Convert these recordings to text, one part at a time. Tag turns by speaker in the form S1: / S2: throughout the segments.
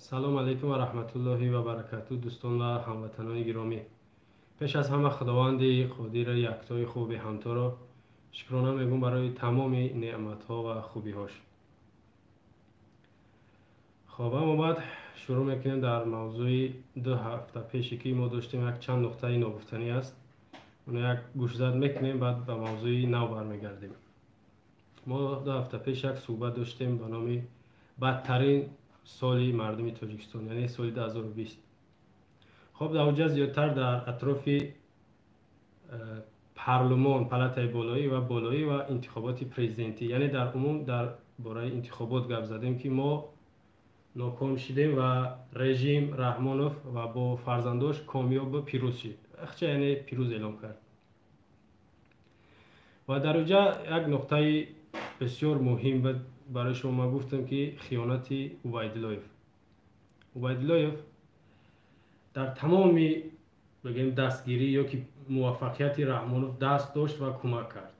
S1: Салом алейкум ва раҳматуллоҳи ва баракату, дӯстон ва ҳамватанони гиромӣ. Пеш аз ҳама Худованди қодири яктои хуби ҳамторо шукрона мегӯм барои тамоми неъматҳо ва хубиҳош. Хоб, аммо баъд шурӯъ мекунем дар мавзӯи 2 ҳафта пеше, ки мо доштем. Як чанд нуқтаи ногуфтанӣ аст, оно як гӯшзад мекунем, баъд ба мавзӯи нав бармегардем. Мо 2 ҳафта пеш як суҳбат доштем ба номи «Бадтарин соли мардуми Тоҷикистон», яъне соли 2020. Хоб, дар оҷа зиёдтар дар атрофи парлумон, палатаи болоӣ ва интихоботи президентӣ, яъне дар умум дар бораи интихобот гап задем, ки мо ноком шидем ва режим Раҳмонов ва бо фарзандош комёб пирӯз шид, ахча яъне пирӯз эълон кард. Ва дар оҷа як нуқтаи бисёр муҳим барои шумо ман гуфтам, ки хиёнати Убайдуллоев. Убайдуллоев дар тамоми, бигем, дастгирӣ ё ки муваффақияти Раҳмонов даст дошт ва кӯмак кард.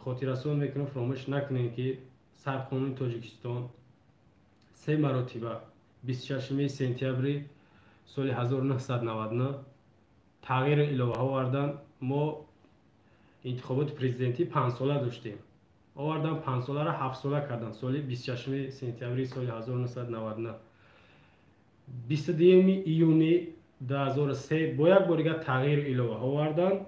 S1: Хотиррасон мекунам, фаромӯш накунем, ки Сарқонуни Тоҷикистон се маротиба 26 сентябри соли 1999 тағйиру иловаҳо оварданд. Мо интихоботи президентӣ 5-сола доштем, овардан 5-соларо 7-сола карданд соли 26 сентябри соли 1999. 22 июни 2003 бо як бор дигар тағйиру иловаҳо оварданд,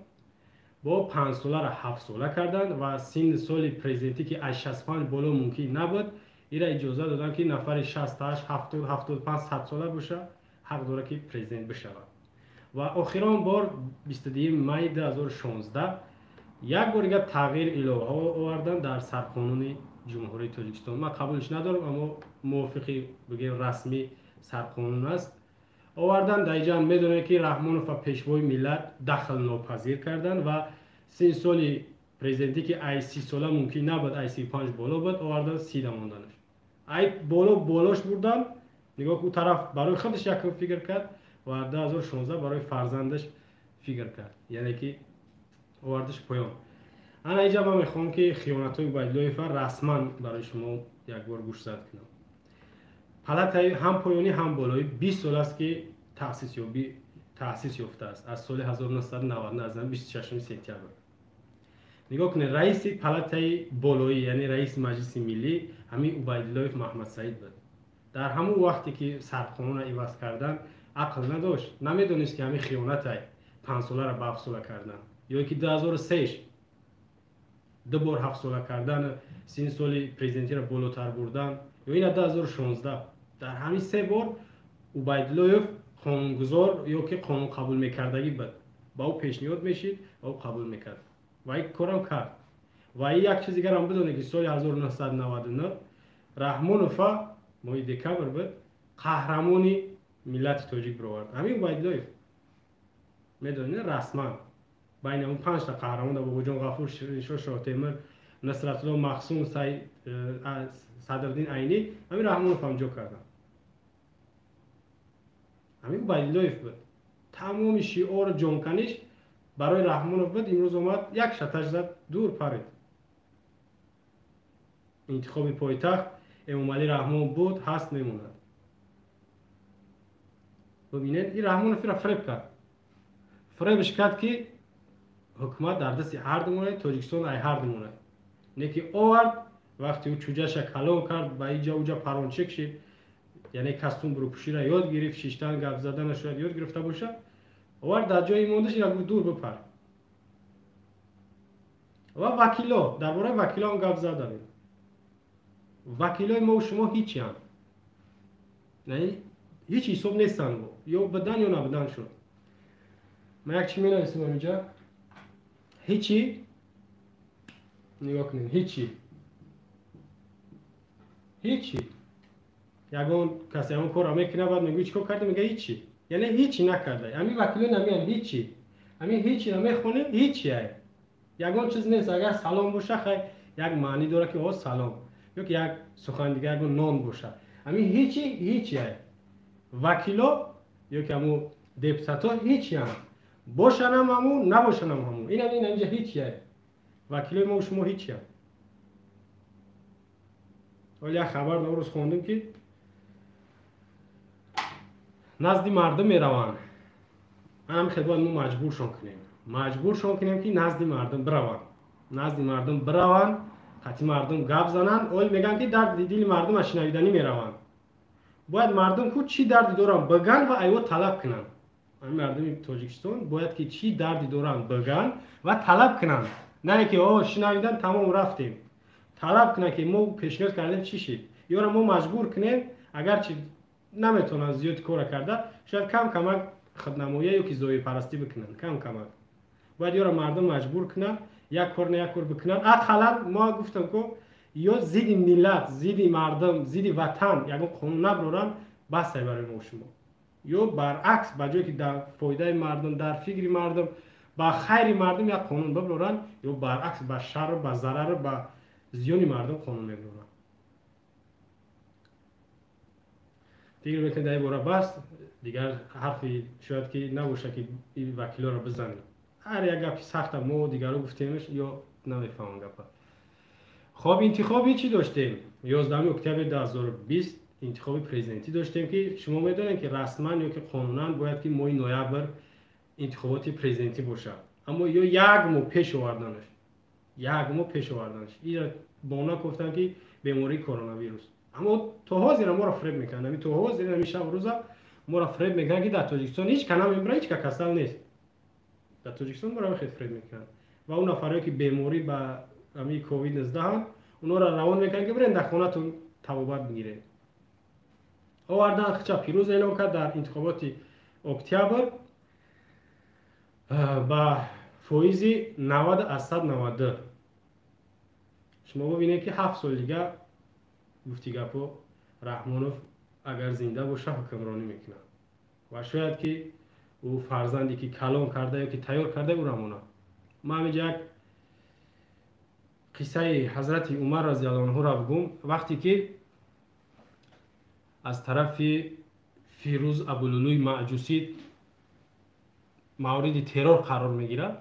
S1: бо 5-соларо 7-сола карданд ва синни соли президентӣ, ки аз 65 боло мумкин набуд, ира иҷоза доданд, ки нафари 68, 70, 75, 100 сола боша, ҳақ дорад, ки президент бишавад. Ва охирон бор 22 май 2016 як бор дигар тағйир иловаҳо оварданд дар Сарқонуни Ҷумҳурии Тоҷикистон. Ман қабулш надорам, аммо мувофиқи, бигем, расмӣ сарқонун аст. Овардан дар иҷа, медонед, ки Раҳмонов ва пешвои миллат дахлнопазир карданд ва синни соли президентӣ, ки ай 30 сола мумкин набуд, ай 35 боло буд, овардан 30-да монданаш, ай боло болош бурдан. Нигоҳ, ӯ тараф барои худаш якм фикр кард ва 2016 барои фарзандаш фикр кард, яъне ки овардаш поён. Ана иҷа ман мехоҳам, ки хиёнатҳои Убайдуллоева расман барои шумо якбор гӯшзад кунам. Палатаи ҳам поёнӣ, ҳам болоӣ 20 сол аст, ки таъсис ёфтааст, аз соли 1990, аз 26 сентябр. Нигоҳ кунед, раиси палатаи болоӣ, яъне раиси Маҷлиси Миллӣ, ҳамин Убайдуллоев Маҳмадсаид буд. Дар ҳамон вақте ки сарқонунро иваз кардан, ақл надошт, намедонист, ки ҳамин хиёнатай, 5-соларо ба 7-сола кардан, ё ки 2003 ду бор 7-сола кардан, синни соли президентиро болотар бурдан, ё ина 2016. Дар ҳамин се бор Убайдуллоев қонунгузор ё ки қонун қабул мекардагӣ буд, ба ӯ пешниҳод мешид ва ӯ қабул мекард ва ин корам кард. Ва ин як чиз дигарам бидонед, ки соли 1999 Раҳмонова моҳи декабр буд, қаҳрамони миллати тоҷик бировард ҳамин Убайдуллоев. Медонед, расман байни он панҷта қаҳрамон Бобоҷон Ғафур, Шириншоҳ Шоҳтемир, Насратулло Махсум, Садриддин Айнӣ, ҳамин Раҳмонов ҳам ҷо карданд. Ҳамин Убайдуллоев буд, тамоми шиору ҷонканиш барои Раҳмонов буд. Имрӯз омад, як шаташ зад, дур парид. Интихоби пойтахт Эмомалӣ Раҳмон буд, ҳаст, мемонад. Бибинед, ин Раҳмонов ира фиреб кард, фиребш кард, ки ҳукумат дар дасти ҳарду монад, Тоҷикистон ай ҳарду монад. Не ки овард, вақте ӯ чуҷаша калон кард, ба иҷа уҷа парончик шид, яъне костюм рӯпӯширо ёд гирифт, шиштан, гап задана шояд ёд гирифта бошад, овард дар ҷои мондаш, ира гуфт: «Дур бипар». Ва вакило, дар бораи вакилоам гап задавем. Вакилои мо шумо ҳичианд, ҳеҷ ҳисоб нестанд, ё будан, ё набудан шуд. Ман як чӣ менависам инҷа: ҳичи. Нигоҳ кунед, ҳичи, ҳичи. Ягон кас ягон корро мекунад, баъд мегӯи: «Чӣ кор карда?» Мега: «Ҳичи». Яъне ҳичи накарда. Ҳамин вакило намеян ҳичи, ҳамин ҳичиро мехонем, ҳичи ай, ягон чиз нест. Агар салом боша, хай, як маънӣ дорад, ки о салом, ё ки як сухан дига, ягон нон боша. Ҳамин ҳичи, ҳичи ай. Вакило ё ки ҳамун депутатҳо ҳичиам, бошанам ҳамун, набошанам ҳамун. Инам ин инҷа ҳичи ай. Вакилои мо шумо ҳичиам. Ҳоли як хабар дар рӯз хондем, ки Назди мардум мераванд. Ҳам хел бояд мо маҷбуршон кунем, маҷбуршон кунем, ки назди мардум бираванд, назди мардум бираванд, қати мардум гап зананд. Ол мегӯянд, ки дарди дили мардум аз шинавиданӣ мераванд. Бояд мардум ку чӣ дарди доранд, биган ва айво талаб кунанд. Ҳамин мардуми Тоҷикистон бояд ки чӣ дарди доранд, биган ва талаб кунанд, на ки о шинавидан, тамом, рафтем. Талаб кунанд, ки мо пешниҳод кардем, чӣ шид? Ёра мо маҷбур кунем. Агарчи наметавонанд зиёд кора карда, шояд кам камак худнамоя ё ки зоҳирпарастӣ бикунанд, кам камак. Бояд ёра мардум маҷбур кунанд, як кор на як кор бикунанд. Ақаллан мо гуфтам ку, ё зидди миллат, зидди мардум, зидди ватан ягон қонун наброранд, басай барои мо шумо. Ё баръакс, ба ҷое ки дар фоидаи мардум, дар фикри мардум, ба хайри мардум як қонун биброранд, ё баръакс, ба шарру ба зарару ба зиёни мардум қонун меброранд. Фикр мекунед, дар ин бора бас, дигар ҳарфи шояд ки набошад, ки ин вакилоро бизанем. Ҳар як гапи сахта мо дигаро гуфтемш, ё намефаҳмам гапа. Хоб, интихоби чӣ доштем? 11 октябри 2020 интихоби президентӣ доштем, ки шумо медонед, ки расман ё ки қонунан бояд ки моҳи ноябр интихоботи президентӣ бошад, аммо ё як моҳ пеш оварданаш, як моҳ пеш оварданаш. Ира бона гуфтанд, ки бемории коронавирус. Аммо то ҳозира моро фреб мекунанд. Ами то ҳозир, ами шаб рӯза моро фреб мекунанд, ки дар Тоҷикистон ҳеҷ ка намемира, ҳеҷ ка касал нест. Дар Тоҷикистон моро хел фреб мекунанд ва он нафарое ки беморӣ ба ами ковид 19-анд, онҳоро равон мекунанд, ки бирен, дар хонатон табобат бигиред. Овардан, хича пирӯз эълон кард дар интихоботи октябр ба фоизи 90,92. Шумо бибинед, ки 7 соли дига, гуфти гапо, Раҳмонов агар зинда боша, ҳукмронӣ мекунад ва шояд ки ӯ фарзанде ки калон карда ё ки тайёр карда, ӯ рамонад. Ман ҳамиҷа як қиссаи ҳазрати Умар разиаллоҳу анҳуро бигӯм. Вақте ки аз тарафи Фирӯз Абулулӯи Маҷусӣ мавриди террор қарор мегирад,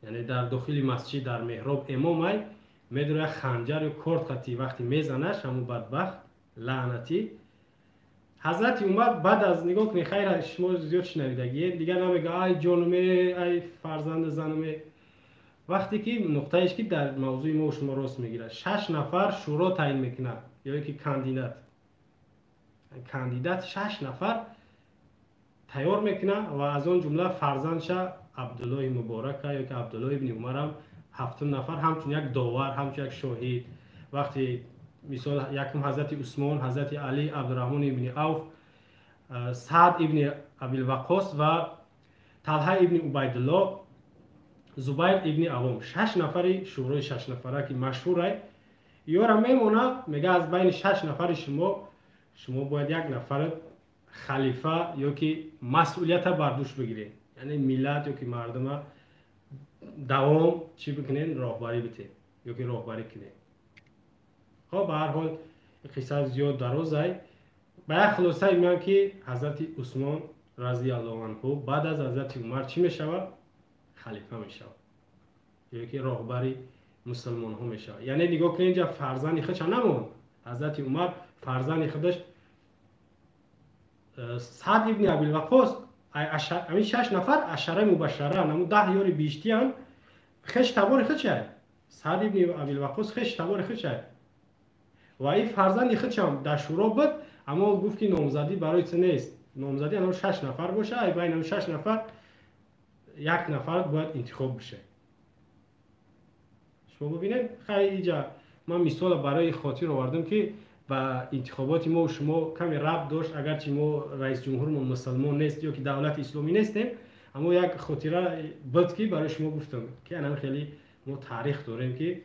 S1: яъне дар дохили масҷид, дар меҳроб эмомай медора, ханҷар ё корд қати вақте мезанаш ҳамун бадбахт лаънатӣ, ҳазрати Умар баъд аз, нигоҳ кунед, хайр, шумо зиёд шунавидагие, дигар намега: «Ай ҷонуме, ай фарзанди зануме». Вақте ки нуқтаеш ки дар мавзӯи мо шумо рост мегирад, шаш нафар шӯро таъин мекунад ё ки кандидат шаш нафар тайёр мекунад ва аз он ҷумла фарзандша Абдуллоҳи Муборака ё ки Абдуллоҳ ибни Умарам ҳафтум нафар, ҳамчун як довар, ҳамчун як шоҳид. Вақте мисол якум ҳазрати Усмон, ҳазрати Али, Абдураҳмон ибни Авф, Саъд ибни Абилваққос ва Талҳа ибни Убайдуллоҳ, Зубайр ибни Авом, шаш нафари шӯрои шашнафара ки машҳурай, ёра мемона, мега: «Аз байни шаш нафари шумо, шумо бояд як нафар халифа ё ки масъулията бар дӯш бигиред, яъне миллат ё ки мардума давом чӣ бикунед, роҳбарӣ битед ё ки роҳбарӣ кунед». Хоб, ба ҳар ҳол, қисса зиёд дарозай. Ба як хулосае меоям, ки ҳазрати Усмон разиаллоҳу анҳу баъд аз ҳазрати Умар чӣ мешавад? Халифа мешавад ё ки роҳбари мусулмонҳо мешавад. Яъне нигоҳ кунед, инҷа фарзанди худша намонд. Ҳазрати Умар фарзанди худаш Саъд ибни Абилваққос, ҳамин шаш нафар ашараи мубашшара, ҳамун 10 ёри биҳиштиянд, хеш табори худшай. Саъд ибни Абилваққос хеш табори худшай ва ин фарзанди худшам дар шӯро буд, аммо гуфт, ки номзадӣ барои ту нест. Номзадӣ анам шаш нафар боша, ай байни ҳамин шаш нафар як нафар бояд интихоб бишад. Шумо бибинед, хай, иҷа ман мисола барои хотир овардам, ки ба интихоботи мо шумо каме рабт дошт. Агарчи мо раисҷумҳурмон мусулмон нест ё ки давлати исломӣ нестем, аммо як хотира буд, ки барои шумо гуфтам, ки анам хеле мо таърих дорем, ки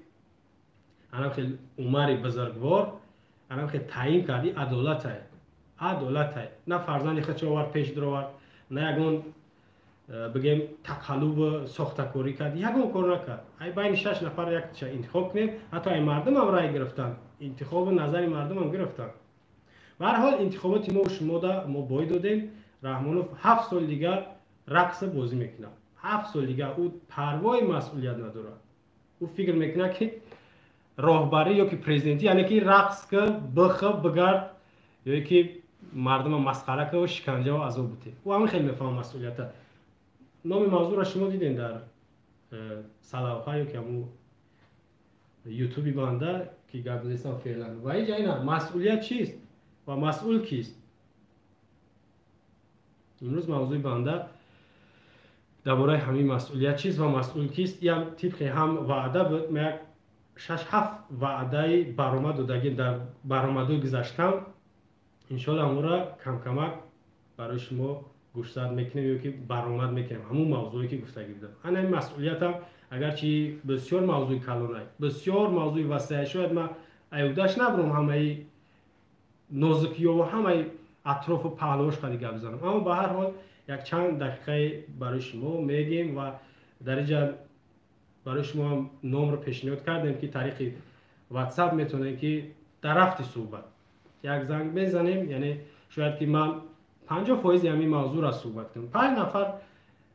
S1: анам хел Умари бузургвор анам хел таъин карди. Адолатай, адолатай. На фарзанди худшо овард, пеш даровард, на ягон бигем тақаллубу сохтакорӣ кард, ягон кор накард. Ай байни шаш нафар якча интихоб кунем. Ҳатто ай мардумам рай гирифтанд, интихобу назари мардумам гирифтанд. Ба ҳар ҳол, интихоботи мо шумода мо бой додем. Раҳмонов 7 соли дигар рақса бозӣ мекунад. 7 соли дигар ӯ парвои масъулият надорад. Ӯ фикр мекунад, ки роҳбарӣ ё ки президентӣ яъне ки рақс ки бих бигард ё ки Мардума масхара кава, шиканҷаву азоб бутед. Ӯ ҳамин хел мефаҳмад масъулията. Номи мавзӯъро шумо дидем дар салавҳа ё ки ҳамун ютуби банда ки гап зестам феълан. Ва инҷа ина масъулият чист ва масъул кист? Имрӯз мавзӯи банда дар бораи ҳамин масъулият чист ва масъул кист. Иам тибқи ҳам ваъда буд. Ма як 6-7 ваъдаи баромад додагӣ дар баромадҳои гузаштам. Иншоалло ҳамонро камкамак барои шумо гӯшзад мекунем ё ки баромад мекунем ҳамун мавзӯе ки гуфтагӣ будам. Ана ин масъулиятам агарчи бисёр мавзӯи калонай, бисёр мавзӯи васеа, шояд ман аюдаш набурам ҳамаи нозукиёву ҳамаи атрофу паҳлӯш қади гап занам, аммо ба ҳар ҳол як чанд дақиқае барои шумо мегем ва дар инҷа барои шумо ҳам номро пешниҳод кардем, ки тариқи WhatsApp метавонем ки дар рафти суҳбат як занг мезанем. Яъне шояд ки ман 50% ҳамин мавзӯъро суҳбат кунам. 5 нафар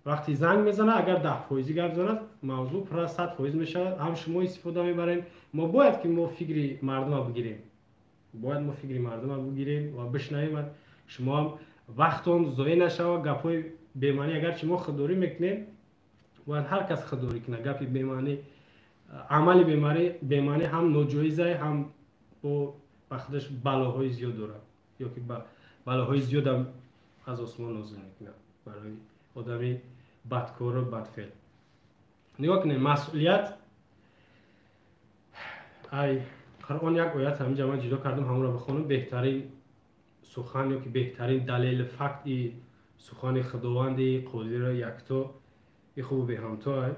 S1: вақти занг мезанад, агар 10% гап занад, мавзӯъ пурра 100% мешавад. Ҳам шумо истифода мебарем. Мо бояд ки мо фикри мардума бигирем, бояд мо фикри мардума бигирем ва бишнавем. Шумо ҳам вақтон зоеъ нашавад гапҳои бемаънӣ. Агарчи мо худдорӣ мекунем, бояд ҳар кас худдорӣ кунад. Гапи бемаънӣ, амали бемаънӣ ҳам ноҷоизае, ҳам бо ба худаш балоҳои зиёд дорад, ё ки балоҳои зиёдам аз осмон нозил мекунад барои одами бадкору бадфеъл. Нигоҳ кунед, масъулият ай Қуръон як оят ҳаминҷа ман ҷудо кардам, ҳамонро бихонам. Беҳтарин сухан ё ки беҳтарин далели факти сухани Худованди қодиро якто и хубу беҳамто ай.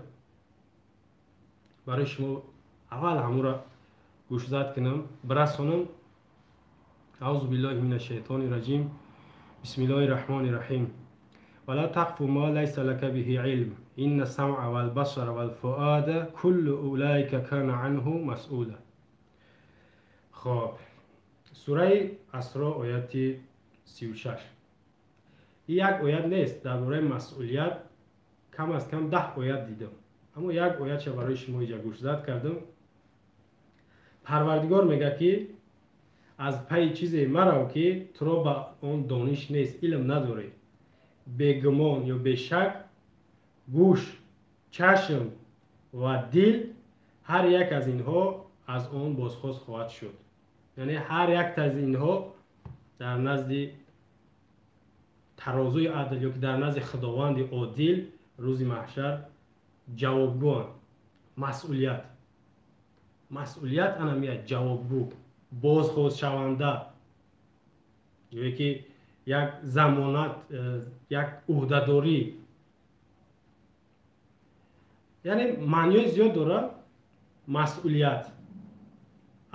S1: Барои шумо аввал ҳамонро гӯшзад кунам, бирасонам. Аузу биллоҳи мина шайтони раҷим. Бисмиллоҳи раҳмони раҳим. Вала тақфу ма лайса лака биҳи илм. Инна самъа вал басара вал фуада куллу улайка кана анҳу масъула. Хоб, сураи Асро, ояти 36. Ин як оят нест, дар бораи масъулият кам аз кам 10 оят дидам, аммо як оятша барои шумо иҷа гӯшзад кардам. Парвардигор мегӯяд, ки аз пайи чизе марав, ки туро ба он дониш нест, илм надорӣ. Бегумон ё бешак, гӯш, чашм ва дил, ҳар як аз инҳо аз он бозхост хоҳад шуд. Яъне ҳар якта аз инҳо дар назди тарозуи адл ё ки дар назди Худованди одил рӯзи маҳшар ҷавобгӯанд. Масъулият, масъулият анамия ҷавобгӯ, бозхостшаванда ё ки як замонат, як ӯҳдадорӣ, яъне маъниҳои зиёд дорад масъулият.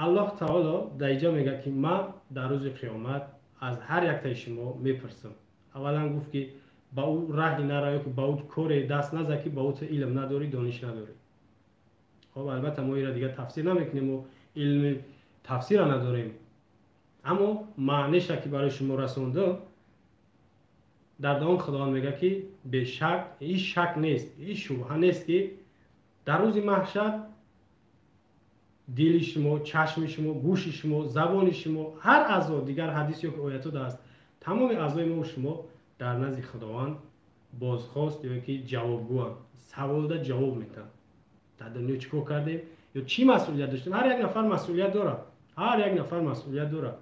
S1: Аллоҳ таоло дар инҷа мегӯяд, ки ман дар рӯзи қиёмат аз ҳар яктаи шумо мепурсам. Аввалан гуфт, ки ба ӯ раҳи нара ё ки ба ӯ коре даст наза, ки ба ӯ ту илм надорӣ, дониш надорӣ. Хоб, албатта мо инро дигар тафсир намекунем, мо илми тафсира надорем, аммо маъниша ки барои шумо расондам. Дар давом Худованд мегӯяд, ки бешак, ҳеҷ шак нест, ҳеҷ шубҳа нест, ки дар рӯзи маҳшар дили шумо, чашми шумо, гӯши шумо, забони шумо, ҳар аъзо, дигар ҳадис ё ки оятҳо даст, тамоми аъзои мо шумо дар назди Худованд бозхост ё ки ҷавобгӯанд, саволда ҷавоб метаҳанд. Дар дунё чӣ кор кардем ё чӣ масъулият доштем? Ҳар як нафар масъулият дорад, ҳар як нафар масъулият дорад,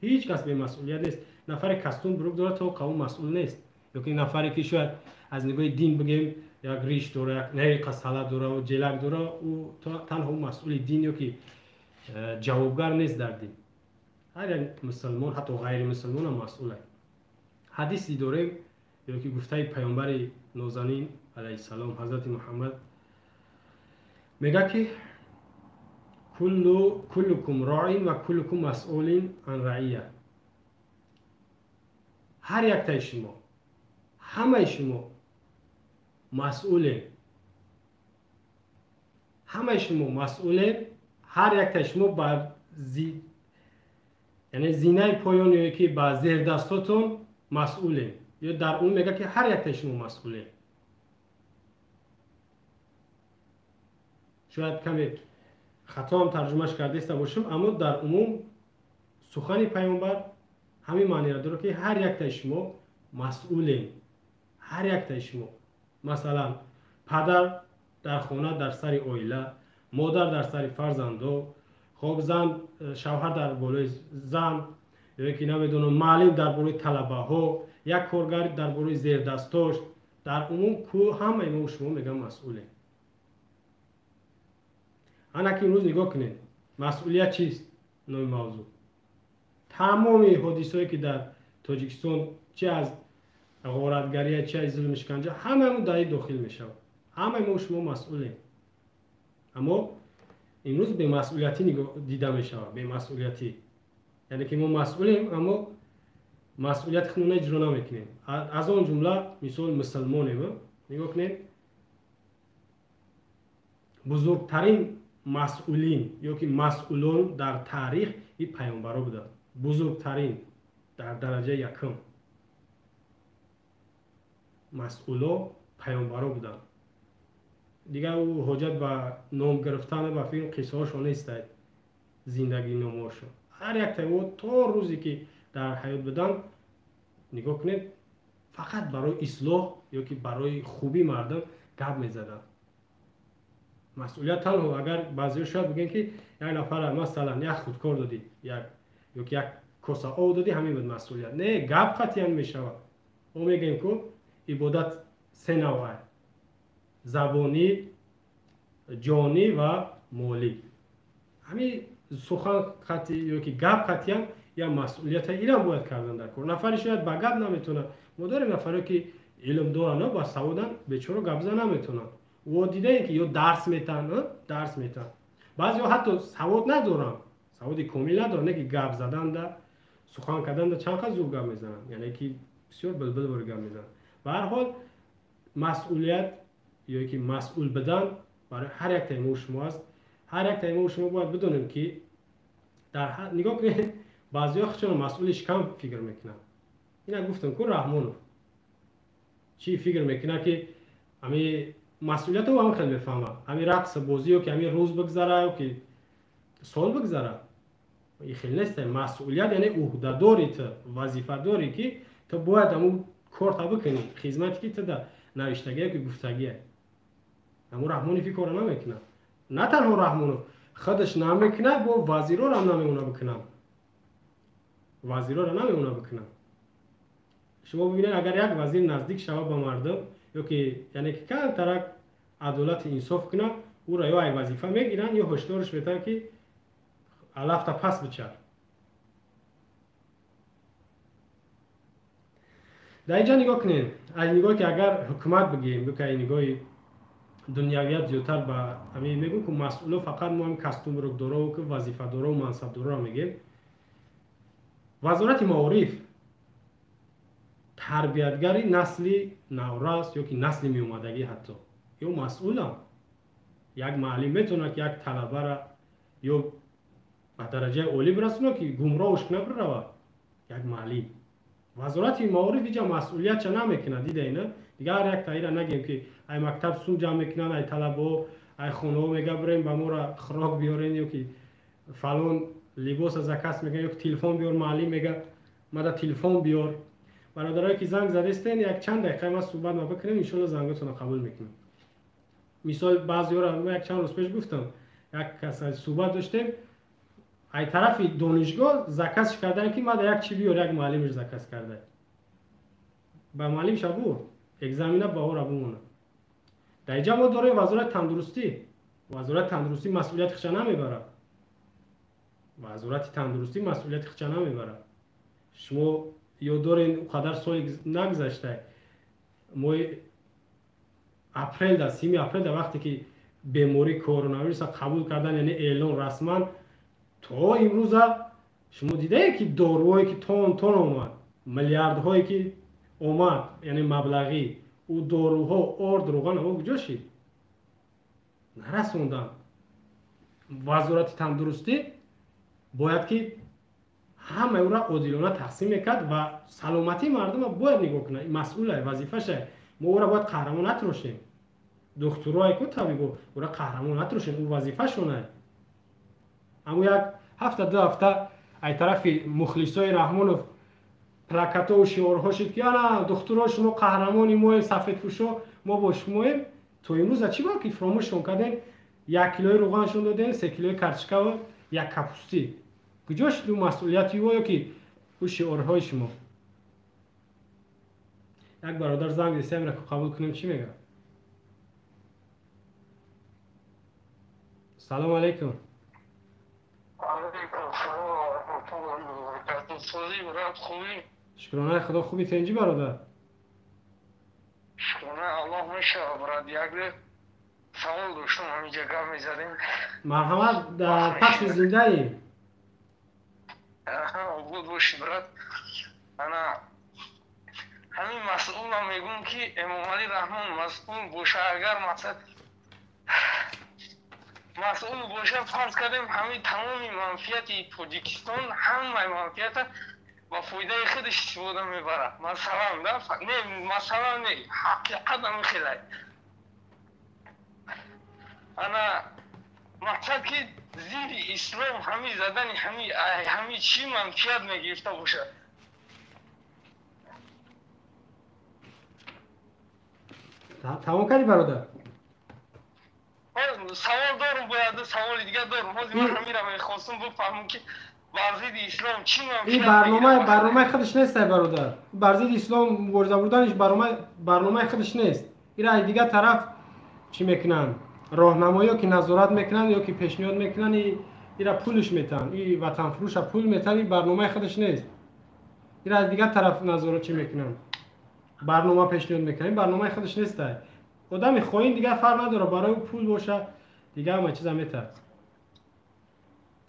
S1: ҳеҷ кас бемасъулият нест. Нафаре костюм брук дорад, то қавм масъул нест. Ё ки нафаре ки шояд аз нигоҳи дин бигем, як риш дора, як неқа сала дора, ҷелак дора, ӯ танҳо масъули дин ё ки ҷавобгар нест дар дин. Ҳар як мусулмон, ҳатто ғайримусулмонам масъул аст. Ҳадиси дорем ё ки гуфтаи паёмбари нозанин алайҳиссалом, ҳазрати Муҳаммад мегӯяд, ки куллукум роин ва куллукум масъулин ан раия. Ҳар яктаи шумо, ҳамаи шумо масъулем, ҳамаи шумо масъулем. Ҳар яктаи шумо ба яъне зинаи поён ё ки ба зердастотон масъулем. Ё дар ум мегӯяд, ки ҳар яктаи шумо масъулем. Шояд каме хатоам тарҷумаш кардаиста бошам, аммо дар умум сухани паёмбар Ҳамин маъниро дорад, ки ҳар яктаи шумо масъулем. Ҳар яктаи шумо. Масалан, падар дар хона дар сари оила, модар дар сари фарзандо, хоб зан, шавҳар дар болои зан, ё ки намедонам, муаллим дар болои талабаҳо, як коргар дар болои зердастош. Дар умум ҳамаи мо шумо мегӯям масъулем. Ана ки имрӯз нигоҳ кунед, масъулият чист? Номи мавзӯъ. Тамоми ҳодисое ки дар Тоҷикистон, чи аз ғоратгария, чи аз зулми шиканҷа, ҳамаамон дар ин дохил мешавад. Ҳамаи мо шумо масъулем. Аммо имрӯз бемасъулиятӣ дида мешавад, бемасъулиятӣ. Яъне ки мо масъулем, аммо масъулияти худро иҷро намекунем. Аз он ҷумла мисол мусулмонем. Нигоҳ кунед, бузургтарин масъулин ё ки масъулон дар таърих ин паёмбаро буданд. Бузургтарин дар дараҷаи якум масъуло паёмбаро буданд. Дигар ӯ ҳоҷат ба ном гирифтан ба филм қиссаҳошон нестад, зиндагиномаҳошон. Ҳар яктаи ӯ то рӯзе ки дар ҳаёт буданд, нигоҳ кунед, фақат барои ислоҳ ё ки барои хубии мардум гап мезаданд. Масъулият танҳо агар баъзеҳо шояд бигӯянд, ки як нафар масалан як худкор додӣ, як ё ки як коса об додӣ, ҳамин буд масъулият. Не, гап қатъиян мешавад. Мо мегӯем, ку ибодат се навъ: забонӣ, ҷонӣ ва молӣ. Ҳамин сухан қатъӣ ё ки гап қатъиян я масъулията ирам бояд кардан дар кор. Нафаре шояд ба гап наметавонад. Мо дорем нафаре ки илм доранд, ба саводанд, бечора гап зада наметавонанд. Во дидаем ки ё дарс метаҳанд, дарс метаҳанд. Баъзеҳо ҳатто савод надоранд, саводи комил надоранд, не ки гап заданда, сухан карданда чанд қадр зуд гап мезананд, яъне ки бисёр билбил гап мезананд. Ба ҳар ҳол масъулият ё ки масъул будан барои ҳар яктаи мо шумо аст. Ҳар яктаи мо шумо бояд бидонем, ки дар нигоҳ кунед, баъзеҳо худшонро масъули шикам фикр мекунанд. Ина гуфтам ку, Раҳмонов чӣ фикр мекунад, ки ҳами масъулиятро ҳам хел мефаҳмад, ҳами рақс бозӣ ё ки ҳами рӯз бигзара ё ки сол бигзара, и хел нест. Масъулият яъне ӯҳдадори ту, вазифадорӣ, ки ту бояд ҳамун корта бикунӣ, хизмате ки ту да навиштагие ки гуфтагие. Ҳамун Раҳмонов ин корро намекунад. На танҳо Раҳмонов худаш намекунад, бо вазирорам намемона бикунанд, вазирора намемона бикунанд. Шумо бибинед, агар як вазир наздик шавад ба мардум ё ки яъне ки камтарак адолати инсоф кунад, ӯро ё ай вазифа мегиранд, ё ҳушдораш метаванд, ки алафта пас бичар. Дар инҷа нигоҳ кунед, аз нигоҳе ки агар ҳукумат бигирем, ё ки аз нигоҳи дунявият зиёдтар ба ҳамин мегӯм, ки масъуло фақат мо ҳам кастумрукдоро ки вазифадоро мансабдороро мегӯем. Вазорати маориф тарбиятгари насли наврас ё ки насли меомадагӣ ҳатто ё масъулам. Як муаллим метавонад, ки як талабара ё ба дараҷаи олӣ бирасонад, ки гумроҳш кунад, биравад як муаллим. Вазорати маориф иҷа масъулиятша намекунад, дидаина. Дигар ҳар як таира нагем, ки ай мактаб сум ҷамъ мекунанд, ай талабаҳо, ай хонаҳо, мега бирем ба мора хӯрок биёрен, ё ки фалон либоса заказ мекунад, ё ки телефон биёр, муаллим мега мада телефон биёр. Бародарое ки занг задестен, як чанд дақиқа ма суҳбат ма бикунем, иншоалло занготонро қабул мекунем. Мисол, баъзеҳоро ма як чанд рӯз пеш гуфтам, як кас суҳбат доштем, ай тарафи донишгоҳ заказ кардан, ки мада як чӣ биёр, як муаллимаш заказ карда, ба муаллимша бурд, экзамена баҳора бимонад. Дар инҷа мо дорем вазорати тандурустӣ. Вазорати тандурустӣ масъулияти худша намебарад. Вазорати тандурустӣ масъулияти худша намебарад. Шумо ёд дорен, ӯ қадар соли нагузашта, моҳи апрелда, 30-уми апрелда, вақте ки бемории коронавируса қабул кардан, яъне эълон расман, то имрӯза шумо дидаед, ки доруҳое ки тон тон омад, миллиардҳое ки омад, яъне маблағӣ, ӯ доруҳо, орд, руған ҳаво куҷо шид? Нарасонданд. Вазорати тандурустӣ бояд ки ҳамаи ӯра одилона тақсим мекард ва саломатии мардумро бояд нигоҳ кунад. Масъулай, вазифашай. Мо ӯра бояд қаҳрамон натрошем. Духтурое ку, табибо, ӯра қаҳрамон натрошем, ӯ вазифашонай. Аммо як ҳафта, 2 ҳафта ай тарафи мухлисои Раҳмонов плакатову шиорҳо шид ки ана духтуро, шумо қаҳрамони моем, сафедпӯшо, мо бо шумоем. То имрӯза чӣ ба ки фуромӯшшон кардем? 1 килои рӯғаншон додем, 3 килои картошкаву як капустӣ. Куҷо шуд ӯ масъулияти ӯ ё ки ӯ шиорҳои шумо? Як бародар занг десемра қабул кунем, чӣ мегӯяд? Салому алайкум. Шукронаи Худо, хуби, тенҷӣ, бародар?
S2: Шукронаи Аллоҳ мешава, брат. Як савол доштам, ҳаминҷа гап мезадем.
S1: Марҳамат, дар пахши зиндаи.
S2: Обод бошӣ, брат. Ана ҳамин масъулам мегӯм, ки Эмомалӣ Раҳмон масъул боша, агар мақсад масъул боша, фарз кардем, ҳамин тамоми манфиати Тоҷикистон, ҳамаи манфиата ба фоидаи худаш истифода мебарад. Масалан, да, не, масалан не, ҳақиқат ҳамин хелай. Ана мақсад ки зидди ислом ҳамин задани ҳами чӣ манфиат мегирифта бошад?
S1: Тамом кардӣ, бародар?
S2: Савол дорум, бояд саволи дигар дорум. Ҳозир ман ҳамира мехостум бифаҳмам, ки бар зидди ислом чӣ
S1: ин барномаи худаш нест, ай бародар. Бар зидди ислом мубориза бурданиш барномаи худаш нест. Ира ай дигар тараф чӣ мекунанд, роҳнамоӣ ё ки назорат мекунанд, ё ки пешниҳод мекунанд, ира пулш метаҳанд, и ватанфурӯша пул метаҳанд. Ин барномаи худаш нест. Ира аз дигар тараф назорат чӣ мекунанд, барнома пешниҳод мекунанд. Ин барномаи худаш нест. Ай одами хоин дигар фарқ надорад, барои ӯ пул боша, дигар ҳама чиза метард.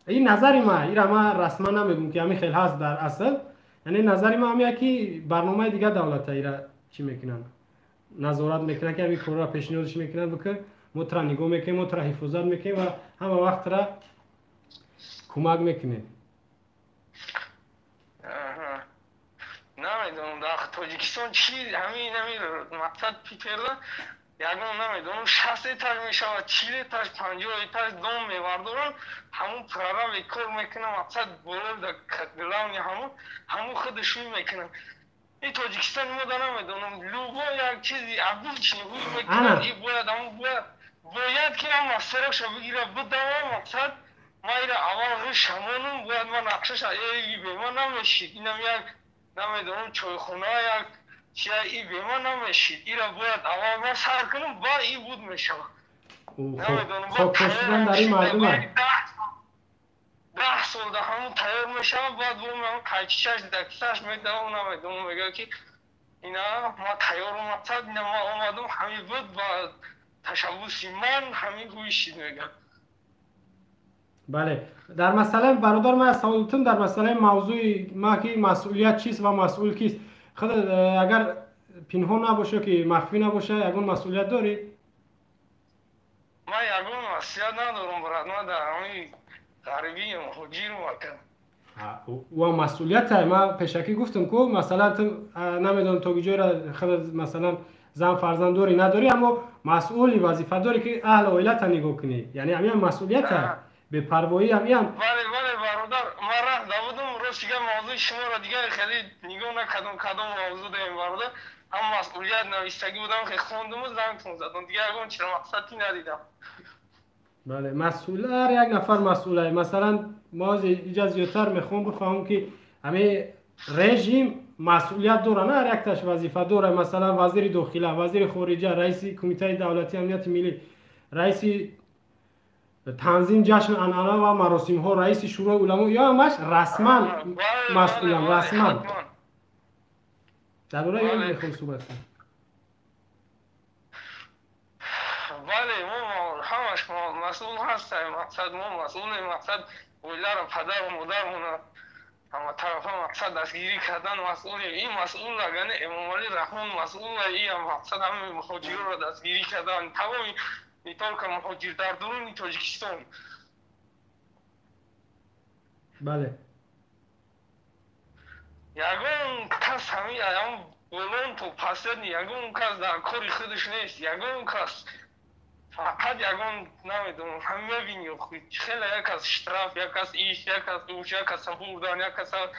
S1: Ин назари ма, ира ман расман намегӯм, ки ҳамин хел ҳаст дар асл. Яъне назари ма ҳамия, ки барномаи дигар давлата ира чӣ мекунанд, назорат мекунанд, ки ҳамин корро пешниҳодш мекунанд, бикун, мо тура нигоҳ мекунем, мо тура ҳифозат мекунем ва ҳама вақт тура кӯмак мекунем.
S2: Намедонам, дар Тоҷикистон чи ҳамин мақсад питерда ягон, намедонам, 60 этаж мешавад, 40 этаж, 50 этаж дом мевардоранд, ҳамун прорабе кор мекунам, мақсад боло главный ҳамун худаш ҳуй мекунам. И Тоҷикистони мо да намедонам, любой як чизи обычный ҳуй мекунад, и бояд ҳамун бояд ки ҳам мастераша бигира, бидава. Мақсад ма ира аввал ғиш ҳамонум бояд ма нақшаша бема намешид. Инам як, намедонам, чойхона, як чия, и бема намешид. Ира бояд аввал ма сар кунам, ба и буд мешавад.
S1: Хокпошидан дар ин мардум.
S2: 10 сол да ҳамун тайёр мешавад, баъд бо қайчишаш дакисаш медавам, намедонам, мегӯяд, ки ина ма тайёрум, мақсад ина ма омадум, ҳамин буд, ба ташаббуси ман ҳамин ҳуй шид, мегӯяд.
S1: Бале, дар масъалаи, бародар, ман саволтун дар масъалаи мавзӯи ма, ки масъулият чист ва масъул кист, худ агар пинҳон набоша, ки махфӣ набоша, ягон масъулият дорӣ?
S2: Ман ягон масъулият надорам, брат. Ман дар ҳамин ғарибиам, муҳоҷирам, ака.
S1: Ва масъулията ман пешакӣ гуфтам ку, масалан, ту намедонам то куҷоро худ, масалан, зан, фарзанд дорӣ, надорӣ, аммо масъули вазифа дорӣ, ки аҳли оилата нигоҳ кунӣ. Яъне ҳамин масъулията, бепарвоӣ ҳамиам.
S2: Бале, бале, бародар, ман раҳ давудум. Рост дигар мавзӯи шуморо дигар хеле нигоҳ накардам, кадом мавзӯ даем, бародар. Ҳам масъулият навиштагӣ будам, хе хондуму зангтон задам. Дигар ягон чиро мақсадӣ надидам.
S1: Бале, масъул, ҳар як нафар масъулай. Масалан, мо иҷа зиёдтар мехоҳам бифаҳмам, ки ҳамин режим масъулият дора, на ҳар якташ вазифа дора. Масалан, вазири дохила, вазири хориҷа, раиси Кумитаи давлатии амнияти миллӣ, раиси танзим ҷашну анъана ва маросимҳо, раиси Шӯрои уламо, ё ҳамаш расман масъулам, расман. Дар бораи он мехоҳам суҳбат кунам.
S2: Бале, мо ҳамаш масъул ҳастем. Мақсад мо масъулем, мақсад оиларо, падару модармона ҳаматарафа мақсад дастгирӣ кардан масъулем. Ин масъул агане Эмомалӣ Раҳмон масъула, иам мақсад ҳамаи муҳоҷирро дастгирӣ кардан, тамоми, не только муҳоҷир, дар дуруни Тоҷикистон.
S1: Бале.
S2: Ягон кас ҳамин болон то пасани ягон кас дар кори худаш нест, ягон кас. Фақат ягон, намедонам, ҳам мебини, хеле як кас штраф, як кас иш, як кас уш, як каса бурдан, як каса.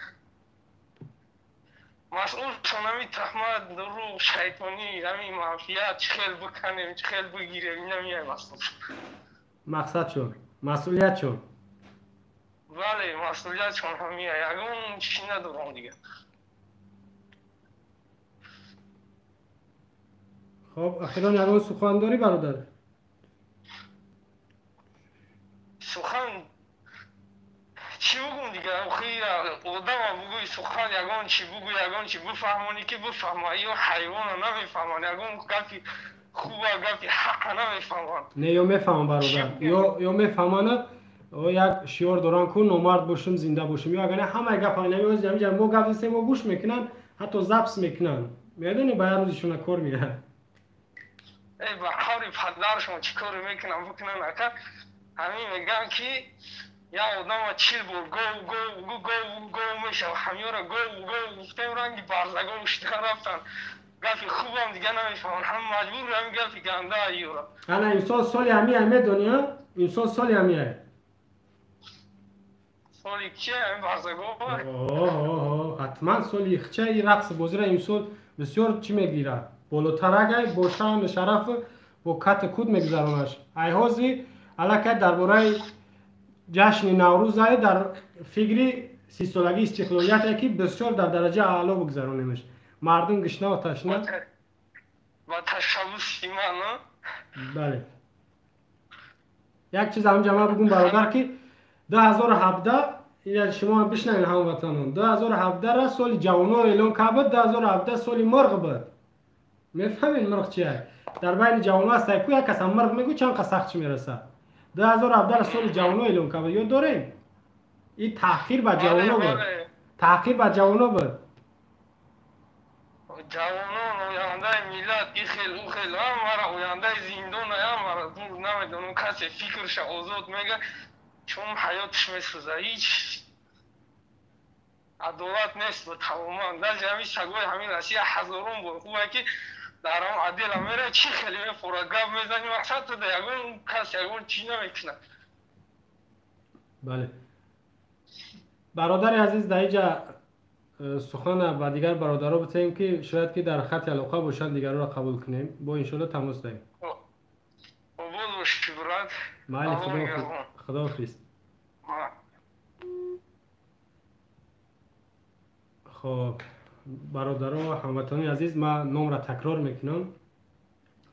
S2: Масъулшон ҳами таҳмат, дурӯғ, шайтонӣ, ҳами манфиат, чӣ хел биканем, чӣ хел бигирем, инамияй масъулшон.
S1: Мақсадшон, масъулиятшон.
S2: Бале, масъулиятшон ҳамия, ягон чӣ надорам дигар.
S1: Хоб, ахирон ягон сухан дорӣ, бародар?
S2: Сухан чӣ бугум дигар? Охи одама бугӯи сухан, ягон чӣ бугӯ, ягон чӣ бифаҳмонӣ ки бифаҳма. Ё ҳайвона намефаҳманд, ягон гапи хуба, гапи ҳақа намефаҳманд.
S1: Не, ё мефаҳмам, бародар, ё мефаҳманд. Як шиор доранд ку: номард бошем, зинда бошем. Ё агар не, ҳамаи гапа ҳамиҷа мо гап зистем, мо гӯш мекунанд, ҳатто запис мекунанд. Медонӣ, ба як рӯзишона кор меяд.
S2: Э, ба қаври падаршон чӣ коре мекунанд, бикунанд, ака. Ҳамин мегӯянд ки як одама 40 бор гов, гов, гов, гов мешава. Ҳамёра гов, гов гуфтем, ранги барзагов шуда рафтанд. Гапи хубам дига намефаҳманд, ҳам маҷбур ҳамин гапи ганда ёра.
S1: Ана имсол соли ҳамия, медонӣ, имсол соли ҳамия.
S2: Соли чи ҳамин барзагов?
S1: Ҳатман соли ихча. И рақси бозира имсол бисёр чӣ мегирад, болотарагай, бо шаъну шараф, бо кату куд мегузаронаш. Айҳози аллакай дар бораи ҷашни Наврӯзае, дар фикри 30-солагии истиқлолияте, ки бисёр дар дараҷаи аъло бигзаронемш. Мардум гишнаву ташна.
S2: Ба ташаббуси ман.
S1: Бале. Як чиз ҳамҷа ман бугум, бародар, ки 2017, шумо бишнавед, ҳамватанон, 2017-ра соли ҷавоно эълон кард буд, 2017 соли мурғ буд. Мефаҳмед, мурғ чия? Дар байни ҷавоно ҳастай ку, як каса мурғ мегӯ, чанд қас сахтш мерасад. 2017 соли ҷавоно эълон кард, ёд дорем? Ин таҳқир ба ҷавоно буд, таҳқир ба ҷавоно буд.
S2: Ҷавонон ояндаи миллат, и хел, ӯ хел, ҳамара ояндаи зиндон, ҳамара дур намедонам. Касе фикрша озод мега, чун ҳаётш месӯза. Ҳеҷ адолат нест тамоман. Даже ҳамин сагои ҳамин Россия ҳазорон бор хубе, ки дар он отдела мера, чӣ хеле мефора, гап мезани, мақсад туда ягон кас ягон чӣ намекунад.
S1: Бале, бародари азиз, дар инҷа сухана ба дигар бародаро битаем, ки шояд ки дар хати алоқа бошанд, дигарро қабул кунем. Бо иншоалло тамос даҳем.
S2: Обод бошӣ, брат.
S1: Майли, худоҳофиз. Хоб, бародаро, ҳамватанони азиз, ман номра такрор мекунам,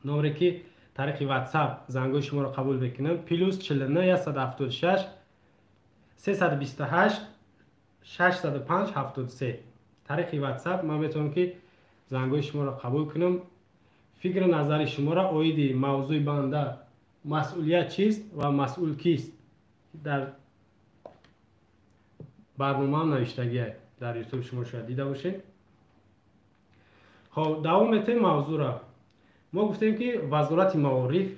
S1: номре ки тариқи Ватсап зангои шуморо қабул мекунам: +49 176 328 605 73. Тариқи Ватсап ман метавонам ки зангои шуморо қабул кунам, фикру назари шуморо оиди мавзӯи банда, масъулият чист ва масъул кист. Дар барномаам навиштагиа, дар Ютуб шумо шояд дида бошед. Хоб, давом метаем мавзӯра. Мо гуфтем, ки Вазорати маориф,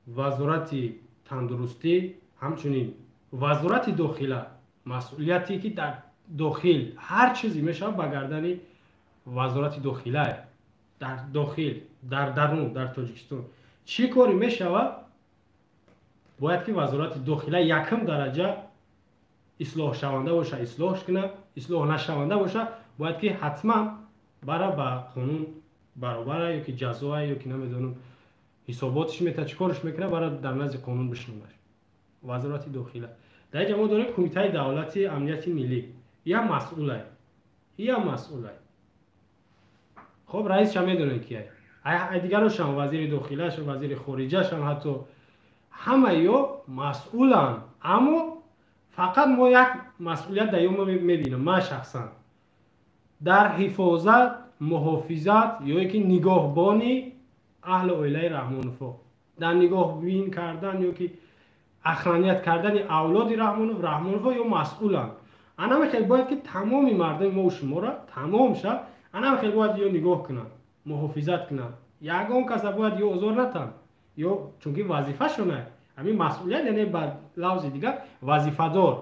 S1: Вазорати тандурустӣ, ҳамчунин Вазорати дохила, масъулияте ки дар дохил ҳар чизе мешавад, ба гардани Вазорати дохила. Дар дохил, дар дарун, дар Тоҷикистон чӣ коре мешавад, бояд ки Вазорати дохила якум дараҷа ислоҳшаванда боша, ислоҳ кунад. Ислоҳ нашаванда боша, бояд ки ҳатман бара ба қонун баробара, ё ки ҷазоа, ё ки намедонам, ҳисоботиш мета, чӣ корш мекунад, бара дар назди қонун бишнонаш Вазорати дохила. Дар инҷа мо дорем Кумитаи давлати амнияти миллӣ. Иам масъулай, иам масъулай. Хоб, раисша медонем кияй, дигарошам, вазири дохилашам, вазири хориҷашам, ҳатто ҳама ё масъуланд. Аммо фақат мо як масъулият дар ё мебинам ман шахсан: дар ҳифозат, муҳофизат ё ки нигоҳбони аҳли оилаи Раҳмоновҳо, дар нигоҳбин кардан ё ки охраният кардани авлоди Раҳмонов, Раҳмоновҳо ё масъуланд. Анаме хел бояд ки тамоми мардуми мо шуморо тамом шав, анаме хел бояд ё нигоҳ кунанд, муҳофизат кунанд. Ягон каса бояд ё озор натанд, ё чунки вазифашона ҳамин масъулият, яъне ба лавзи дигар вазифадор.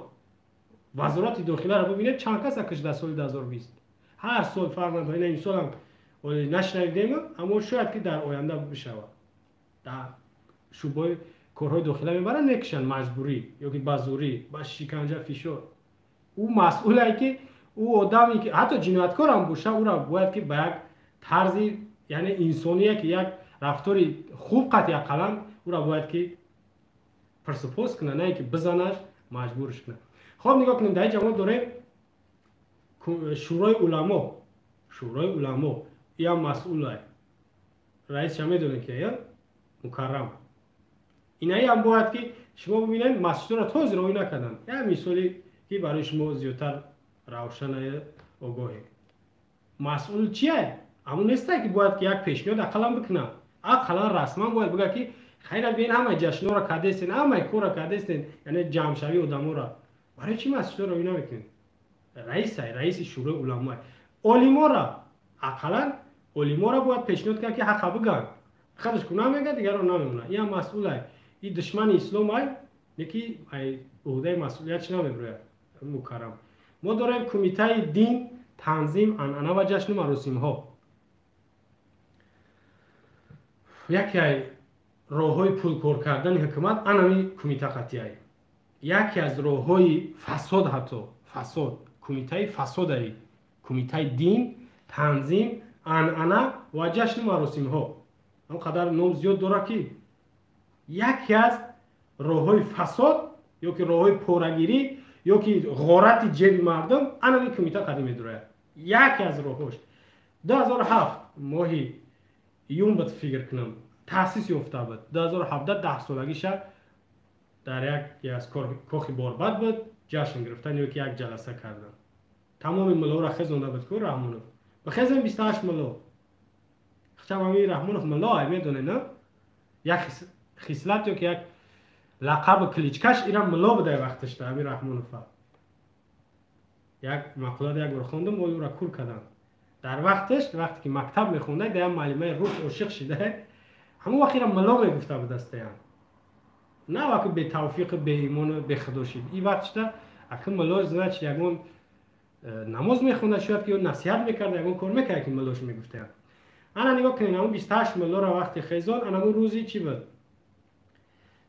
S1: Вазорати дохиларо бибинед, чанд каса кушт дар соли 2020. Ҳар сол, фарқ надорад. Ина имсолам нашнавидем, аммо шояд ки дар оянда бишавад. Дар шӯъбаи корҳои дохила мебаранд, мекушанд маҷбурӣ ё ки ба зӯрӣ, ба шиканҷа, фишор. Ӯ масъулае ки Ӯ одаме ки ҳатто ҷинояткорам боша, ӯра бояд ки ба як тарзи, яъне инсония, ки як рафтори хуб қатъи ақаллан ӯра бояд ки пурсупос кунад, на ин ки бизанаш, маҷбурш кунад. Хоб, нигоҳ кунем, дар инҷа мо дорем Шӯрои уламо. Шӯрои уламо иам масъулай, раисша медонем ки я Мукаррам. Инаиам бояд ки шумо бибинед, масҷидро то ҳозир роӣ накарданд. Як мисоле ки барои шумо зиёдтар равшанае, огоҳе. Масъул чие? Ҳамун нестае ки бояд ки як пешниҳод ақаллан бикунад, ақаллан расман бояд бигӯяд ки хайра, биен, ҳамаи ҷашнҳоро кардестен, ҳамаи корро кардестен, яъне ҷамъшавии одаморо, барои чӣ масҷидҳоро роӣ намекунед? Раисай, раиси Шӯрои уламоай. Олимора, ақаллан олимора бояд пешниҳод кард ки ҳаққа бигӯянд. Худаш ку намегӯяд, дигарро намемонад. Иам масъулай, и душмани исломай, неки ай уҳдаи масъулиятш намебирояд Мукаррам. Мо дорем Кумитаи дин, танзим, анъана ва ҷашну маросимҳо. Яке ай роҳҳои пулкор кардани ҳукумат анами кумита қатъиай, яке аз роҳҳои фасод, ҳатто фасод, кумитаи фасодаи Кумитаи дин, танзим, анъана ва ҷашну маросимҳо он қадар ном зиёд дорад ки яке аз роҳҳои фасод ё ки роҳҳои порагирӣ ё ки ғорати ҷеби мардум анами кумита қадим медурояд. Яке аз роҳҳош 2007 моҳи июн буд, фикр кунам, таъсис ёфта буд. 2017 10-солагиша дар яке аз кохи Борбад буд ҷашн гирифтан ё ки як ҷаласа кардан. Тамоми муллоро хезонда буд ку Раҳмонов. Бихезем, 28 мулло. Хчам ами Раҳмонов мулло ай, медонед, на? Як хислат ё ки як лақабу кличкаш ира мулло будай вақташда ами Раҳмонова. Як мақолада як бор хондум, ои ӯра кур карданд. Дар вақташ, вақте ки мактаб мехонда, да як муаллимаи рус ошиқ шида, ҳамон вақт ира мулло мегуфта будастаян. На вақти бетавфиқу беимону бехудо шид. И вақтшда аки мулло, значит, ягон намоз мехонда, шояд ки ё насиҳат мекарда, ягон кор мекарда ки муллош мегуфтаян. Ана нигоҳ кунед, ҳамон 28 муллоро вақти хезон, анамун рӯзи чӣ буд?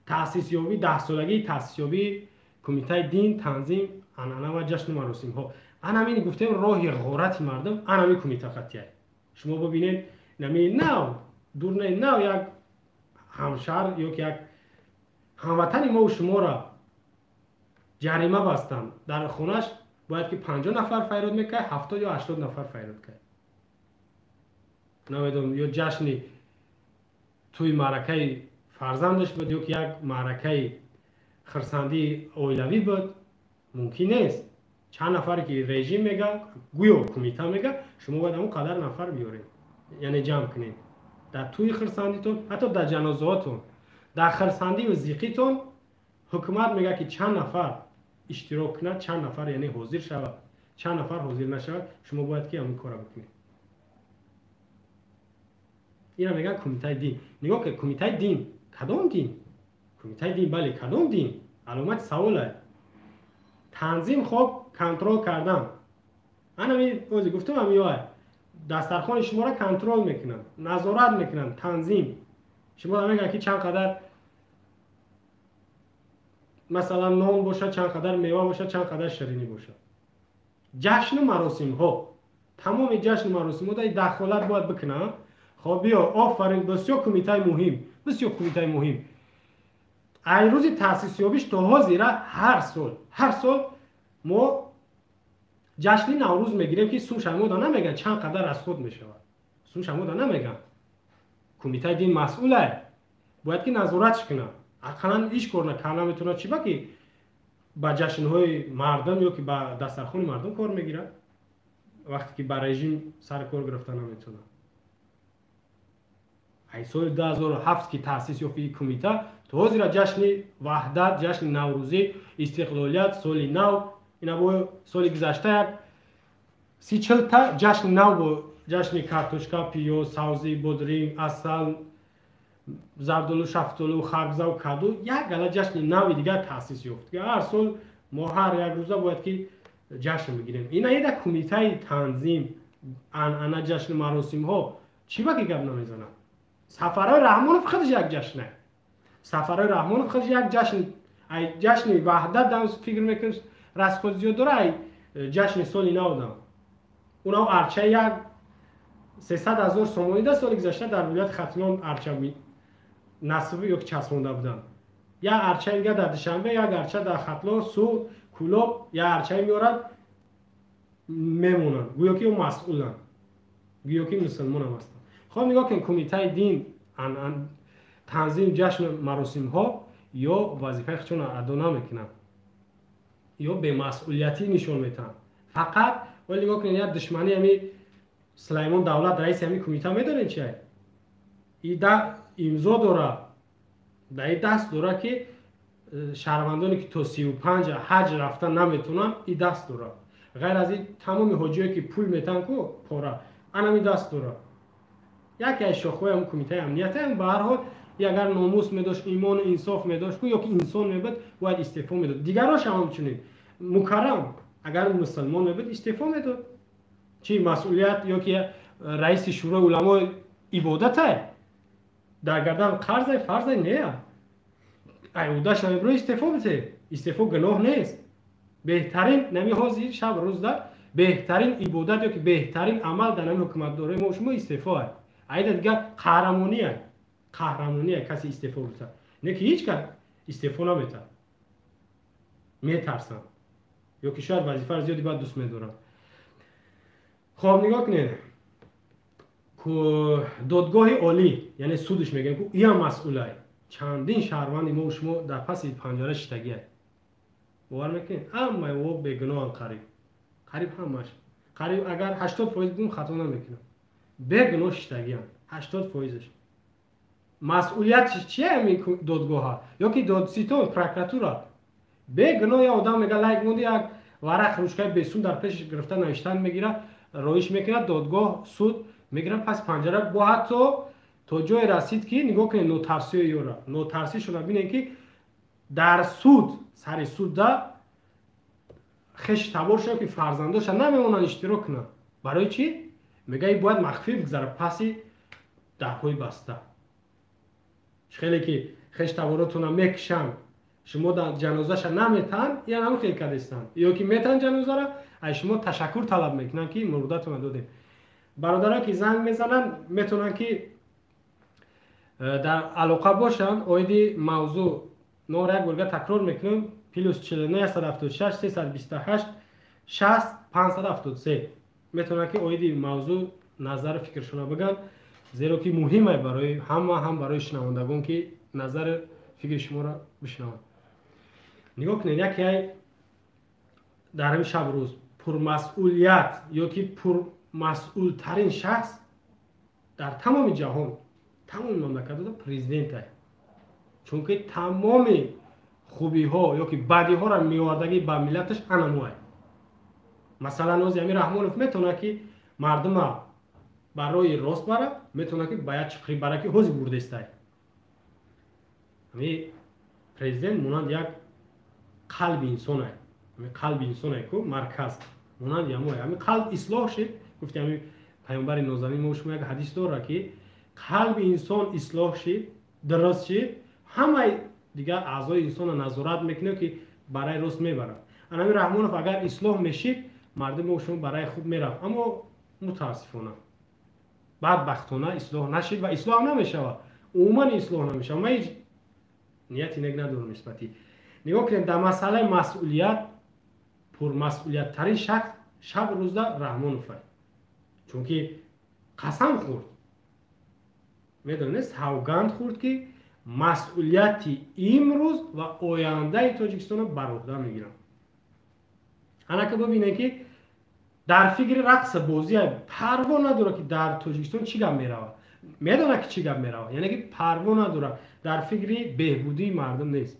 S1: Таъсисёбӣ, 10-солагии таъсисёбии Кумитаи дин, танзим, анъана ва ҷашну маросимҳо. Анамин гуфтем, роҳи ғорати мардум анами кумита қатъияй. Шумо бибинед, нами нав дур не, нав як ҳамшаҳр ё ки як ҳамватани мову шуморо ҷарима бастанд. Дар хонаш бояд ки 50 нафар файрод мекард, 70 ё 80 нафар файрод кард. Намедонам, ё ҷашни тӯи маъракаи фарзандаш буд ё ки як маъракаи хирсандии оилавӣ буд. Мумкин нест. Чанд нафаре ки режим мега, гӯё кумита мега, шумо бояд ҳамон қадар нафар биёред, яъне ҷамъ кунед дар тӯи хирсандитон, ҳатто дар ҷанозаҳотон, дар хирсандию зиқитон ҳукумат мега ки чанд нафар иштирок кунад, чанд нафар, яъне ҳозир шавад, чанд нафар ҳозир нашавад, шумо бояд ки ҳамин кора бикунед. Ина мегӯянд Кумитаи дин. Нигоҳ кунед, Кумитаи дин, кадом дин? Кумитаи дин, бале, кадом дин? Аломати саволе. Танзим, хоб, контрол кардан. Анами ози гуфтум, ами дастархони шуморо контрол мекунанд, назорат мекунанд, танзим. Шумо мегӯянд ки чанд қадар, масалан, нон бошад, чанд қадар мева бошад, чанд қадар ширинӣ бошад. Ҷашну маросимҳо, тамоми ҷашну маросимҳо дар дахолат бояд бикунанд. Хоб, биё, офарин, бисёр кумитаи муҳим, бисёр кумитаи муҳим. Ай рӯзи таъсисёбиш то ҳозира ҳар сол, ҳар сол мо ҷашни Наврӯз мегирем ки сум шамода намеган чанд қадар аз худ мешавад, сум шамода намеган. Кумитаи дин масъулай, бояд ки назоратш кунад. Ақаллан иш кор карда наметавонад, чӣ ба ки ба ҷашнҳои мардум ё ки ба дастархони мардум кор мегирад, вақте ки ба режим сари кор гирифта наметавонад. Ай соли 2007 ки таъсис ёфт ин кумита, то ҳозира ҷашни Ваҳдат, ҷашни Наврӯзӣ, Истиқлолият, соли нав, ина бо соли гузашта як 30-40 та ҷашни нав бо ҷашни картошка, пиёз, савзӣ, бодринг, асал, зардолу, шафтолу, харбзаву каду, як гала ҷашни нави дигар таъсис ёфт. Ҳар сол мо ҳар як рӯза бояд ки ҷашн бигирем. Ина ида Кумитаи танзим, анъана, ҷашну маросимҳо чӣ ба ки гап намезанад? Сафарҳои Раҳмонов худаш як ҷашне. Сафарҳои Раҳмонов худаш як ҷашн. Ай ҷашни Ваҳдат дам фикр мекунем, расход зиёд дора, ай ҷашни соли навдам. Унав арча як 300 000 сомонӣ да соли гузашта дар вилояти Хатлон арча насб ё ки часпонда буданд. Як арчаи дига дар Душанбе, як арча дар Хатлон, Суғд, Кӯлоб, як арчае меорад, мемонанд, гӯё ки масъуланд, гӯё ки мусулмонам ҳастанд. Хоб, нигоҳ кунед, кумитаи дин, танзими ҷашну маросимҳо ё вазифаи худшонро адо намекунанд, ё бемасъулиятӣ нишон метаҳанд фақат. Вале нигоҳ кунед, як душмани ҳами Сулаймон Давлат, раиси ҳами кумита, медонед чи ида имзо дора, дар и даст дора, ки шаҳрвандоне ки то 35 ҳаҷ рафта наметавонанд, и даст дора. Ғайр аз ин, тамоми ҳоҷиое ки пул метаҳанд ку пора, анами даст дора. Яке аз шохҳои ҳам кумитаи амният. Ба ҳар ҳол, агар номус медошт, имону инсоф медошт ку ё ки инсон мебуд, бояд истеъфо медод. Дигарош ҳам ҳамчунин. Мукаррам агар мусулмон мебуд, истеъфо медод. Чи масъулият ё ки раиси шӯрои уламо ибодатай, дар гардан қарзай, фарзай нея, ай удаш намебиро, истеъфо бите. Истеъфо гуноҳ нест. Беҳтарин нами ҳозир шаб рӯзда беҳтарин ибодат ё ки беҳтарин амал дар нами ҳукуматдорои мо шумо истеъфо айда. Дигар қаҳрамония, қаҳрамония касе истеъфо бита. Не ки ҳеҷ кас истеъфо наметад, метарсанд ё ки шояд вазифаро зиёди баъд дӯст медоранд. Хоб, нигоҳ кунед, додгоҳи олӣ, яъне судш мегӯем ку, иам масъулай. Чандин шаҳрванди мо шумо дар паси панҷара шиштагиай. Бовар мекунед, ҳамаи о бегуноҳанд, қариб, қариб ҳамаш, қариб агар 80% бигӯм, хато намекунам, бегуноҳ шиштагианд 80%-аш. Масъулият чия ами додгоҳа ё ки додситон, прокуратура? Бегуноҳ я одам мега, лайк монди, як варақ, ручкаи бесум дар пеш гирифта, навиштан мегира, роиш мекунад, додгоҳ, суд мегирад, пас панҷара. Бо ҳатто то ҷое расид, ки нигоҳ кунед нотарсиёи ёра, нотарсишона бинед, ки дар суд, сари судда хеши таборша ки фарзандоша намемонанд иштирок кунанд. Барои чӣ? Мега, и бояд махфӣ бигзарад, паси дарҳои баста. Хеле ки хеш таборотона мекушанд, шумо ҷанозаша наметаҳанд, ия ҳам хел кардистанд, ё ки метаҳанд ҷанозара, аз шумо ташаккур талаб мекунанд, ки мурдатона додем. Бародарон ки занг мезананд, метавонанд ки дар алоқа бошанд оиди мавзӯъ. Номро як борга такрор мекунем: +49 176 328 60 573. Метавонанд ки оиди мавзӯъ назару фикршона бигӯянд, зеро ки муҳиме барои ҳама, ҳам барои шунавандагон, ки назару фикри шуморо бишунаванд. Нигоҳ кунед, яке дар ҳамин шаб рӯз пурмасъулият ё ки пурмасъултарин шахс дар тамоми ҷаҳон, тамоми мамлакатҳо президентай, чунки тамоми хубиҳо ё ки бадиҳоро меовардагӣ ба миллаташ анамуай. Масалан, ози Амир Раҳмонов метавонад, ки мардума ба роҳи рост барад, метавонад, ки ба як чиқрӣ бара, ки ҳози бурдестай. Ами президент монанд як қалби инсонай, ами қалби инсонай ку марказ монанд ямой. Ами қалб ислоҳ шид, гуфти ами паёмбари нозанин мо шумо як ҳадис дорад, ки қалби инсон ислоҳ шид, дуруст шид, ҳамаи дигар аъзои инсонро назорат мекунад, ки барои рост мебарад. Анами Раҳмонов агар ислоҳ мешид, мардуми мо шумо барои хуб мерафт, аммо мутаассифона, бадбахтона ислоҳ нашид ва ислоҳ намешавад, умуман ислоҳ намешавад. Ман ҳеҷ нияти нек надорам нисбати. Нигоҳ кунед, дар масъалаи масъулият пурмасъулияттарин шахс шаб рӯзда Раҳмонов, чунки қасам хӯрд, медонед, савганд хӯрд, ки масъулияти имрӯз ва ояндаи Тоҷикистонро бар уҳда мегирам. Анака бибинед, ки дар фикри рақса бозия, парво надорад, ки дар Тоҷикистон чӣ гап меравад. Медонад, ки чӣ гап меравад, яъне ки парво надорад, дар фикри беҳбудии мардум нест.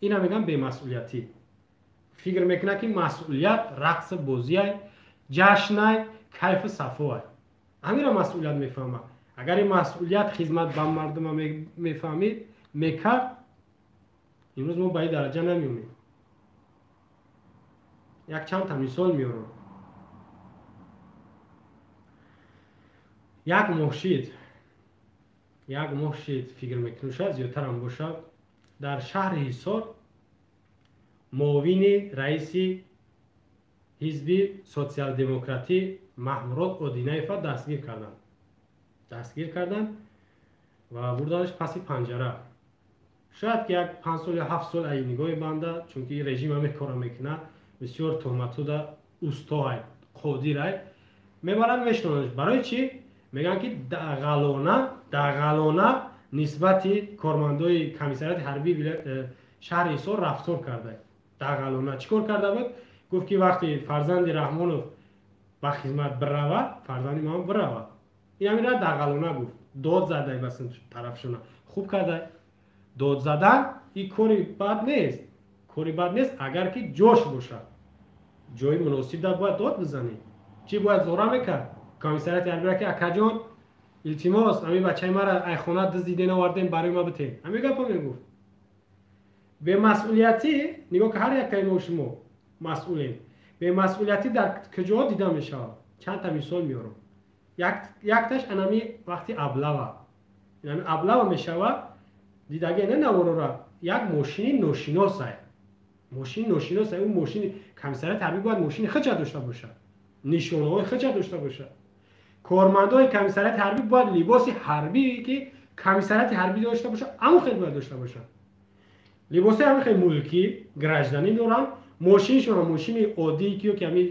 S1: Ина мегӯям бемасъулиятӣ. Фикр мекунад, ки масъулият рақса бозиай, ҷашнай, кайфу сафоай, ҳамира масъулият мефаҳмад. Агар ин масъулият хизмат ба мардума мефаҳмид, мекард, имрӯз мо ба ин дараҷа намеомем. Як чандта мисол меорам. Як моҳ шид, як моҳ шид, фикр мекунам, шояд зиёдтарам бошад, дар шаҳри Ҳисор муовини раиси ҳизби социал-демократӣ Маҳмурод Одинаева дастгир карданд. Дастгир карданд ва бурданаш паси панҷара. Шояд ки як 5 сол ё 7 сол ай нигоҳи банда, чунки режим ҳаме кора мекунад, бисёр туҳматуда устоай, қодирай, мебаранд мешинонаш. Барои чӣ? Мегӯянд ки дағалона нисбати кормандои комиссариати ҳарбии шаҳри Ҳисор рафтор карда. Дағалона чӣ кор карда буд? Гуфт ки вақте фарзанди Раҳмонов ба хизмат биравад, фарзанди ман биравад. Ин ҳаминра дағалона гуфт. Дод задай ба тарафшона. Хуб кардай. Дод задан ин кори бад нест. Кори бад нест, агар ки ҷош бошад. Ҷои муносиб дар бояд дод бизанӣ. Чӣ бояд зора мекард? Комиссариати ҳарбиро ки акаҷон, илтимос, ҳамин бачаи мара ай хона дуздиден овардем, барои ма битен. Ҳамин гапо мегуфт. Бемасъулиятӣ, нигоҳ ки ҳар яктаи мо шумо масъулем. Бемасъулиятӣ дар куҷоҳо дида мешавад? Чанд та мисол меорам. Якташ анами вақти аблава. Анами аблава мешавад, дидаге не наворора, як мошини ношиносай. Мошини ношиносай, ӯ мошини комиссариати ҳарбӣ бояд мошини худша дошта бошад. Нишонаҳои худша дошта бошад. Кормандои комиссариати ҳарбӣ бояд либоси ҳарбӣ ки комиссариати ҳарбӣ дошта бошад, ҳамон хел бояд дошта бошад. Либоси ҳамин хел мулкӣ, гражданӣ доранд, мошиншона мошини оддӣ ки ё ки ҳамин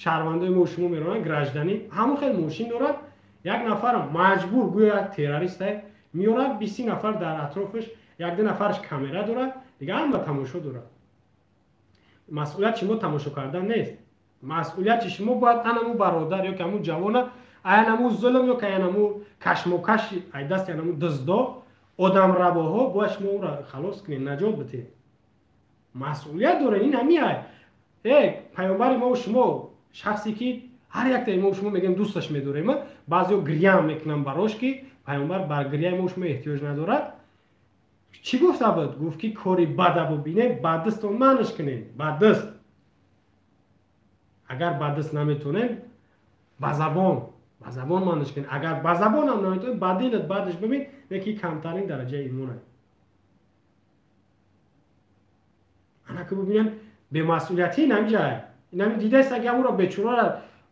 S1: шаҳрвандои мо шумо меронанд, гражданӣ, ҳамон хел мошин дорад. Як нафар маҷбур гӯё як террористай меорад, 20 нафар дар атрофаш, як ду нафараш камера дорад, дигар ҳама тамошо дорад. Масъулияти шумо тамошо кардан нест. Масъулияти шумо бояд анаму бародар ё ки ҳамун ҷавона аянаму зулм ё ки аянаму кашмокаши ай дасти анаму дуздо одамрабоҳо бояд шумо ӯро халос кунед, наҷот битед. Масъулият доред, ин ҳамин ай. Паёмбари мо шумо шахсе ки ҳар яктаи мо шумо мегӯем дӯсташ медорем, баъзеҳо гирьяам мекунанд барош ки паёмбар бар гирьяи мо шумо эҳтиёҷ надорад. Чӣ гуфта буд? Гуфт ки кори бада бубинед, ба дастон манаш кунед, ба даст. Агар ба даст наметонед, ба забон манаш кунед. Агар ба забон ҳам наметонед, ба дилат бадаш бибин, не ки камтарин дараҷаи имон аст. Ана ки бубинем бемасъулиятӣ инамҷай. Инами дидаест, ки ҳамонро бечораро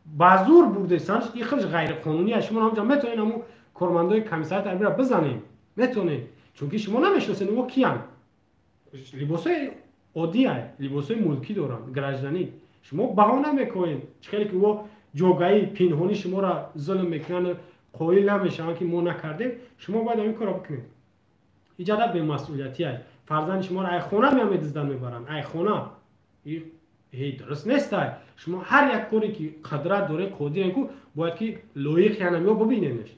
S1: ба зур бурдесанд, ин худаш ғайриқонунӣ аст. Шумо ҳамҷа метавонед ҳамун кормандои комиссариати ҳарбиро бизанед. Метавонед. Чунки шумо намешиносед онҳо киянд. Либосҳои оддӣ, либосҳои мулкӣ доранд, гражданӣ. Шумо баҳона мекунед. Чӣ хеле ки ӯ ҷогаи пинҳонӣ шуморо зулм мекунанд, қоил намешаванд ки мо накардем, шумо бояд ҳамин корро бикунед. Иҷода бемасъулиятӣ аст. Фарзанди шуморо ай хона меомедизданд мебаранд, ай хона. Ҳей дуруст нест. Шумо ҳар як коре ки қудрат доред, қодиред ку, бояд ки лоиқи ҳанамиё бибинедш.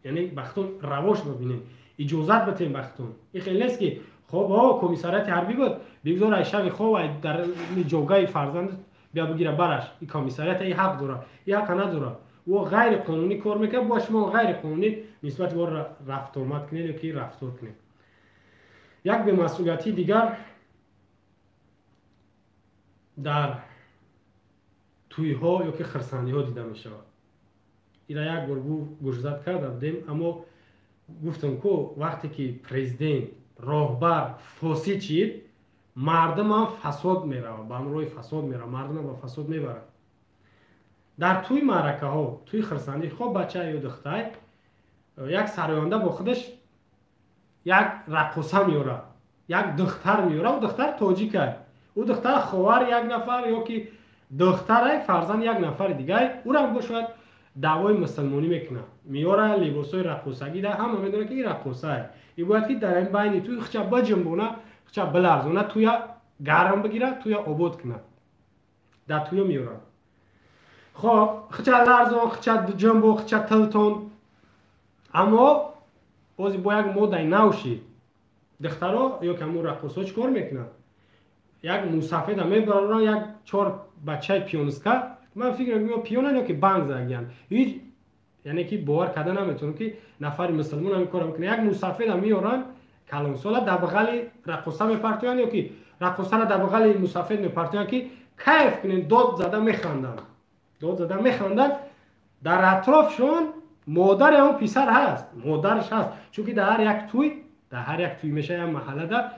S1: Яъне бахтон равош бибинед. Иҷозат битем бахтон. Ин хеле нест ки хоб, комиссариати ҳарбӣ буд, бигзор ай шави хоб ай дар ҷогаи фарзанд бия бигира бараш. Ин комиссариат ин ҳақ дорад, ин ҳақа надорад. Ӯ ғайриқонунӣ кор мекунад, бояд шумо ғайриқонунӣ нисбати ӯ рафтомад кунед ё ки рафтор кунед. Як бемасъулиятии дигар дар тӯйҳо ё ки хирсандиҳо дида мешавад. Ира як бор гӯшзад карда будем, аммо гуфтам ку вақте ки президент, роҳбар фосид шид, мардумам фасод меравад, ба ҳамроҳи фасод меравад, мардумам ба фасод мебарад. Дар тӯи маъракаҳо, тӯи хирсандӣ, хоб бача ё духтай як сароянда бо худаш як раққоса меорад, як духтар меорад, ӯ духтар тоҷикай, ӯ духтар ховар як нафар ё ки духтарай фарзанд як нафари дигар, ӯрам бо шояд даъвои мусулмонӣ мекунад. Меора либосҳои раққосагӣ, да ҳама медонад ки ин раққосае. Ин бояд ки дар ин байни тӯй хича биҷунбона, хича биларзона, тӯя гарм бигирад, тӯя обод кунад. Дар тӯя меорад. Хоб, хича ларзон, хича ҷунбо, хича тилтон. Аммо бози бо як модаи нав шид. Духтаро ё ки ҳамун раққосҳо чӣ кор мекунанд? Як мусафеда мебароранд, як чор бачаи пиониска. Ман фикр мекунам ё пионан ё ки банг задагиянд. Ҳеҷ, яъне ки бовар карда наметавонам ки нафари мусулмон ҳамин корро мекунад. Як мусафеда меоранд, калонсола дар бағали раққоса мепартоянд ё ки раққосаро дар бағали мусафед мепартоянд ки кайф кунед, дод зада механданд. Дод зада механданд. Дар атрофшон модари ҳамон писар ҳаст, модараш ҳаст. Чунки дар ҳар як тӯй, дар ҳар як тӯй мешавад як маҳаллада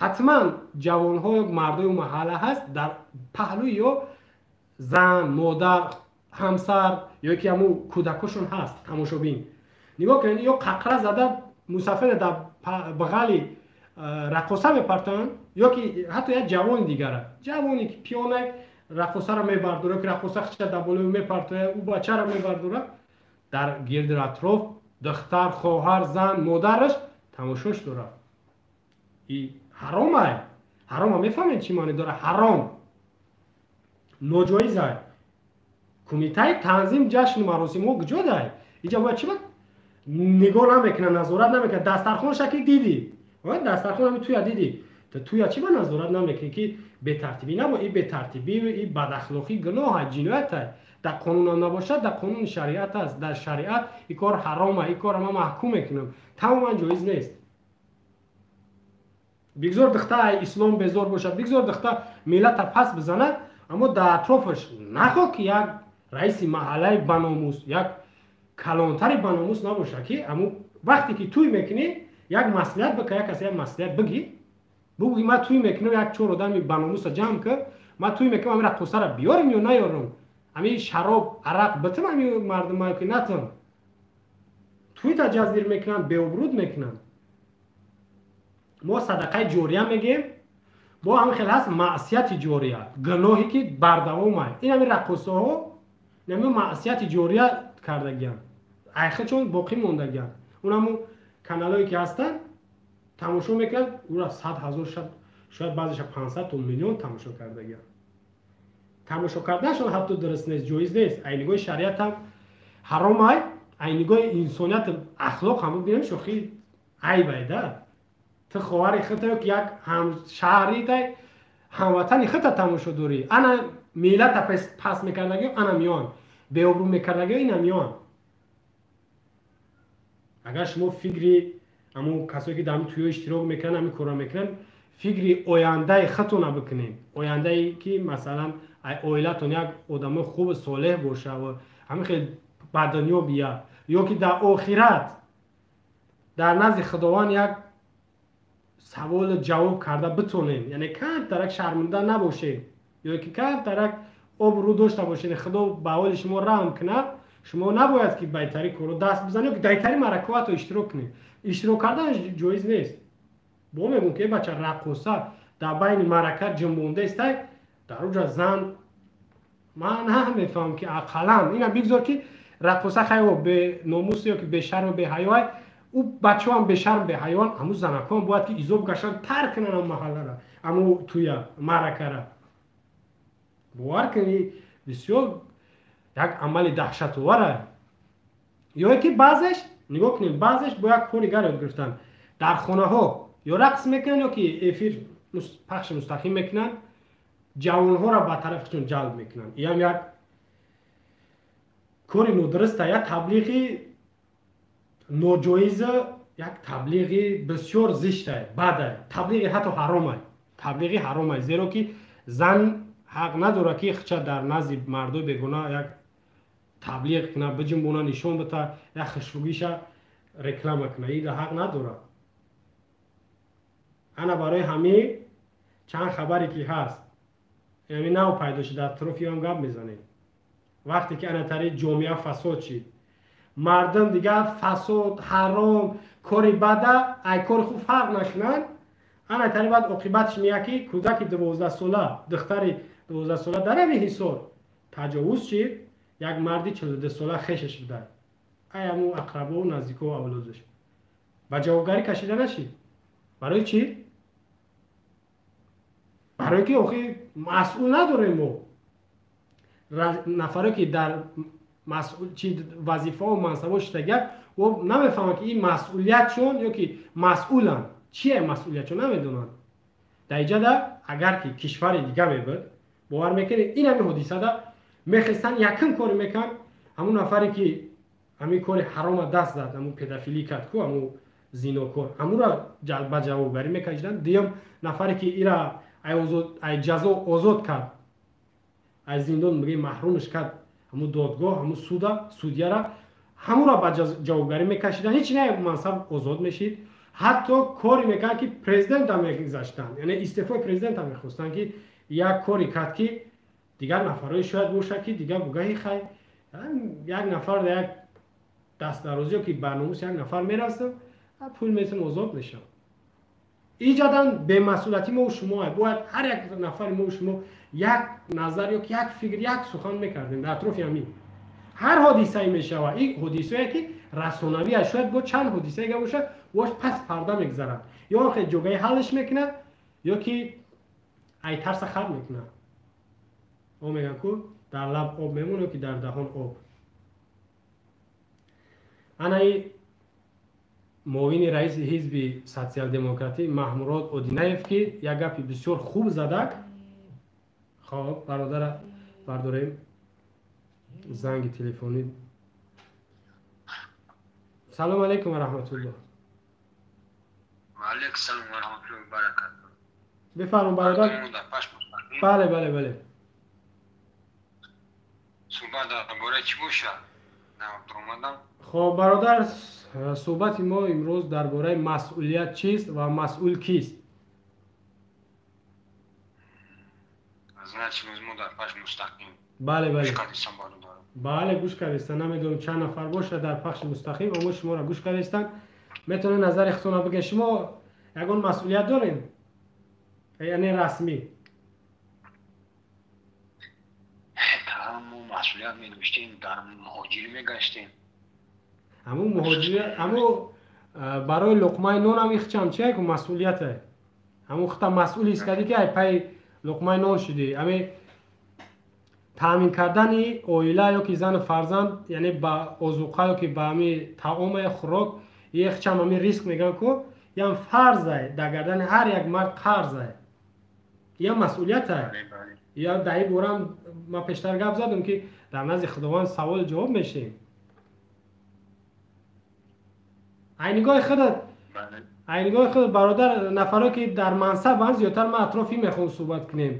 S1: ҳатман ҷавонҳо ё мардои маҳалла ҳаст, дар паҳлӯи ё Зан, модар, ҳамсар ё ки ҳамун кӯдакошон ҳаст, тамошобин. Нигоҳ кунед, ё қақра зада мусафеда дар бағали раққоса мепартоянд, ё ки ҳатто як ҷавони дигара, ҷавоне ки пиёна, раққосаро мебардора, ё ки раққоса хича дар болои мепартояд, ӯ бачаро мебардора. Дар гирди атроф духтар, хоҳар, зан, модараш тамошош дорад. И ҳаромай. Ҳарома мефаҳмед, чӣ маъне дора? Ҳаром, ноҷоизай. Кумитаи танзим ҷашну маросимҳо куҷо дай? Иҷа бояд чӣ нигоҳ намекунад, назорат намекунад? Дастархонша ки дидӣ, дастархон ҳами туя дидӣ, туя чӣ ба назорат намекунӣ, ки бетартибӣ набо? И бетартибӣ, и бадахлоқӣ гуноҳа, ҷиноятай. Дар қонунам набошад, дар қонуни шариат аст. Дар шариат и кор ҳарома, и корро ман маҳкум мекунам, тамоман ҷоиз нест. Бигзор духта ислом безор бошад, бигзор духта миллата пас бизанад, аммо дар атрофаш нахо ки як раиси маҳаллаи баномус, як калонтари баномус набошад, ки аму вақте ки тӯй мекунӣ, як маслиҳат бика, як касе як маслиҳат бигӣ, бугӯ, ман тӯй мекунам, як чор одами баномуса ҷамъ кар, ман тӯй мекунам, ами раққосаро биёрем ё наёрам, ами шароб, арақ битим ами мардума ки натам? Тӯйта ҷаздир мекунанд, беобруд мекунанд. Мо садақаи ҷория мегӯем, бо ҳамин хел ҳаст маъсияти ҷория, гуноҳе ки бардавомай. Ин ҳами раққосаҳо ҳами маъсияти ҷория кардагианд, айхачон боқӣ мондагианд. Унаму каналое ки ҳастанд, тамошо мекунанд ура 100 000, шояд баъзеша 500 то миллион тамошо кардагианд. Тамошо карданашон ҳатто дуруст нест, ҷоиз нест. Ай нигоҳи шариатам ҳаромай, ай нигоҳи инсоният, ахлоқ ҳам бибинем, шохи айбай да. Ту ховари худта ё ки як ҳамшаҳритай, ҳамватани худта тамошо дорӣ. Ана миллата пас мекардагиё ана миён, беобрӯ мекардагиё ина миён. Агар шумо фикри ҳамун касое ки дар ҳамин тӯё иштирок мекунанд, ҳамин корро мекунанд, фикри ояндаи худтона бикунед, ояндае ки масалан оилатон як одамои хубу солеҳ боша ва ҳамин хел ба дунё бия, ё ки дар охират дар назди Худованд як саволу ҷавоб карда битонем, яъне камтарак шарманда набошед ё ки камтарак обрӯ дошта бошед, Худо ба ҳоли шумо раҳм кунад. Шумо набояд ки байтари корро даст бизанед ё ки дайтари маъракаҳо иштирок кунед. Иштирок кардан ҷоиз нест. Бо мегӯм ки бача раққоса дар байни маърака ҷунбондаистай, дар уҷа зан. Ман намефаҳмам, ки ақаллан ина бигзор ки раққоса хайо беномус ё ки бешарму беҳаёай, ӯ бачаҳоам бешарм, беҳаёан, ҳамун занакҳоам бояд ки изоб гаштан, тарк кунанд ам маҳаллара, аму туя, маъракара. Бовар кунед, бисёр як амали даҳшатовара. Ё ки баъзеш, нигоҳ кунед, баъзеш бо як кори гар ёд гирифтанд: дар хонаҳо ё рақс мекунанд, ё ки эфир, пахши мустақим мекунанд, ҷавонҳоро ба тарафи худшон ҷалб мекунанд. Иам як кори нодуруста, як таблиғи ноҷоиза, як таблиғи бисёр зиштай, бадай, таблиғи ҳатто ҳаромай, таблиғи ҳаромай, зеро ки зан ҳақ надорад, ки хича дар назди мардои бегона як таблиғ кунад, биҷунбона, нишон бита, як хушругиша реклама кунад. Ира ҳақ надорад. Ана барои ҳамин чанд хабаре ки ҳаст, яъне нав пайдо шуд, дар атрофи ҳам гап мезанем. Вақте ки анатари ҷомеа фасод шид, мардум дигар фасод, ҳаром, кори бада ай кори хуб фарқ накунанд, ана тари баъд оқибатш меяд, ки кӯдаки 12-сола, духтари 12-сола дар ҳамин Ҳисор таҷовуз шид. Як марди 42-сола хешаш буда, ай ҳамун ақрабову наздикову авлодаш, ба ҷавобгарӣ кашида нашид. Барои чӣ? Барое ки охи масъул надорем мо. Нафаре ки дар чи вазифао, мансабо шидагият, о намефаҳманд, ки ин масъулиятшон ё ки масъуланд, чие масъулиятшон, намедонанд. Дар иҷада агар ки кишвари дига мебуд, бовар мекунед, ин ҳамин ҳодисада мехестанд, якум коре мекунанд, ҳамун нафаре ки ҳамин кори ҳарома даст зад, ҳамун педофилӣ кард ку, ҳамун зинокор, ҳамура ба ҷавобгарӣ мекашиданд. Дуюм нафаре ки ира ай ҷазо озод кард, аз зиндон бигем маҳрумш кард, ҳамун додгоҳ, ҳамун суда, судьяра, ҳамура ба ҷавобгарӣ мекашиданд. Ҳеч не, мансаб озод мешид. Ҳатто коре мекард, ки президента мегузаштанд, яъне истеъфои президента мехостанд, ки як коре кард, ки дигар Дигар нафарҳое шояд бошад, ки дигар бугаҳи хай як нафар дар як дастдарозиё ки ба номус як нафар мерасам, пул метон озод мешавам. Иҷадан бемасъулияти мо шумо бояд ҳар як нафари мо шумо як назар ё як фикр, як сухан мекардем дар атрофи ҳамин. Ҳар ҳодисае мешавад, ин ҳодисае ки расонавӣ аст, шояд бо чанд ҳодисае га бошад, бош пас парда мегузарад. Ё он хел ҷогаи ҳаллаш мекунад, ё ки ай тарса хат мекунад. О мегӯянд ку дар лаб об мемонад, ё ки дар даҳон об. Анаи муовини раиси ҳизби социал-демократӣ Маҳмурод Одинаев, ки як гапи бисёр хуб задак. Хоб, бародара бардорем занги телефонӣ. Салом алейкум ва раҳматуллоҳ.
S3: Ва алейкум салом ва раҳматуллоҳи ва баракатуҳ.
S1: Бифармо бародар. Бале, бале, бале.
S3: Суҳбат дар бораи чӣ бошад? Омадам.
S1: Хоб бародар, суҳбати мо имрӯз дар бораи масъулият чист ва масъул кист?
S3: Значит, мо дар пахш мустақим.
S1: Бале, бале.
S3: Гӯш кардистам бародар.
S1: Бале, гӯш кардистам. Намедонам чанд нафар бошад дар пахши мустақим, аммо шуморо гӯш кардистам. Метавонед назари худтонро бигӯед. Шумо ягон масъулият доред? Яъне расмӣ?
S3: Мо масъулият медоштем, дар муҳоҷирӣ мегаштем.
S1: Ҳамун муҳоҷирӣ, ҳамун барои луқмаи нонам ихчам чи яку масъулияте? Ҳамун хута масъул ҳис кардӣ, ки ай пай луқмаи нон шудӣ. Ҳамин таъмин кардани оила ё ки зану фарзанд, яъне ба озуқа ё ки ба ҳамин таома ё хӯрок, ихчам ҳамин риск мегӯянд ку, ям фарзай дар гардани ҳар як мард қарзай. Ям масъулиятай. Я дар ин борам ман пештар гап задам, ки дар назди Худованд савол ҷавоб мешем. Ай нигоҳи худат, ай нигоҳи худат бародар, нафаро ки дар мансабанд, зиёдтар ман атрофи мехоҳам суҳбат кунем.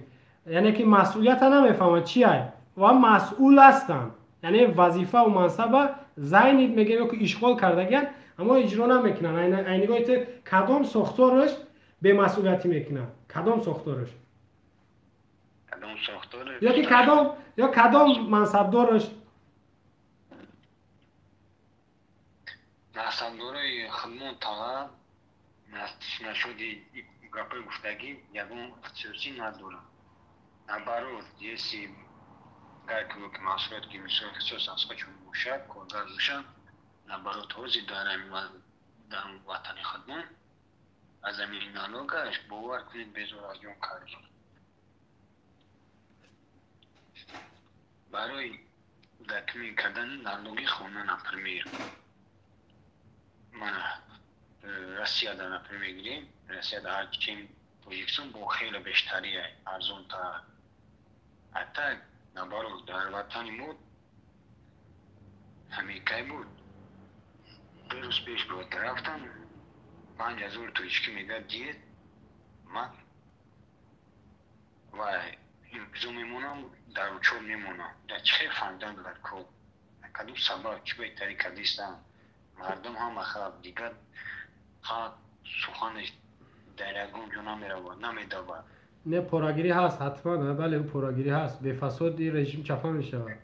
S1: Яъне ки масъулията намефаҳманд чи ай ва масъул ҳастанд. Яъне вазифаву мансаба зайнид мегӯем ё ки ишғол кардагиянд, аммо иҷро намекунанд. Ай нигоҳи ту кадом сохтораш бемасъулиятӣ мекунад? Кадом сохтораш? Ё ки кадом, ё кадом мансабдораш?
S3: Мансабдорои хидмат талаб нашуди гапои гуфтагӣ ягон ихтисосӣ надорам. Наоборот, если гар ки масъулият ки мисол ихтисос аз худшон бошад, коргар бошад, наоборот, ҳозир дар ватани хидмат аз ҳамин налогаш бовар кунед безор аз ҷон кардем. Барои документ кардани налоги хона, например, мана Россияда, например, мегирем, Россияда ҳарчи Тоҷикистон бо хеле бештария арзонтар. Ҳатта наоборот, дар ватани мо ҳамин кай буд, 2 рӯз пеш буд, рафтам 5000 тоҷикӣ мегӯяд диет, ман ва имзо мемонам, дар учёт мемонам. Дар чӣ хел фаҳмидан дар кор? Кадом сабаб чӣ беҳтарӣ кардистам? Мардум ҳама хаб, дигар халқ суханаш дар ягон ҷо намеравад, намедавад.
S1: Не, порагирӣ ҳаст ҳатман, бале, ӯ порагирӣ ҳаст. Бефасод ин режим чапа мешавад.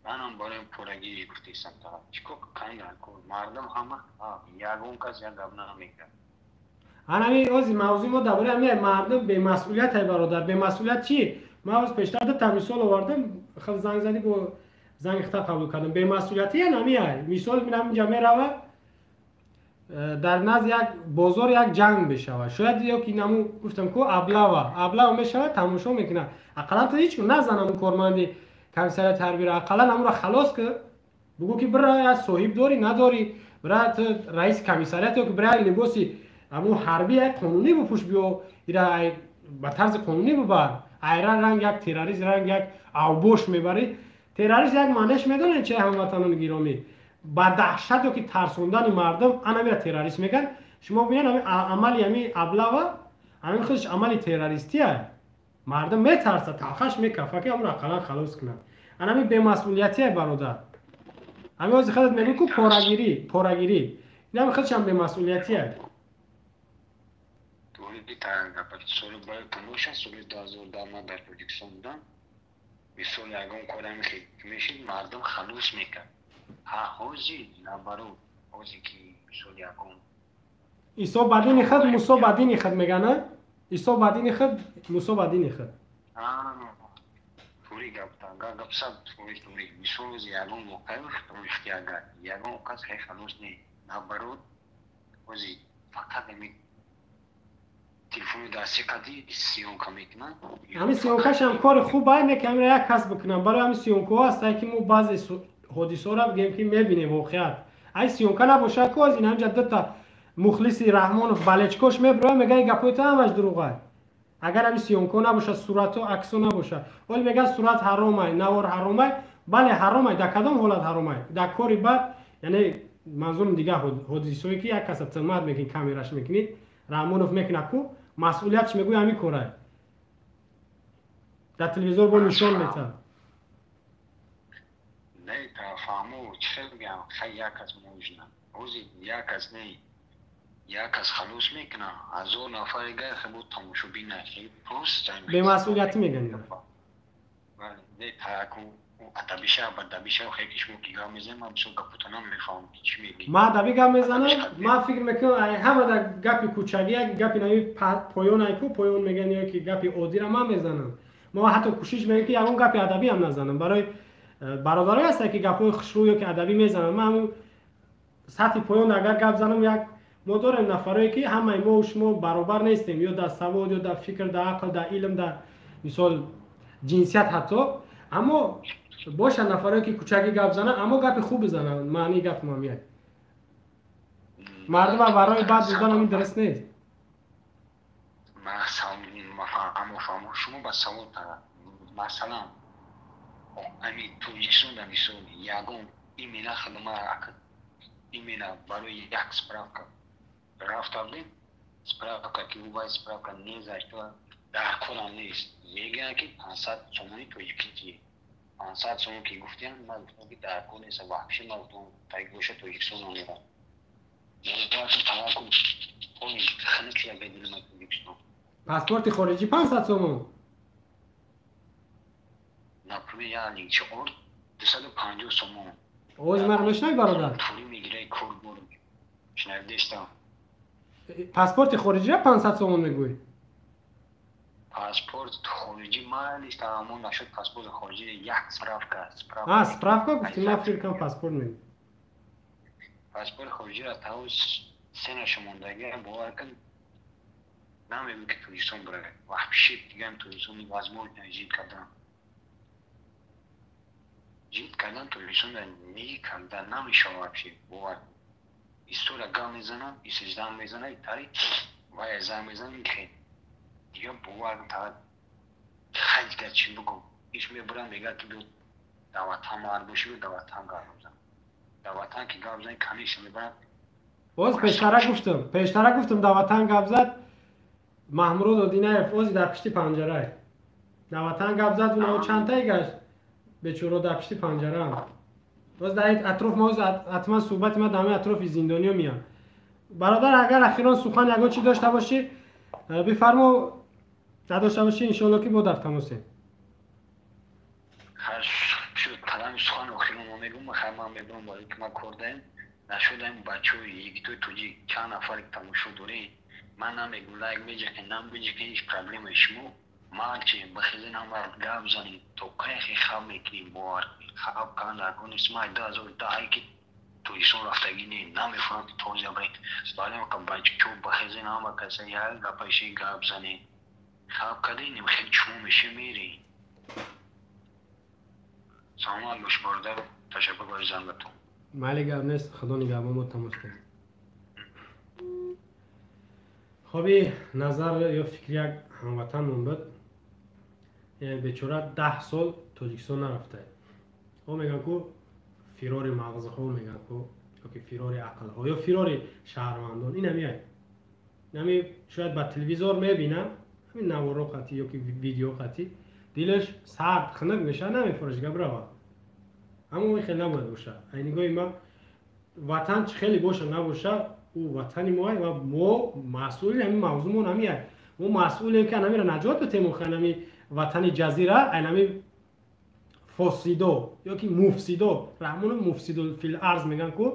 S3: Манам барои порагирӣ гуфтаистам тараф. Чӣ кор кардам дар кор? Мардум ҳама хаб, ягон кас як гап намегӯяд.
S1: Ана ҳамин ози мавзӯи мо дар бораи ҳамин мардум бемасъулият ай бародар. Бемасъулият чӣ? Ман оз пештар дута мисол овардам, хел занг задӣ, бо занги хита қабул кардам. Бемасъулиятӣ ян ҳамин ай. Мисол минам инҷа мерава, дар назди як бозор як ҷанг мешавад. Шояд ё ки наму гуфтам ку аблава, аблава мешавад, тамошо мекунад. Ақаллан ту ҳеҷ назан ҳамун корманди комиссариати ҳарбиро, ақаллан ҳамонро халос кӣ, бугӯ ки бира соҳиб дорӣ надорӣ, бира ту раиси комиссариат ё ки бира либоси ҳамун ҳарбӣ як қонунӣ бипӯш, биё ира ба тарзи қонунӣ бибар. Айра ранг як террорист, ранг як авбош мебарӣ. Террорист як маънеш медонед чи, ҳамватанони гиромӣ? Ба даҳшат ё ки тарсондани мардум ана мера террорист мегӯянд. Шумо бинед ҳамин амали ҳамин аблава, ҳамин худаш амали террористия. Мардум метарсад, талхаш мекафа, ки ҳамонро ақаллан халос кунад. Ана ҳамин бемасъулиятия бародар. Ҳамин ози худат мегӯӣ ку порагирӣ, порагирӣ. Ин ҳамин худаш ҳам бемасъулиятия.
S3: Тури та соли боятон бошад, соли 2010 ман дар Тоҷикистон будам. Мисол, ягон кор ҳамин мешид, мардум халус мекард. Ҳа, ҳозир наоборот, ҳозир ки мисол ягон
S1: Исо ба дини худ, Мусо ба дини худ меган, а? Исо ба дини худ, Мусо ба дини худ.
S3: Тури гап, гапсад тури, тури. Мисол, ҳозир ягон воқеа рӯйхти, агар ягон кас хеле халус не, наоборот, ҳозир фақат ҳамин телефони дастӣ қади съёмка мекунанд.
S1: Ҳамин съёмкашам кори хуб ай, не ки ҳамира як кас бикунам. Барои ҳамин съёмкаҳо ҳастае, ки мо баъзе ҳодисаҳоро бигем, ки мебинем воқеият. Ай съёмка набошад, ку ҳозир ҳамҷа дута мухлиси Раҳмонов балечкош мебирояд, мега, ин гапҳои ту ҳамаш дурӯғай. Агар ҳамин съёмкаҳо набошад, суратҳо, аксҳо набошад, вале мегӯяд, сурат ҳаромай, навор ҳаромай. Бале, ҳаромай. Дар кадом ҳолат ҳаромай? Дар кори бад, яъне манзурам дигар ҳодисаҳое, ки як каса тӯҳмат мекунӣ, камераш мекунӣ. Раҳмонов мекунад ку, масъулиятш мегӯй, ҳамин корай дар телевизор бо нишон метаҳад.
S3: Не, фаҳмо, чӣ хел бигӯям, хай, як кас можно, ҳозир як кас не, як кас халос мекунад, ҳазор нафари гай хебо тамошобин просто.
S1: Бемасъулиятӣ мегӯянд.
S3: Не, таку адабиша бадабиша, хе ки шумо ки гап мезанем, ман бисёр гапотон намефаҳмам, ки чӣ мегӯӣ.
S1: Ман адабӣ гап мезанам. Ман фикр мекунам, ҳама дар гапи кӯчагӣ, як гапи нави поён, айку поён мегӯян, ё ки гапи оддира ман мезанам. Мо ҳатто кӯшиш мекунем, ки ягон гапи адабӣ ҳам назанам. Барои бародарое ҳастанд, ки гапҳои хушрӯ ё ки адабӣ мезананд, ман ҳамун сатҳи поён агар гап занам. Як мо дорем нафарое, ки ҳамаи мо шумо баробар нестем, ё дар савод, ё дар фикр, дар ақл, дар илм, дар мисол ҷинсият ҳатто. Аммо бошад нафарое, ки кӯчагӣ гап зананд, аммо гапи хуб бизананд. Маънии гапам ҳам як мардума барои бад будан ҳамин дуруст нест.
S3: Шумо ба савол, масалан, ами Тоҷикистон дар мисол ягон именно хидмат, именно барои як справка рафта будем, справка ки вай справка незашто дар корам нест, мегӯянд, ки 500 сомони тоҷикӣ. 500 сомон ки гуфтиям, ман гуфтам, ки дар кор нест вообще. Ман гуфтам, тайг боша, Тоҷикистон намерам. Таваккул ханак ягадилма Тоҷикистон.
S1: Паспорти хориҷӣ 500 сомон?
S3: Например, яъне чор 250 сомон.
S1: Овози маро мешунавӣ, бародар?
S3: Пули мегирай, кор бор шунавидестам.
S1: Паспорти хориҷира 500 сомон мегӯӣ?
S3: Паспорт хориҷӣ малиш таамон нашуд, паспорти хориҷӣ як справка.
S1: А, справка гуфтӣ, ман фикр кардам, паспорт мегӯ.
S3: Паспорти хориҷиро тавз сенаша мондагӣ, бовар кун, намегӯ, ки Тоҷикистон бирай. Вообще дигам Тоҷикистон невозможно жить кардан, жить кардан Тоҷикистон никогда намешава вообще, бовар. История гап мезанам, истиҷдан мезана, тари вай занг мезанам, хе дига, бовар, хай, дига чӣ бигӯм? Иш мебурам, мегӯяд, ки биё дар ватан мард бошӣ, биё дар ватан гап бизан. Дар ватан ки гап зани, конечно, мебарам.
S1: Боз пештара гуфтам, дар ватан гап зад Маҳмурод Одинаев, ози дар пишти панҷарай. Дар ватан гап зад, унао чандтае гашт, бечоро дар пишти панҷараам. Боз дар атроф мо ҳатман суҳбати ма дар ҳамин атрофи зиндониё меяд. Бародар, агар ахирон сухан ягон чӣ дошта бошӣ, бифармо, надошта бошӣ, иншоалло, ки бо дар тамосем.
S3: Калами сухан охирон ма мегӯм, хай, ман мегӯм, барои ки ман кор даем нашудаем. Бачаҳои йигитои тоҷик, чанд нафаре тамошо дорем, ман намегӯм, лайк меҷиқен, намбиҷиқен, ҳеҷ проблемаи шумо. Марчи бихезен, ҳама гап занем. То кайхе хаб мекунем? Бовар, хаб кан дар кор нест. Ман 2010 ки Тоҷикистон рафтагӣ не, намефаҳмам, ки тоза барем. Бачаҳо, бихезен, ҳама каса як гапаши гап занем. Хаб кардем, хел чумо меше, мерем. Саломат бош, бародар, ташаккур барои зангатон.
S1: Майли, гап нест, худо нигаҳбон, мо тамос кунем. Хоби, назар ё фикри як ҳамватанмон буд. Бечора 10 сол Тоҷикистон нарафтае. О, мегӯям ку, фирори мағзҳо, мегӯям ку, ёки фирори ақлҳо, ё фирори шаҳрвандон. Инамияй, инами шояд ба телевизор мебинам, ҳамин наворо қатӣ ёки видео қатӣ дилаш сард, хунук мешавад, намефораш гап рава. Аммо ин хел набояд бошад. Ай нигоҳи ман, ватан чӣ хеле боша набоша, ӯ ватани моа ва мо масъули ҳамин мавзӯъмон ҳамияй. Мо масъулем ки анамиро наҷот битем, анами ватани ҷазира, анами фосидо ё ки муфсидо. Раҳмону муфсидул фил арз меган ку,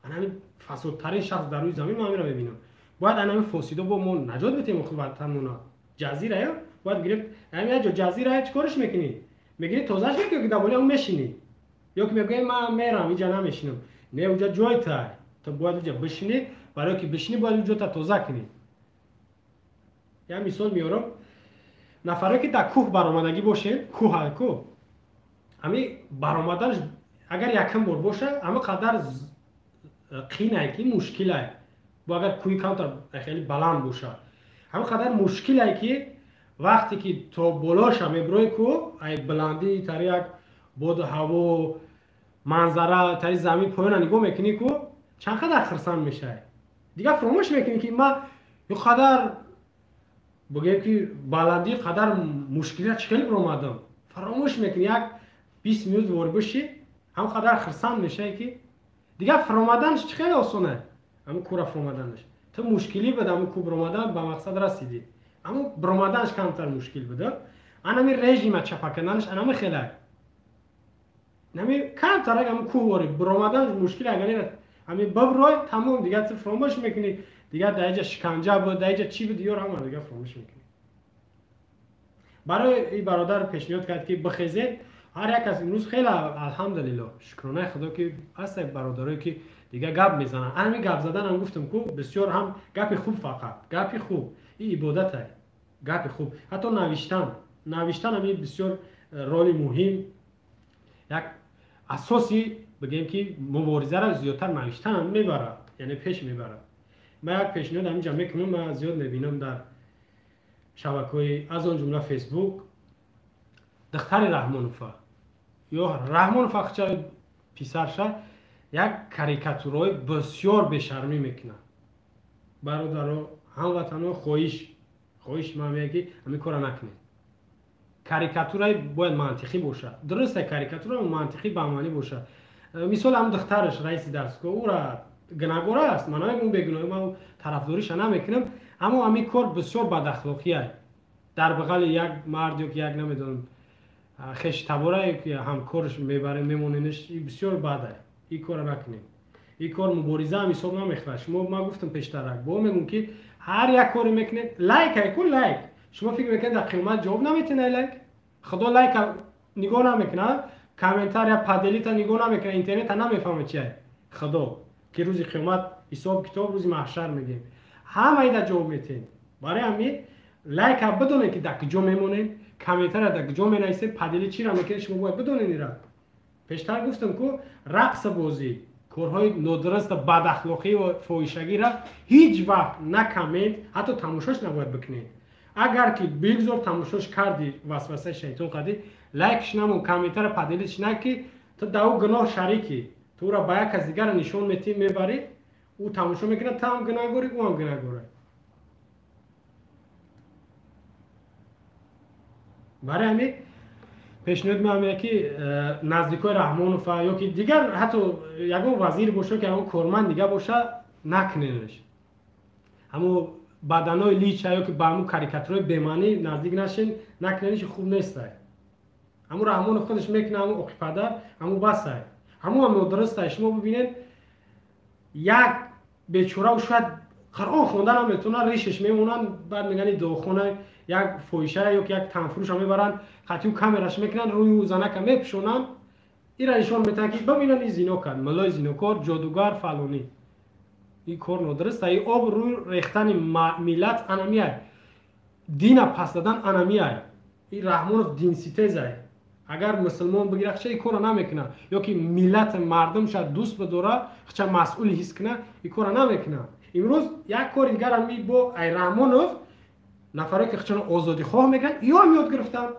S1: анами фасодтарин шахс дар рӯи замин, ман амиро мебинам. Бояд анами фосидо бо мо наҷот битем ватанмона. Ҷазира ё бояд гирифт, ами як ҷо ҷазира чӣ кориш мекунӣ? Мегирӣ тозаш мекунӣ, ки дар болои он мешинӣ, ё ки мегӯӣ ман мерам, инҷа намешинам. Не, уҷа ҷой тай, ту бояд уҷа бишинӣ. Барое ки бишинӣ, бояд уҷота тоза кунӣ. Як мисол меорам: нафаре ки дар кӯҳ баромадагӣ бошед, кӯҳ кӯ ами баромаданаш агар якум бор боша, ама қадар қинае ки мушкилае. Бо агар кӯҳи камтар хеле баланд боша, ҳама қадар мушкилае ки вақте ки то болоша мебирои кӯ, ай баландии тари як боду ҳаво, манзара, тари замин поёна нигоҳ мекунӣ ку, чанд қадар хирсанд мешавӣ. Дигар фуромӯш мекунӣ ки ма ё қадар бигӯем ки баландии қадар мушкилия чӣ хеле биромадам. Фаромӯш мекунӣ, як 20 минут вори бишӣ, ҳам қадар хирсанд мешавӣ ки дигар фуромаданаш чӣ хеле осона. Ҳамн кӯра фуромаданаш ту мушкилӣ буд, ҳамн кӯ биромадан, ба мақсад расидӣ, аммо биромаданаш камтар мушкил буда. Анами режима чапа карданаш анами хелак нами камтарак ҳамн кӯҳ вори биромаданаш мушкил, агар ҳами биброй, тамом, дигар ту фуромӯш мекунӣ. Дигар дар иҷа шиканҷа буд, дар иҷа чӣ буд, ёр ҳама дигар фуромӯш мекунӣ. Барои ин бародар пешниҳод кард ки бихезед ҳар як аз имрӯз. Хеле алҳамдулилло, шукронаи худо ки ҳастак бародарое ки дигар гап мезананд. Ҳамин гап заданам гуфтам ку, бисёр ҳам гапи хуб, фақат гапи хуб ин ибодатай, гапи хуб, ҳатто навиштан, навиштан ҳам бисёр роли муҳим, як асоси бигем ки муборизаро зиёдтар навиштан мебарад, яъне пеш мебарад. Ман як пешниҳод ҳаминҷа мекунам. Ман зиёд мебинам дар шабакаҳои, аз он ҷумла Фейсбук, духтари Раҳмонова ё Раҳмонова хча писарша як карикатураҳои бисёр бешармӣ мекунад. Бародаро, ҳамватано, хоҳиш ман меяд ки ҳамин корро накунед. Карикатураи бояд мантиқӣ бошад. Дуруста, карикатура мантиқӣ, бамаънӣ бошад. Мисол, ҳам духтараш раиси дарсгоҳ, ӯра гунаҳгор аст, ман намегӯям бегуноҳ, ман тарафдориша намекунам, аммо ҳамин кор бисёр бадахлоқия. Дар бағали як мард ё ки як, намедонам, хештабора ё ки ҳамкораш мебарем, мемоненаш, ин бисёр бад ай. Ин корро накунем, ин кор мубориза ҳам ҳисоб намехӯрад. Шумо, ман гуфтам пештарак, бо мегӯм ки ҳар як коре мекунед, лайк айку лайк, шумо фикр мекунед дар қиёмат ҷавоб наметиҳед? Ай лайк худо лайка нигоҳ намекунад, комментария, поделить а нигоҳ намекунад, интернета намефаҳмад чи ай худо, ки рӯзи қиёмат ҳисоб китоб, рӯзи маҳшар мегӯем, ҳамаида ҷавоб метиҳед. Барои ҳамин лайка бидонед ки дар куҷо мемонед, комментария дар куҷо менависед, поделить чиро мекунед, шумо бояд бидонед. Ира пештар гуфтам ку, рақса, бозӣ, корҳои нодуруста, бадахлоқӣ ва фоҳишагира ҳеҷ вақт на коммент, ҳатто тамошош набояд бикунед. Агар ки бигзор тамошош кардӣ, васвасаи шайтон кардӣ, лайкш намон, комментария, поделить ш на, ки ту дар ӯ гуноҳ шарикӣ. Ту ӯра ба як кас дигара нишон метиҳӣ, мебарӣ, ӯ тамошо мекунад, ту ҳам гунаҳгорӣ, ӯ ҳам гунаҳгора. Барои ҳамин пешниҳод меамеяд ки наздикои Раҳмонова ё ки дигар, ҳатто ягон вазир боша, ки ягон корманд дига боша, накуненаш. Ҳамо баданои лича ё ки ба ҳамун карикатураи бемаънӣ наздик нашен, накунениш, хуб нестай. Ҳамун Раҳмонов худаш мекунад, ҳамун оқипадар, ҳамун басай, ҳамун ҳам нодурустай. Шумо бибинед, як бечорау шояд Қуръон хонда наметавонад, ришаш мемонанд, баъд мегӯянд дуохона, як фоҳиша ё ки як танфурӯша мебаранд, қатиу камераш мекунанд, рӯи ӯ занака мепӯшонанд, ира нишон метаҳанд ки бибинанд, ин зино кард, муллои зинокор, ҷодугар, фалонӣ. Ин кор нодуруст. Ин об рӯи рехтани миллат анамиай, дина пас дадан анамиай. Ин Раҳмонов динситезай. Агар мусулмон бигира, хча ин корро намекунад, ё ки миллати мардумша дӯст бидора, хча масъул ҳис кунад, ин корро намекунад. Имрӯз як кори дигарам бо ай Раҳмонов нафаре ки хчаро озодихоҳ мекунанд, иё ҳам ёд гирифтанд,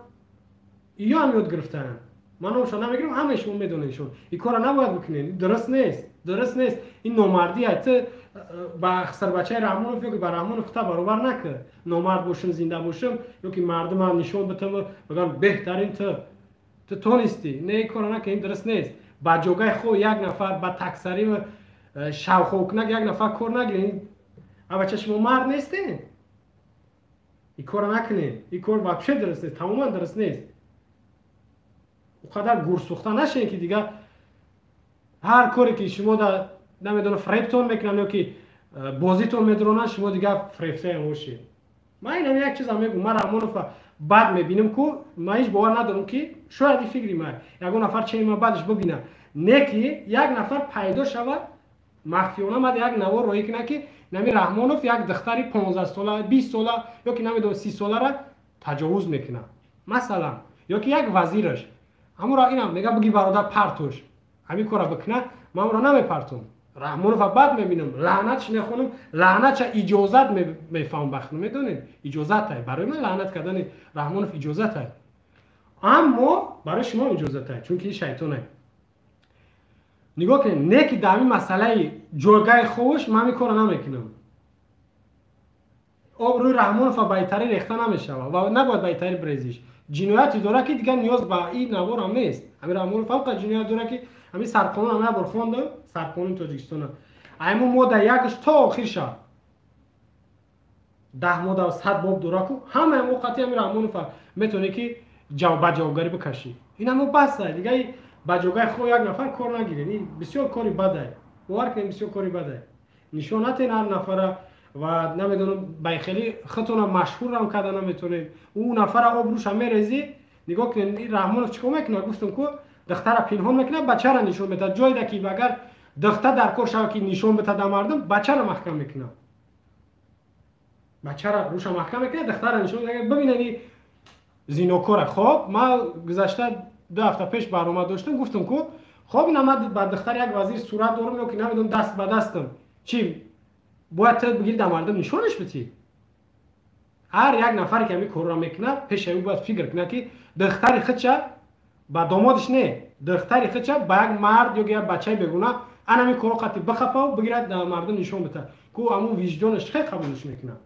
S1: иё ҳам ёд гирифтанд. Ман номшон намегирам, ҳамаи шумо медонедшон. Ин корро набояд бикунед, дуруст нест, дуруст нест, ин номардӣ. Ту ба хисарбачаи Раҳмонов ё ки ба Раҳмонов хута баробар накун. Номард бошам, зинда бошам, ё ки мардумам нишон битам, бигӯям беҳтарин, ту тонистӣ. Не, ин корро накун, ин дуруст нест. Ба ҷогаи хо як нафар, ба таксарӣ шавхокунак як нафар кор нагиред. Абача, шумо мард нестед. Ин корро накунед. Ин кор вообще дуруст нест, тамоман дуруст нест. О қадар гурсӯхта нашед, ки дигар ҳар коре ки шумо намедонам фребтон мекунанд ё ки бозитон медуронанд, шумо дигар фребтаям бошед. Ман инам як чизам мегӯм, ман Раҳмонова бад мебинам ку, ман ҳеҷ бовар надорам, ки шояд ин фикри ман ягон нафар чени ман бадаш бибинад, не ки як нафар пайдо шавад махфиёна мад як навор роҳӣ кунад, ки нами Раҳмонов як духтари 15 сола, 20 сола ё ки намедонам 30 солара таҷовуз мекунад, масалан, ё ки як вазираш ҳамуро инам мега биги бародар партош, ҳамин корро бикунад, ман ӯро намепартом. Раҳмонова бад мебинам, лаънатш мехонам, лаънатша иҷозат мефаҳмам, бахт медонед, иҷозатай барои ман лаънат кардани Раҳмонов иҷозатай, аммо барои шумо иҷозатай, чунки ин шайтонай. Нигоҳ кунед, не ки дар ҳамин масъалаи ҷойгаҳи ховуш ман ҳамин корро намекунам. Обрӯи Раҳмонова ба итари рехта намешавад ва набояд ба итари брезиш. Ҷинояте дорад, ки дигар ниёз ба ин наворам нест. Ҳамин Раҳмонов фақат ҷиноят дорад, ки ҳамин сарқонун ҳам як бор хондам, сарқонуни Тоҷикистона. Айму мода якаш то охир шав. 10 мода 100 боб дорад ку, ҳамаи мо қатъи ҳамин Раҳмонова метавонӣ ки ба ҷавобгарӣ бикашӣ. Ин ҳамо басай, дигар ба ҷойгаҳи хоб як нафар кор нагиред. Ин бисёр кори бадай. Бовар кунед, бисёр кори бадай. Нишон натен ҳар нафара ва намедонам ба хеле худтона машҳурам карда наметонед. Ӯ нафара обрӯша мерезӣ. Нигоҳ кунед, ин Раҳмонов чикор мекунад? Гуфтам ку, духтара пинҳон мекунад, бачара нишон медиҳад. Ҷойда ки агар духта дар кор шавад, ки нишон бидиҳад дар мардум, бачара маҳкам мекунад. Бачара рӯша маҳкам мекунад, духтара нишон медиҳад. Бибинед ин зинокора. Хоб, ман гузашта 2 ҳафта пеш баромад доштам, гуфтам ку, хоб ина ман ба духтари як вазир сурат дорам ё ки намедонам даст ба дастам. Чӣ бояд ту бигири дар мардум нишонаш бидиҳӣ? Ҳар як нафаре ки ҳамин корро мекунад, пеши ӯ бояд фикр кунад, ки духтари худша ба домодаш не, духтари худша ба як мард ё як бачаи бегуна ана ҳамин корро қатъи бихапав, бигирад дар мардум нишон бидиҳад. Ку ҳамун виҷдонаш чӣ хел қабулш мекунад?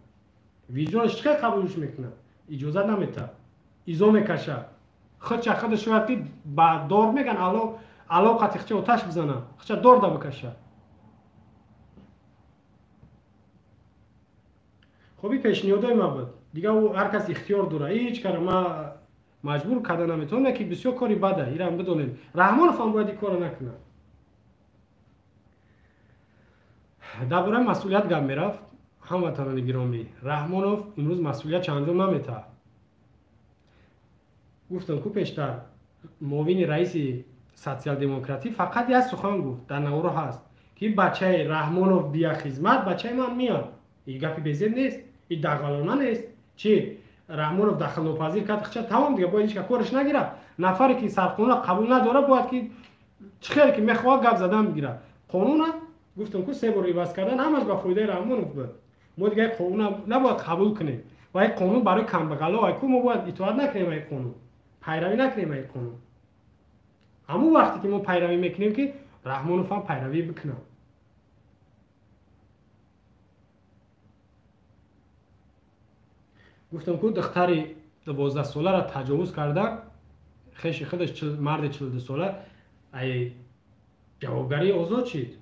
S1: Виҷдонаш чӣ хел қабулш мекунад? Иҷозат намедиҳад, изо мекашад. Худша худаш шояд ки ба дор меган, ало қатъи худша оташ бизанад, худша дор да бикашад. Хоб, ин пешниҳодҳои ман буд. Дигар ӯ ҳар кас ихтиёр дорад. Ҳеҷ кара ман маҷбур карда наметавонам, ки бисёр кори бада, инам бидонед. Раҳмонов ҳам бояд ин корро накунад. Дар бораи масъулият гап мерафт, ҳамватанони гиромӣ. Раҳмонов имрӯз масъулиятша анҷом наметаҳад. Гуфтам ку пештар, муовини раиси социал-демократӣ фақат як сухан гуфт, дар наворо ҳаст, ки бачаи Раҳмонов бия хизмат, бачаи ман меяд. Ин гапи безеб нест, ин дағалона нест. Чи Раҳмонов дахлнопазир кард, хича тамом, дигар бояд ҳеҷ кас кораш нагирад. Нафаре ки сарқонунро қабул надорад, бояд ки чӣ хеле ки мехоҳад гап задан бигирад. Қонуна гуфтам ку 3 бор иваз кардан ҳамаш ба фоидаи Раҳмонов буд. Мо дигар қонунро набояд қабул кунем. Ва ин қонун барои камбағало ай ку мо бояд итоат накунем, ай қонун пайравӣ накунем, ай қонун. Ҳамон вақте ки мо пайравӣ мекунем, ки Раҳмонов ҳам пайравӣ бикунад. Гуфтам ку духтари 12 соларо таҷовуз карда, хеши худаш марди 42 сола ай ҷавобгарӣ озод шид,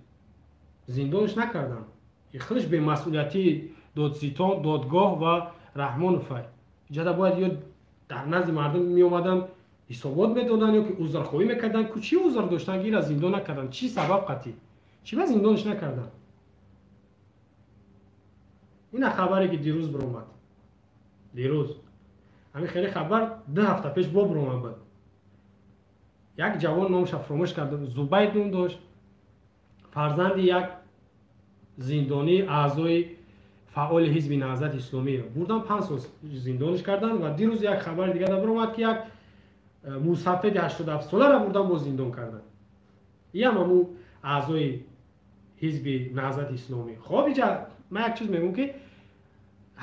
S1: зиндонаш накарданд. И худаш бемасъулиятии додситон, додгоҳ ва Раҳмоновай. Иҷода бояд ё дар назди мардум меомаданд, ҳисобот медоданд ё ки узрхоҳӣ мекарданд. Ку чӣ узр доштанд, ки инро зиндон накарданд? Чӣ сабаб қатъӣ? Чӣ ба зиндонаш накарданд? Ина хабаре ки дирӯз биромад. Дирӯз ҳамин хеле хабар 2 ҳафта пеш бо биромад буд. Як ҷавон номаша фуромӯш кардам, Зубайд ном дошт, фарзанди як зиндонии аъзои фаъоли ҳизби Наҳзати Исломӣ. Бурдан 5 сол зиндониш карданд ва дирӯз як хабари дигар биромад, ки як мусаффеди 87 соларо бурдан боз зиндон карданд. Иам ҳамун аъзои ҳизби Наҳзати Исломӣ. Хоб, иҷа ман як чиз мегӯм, ки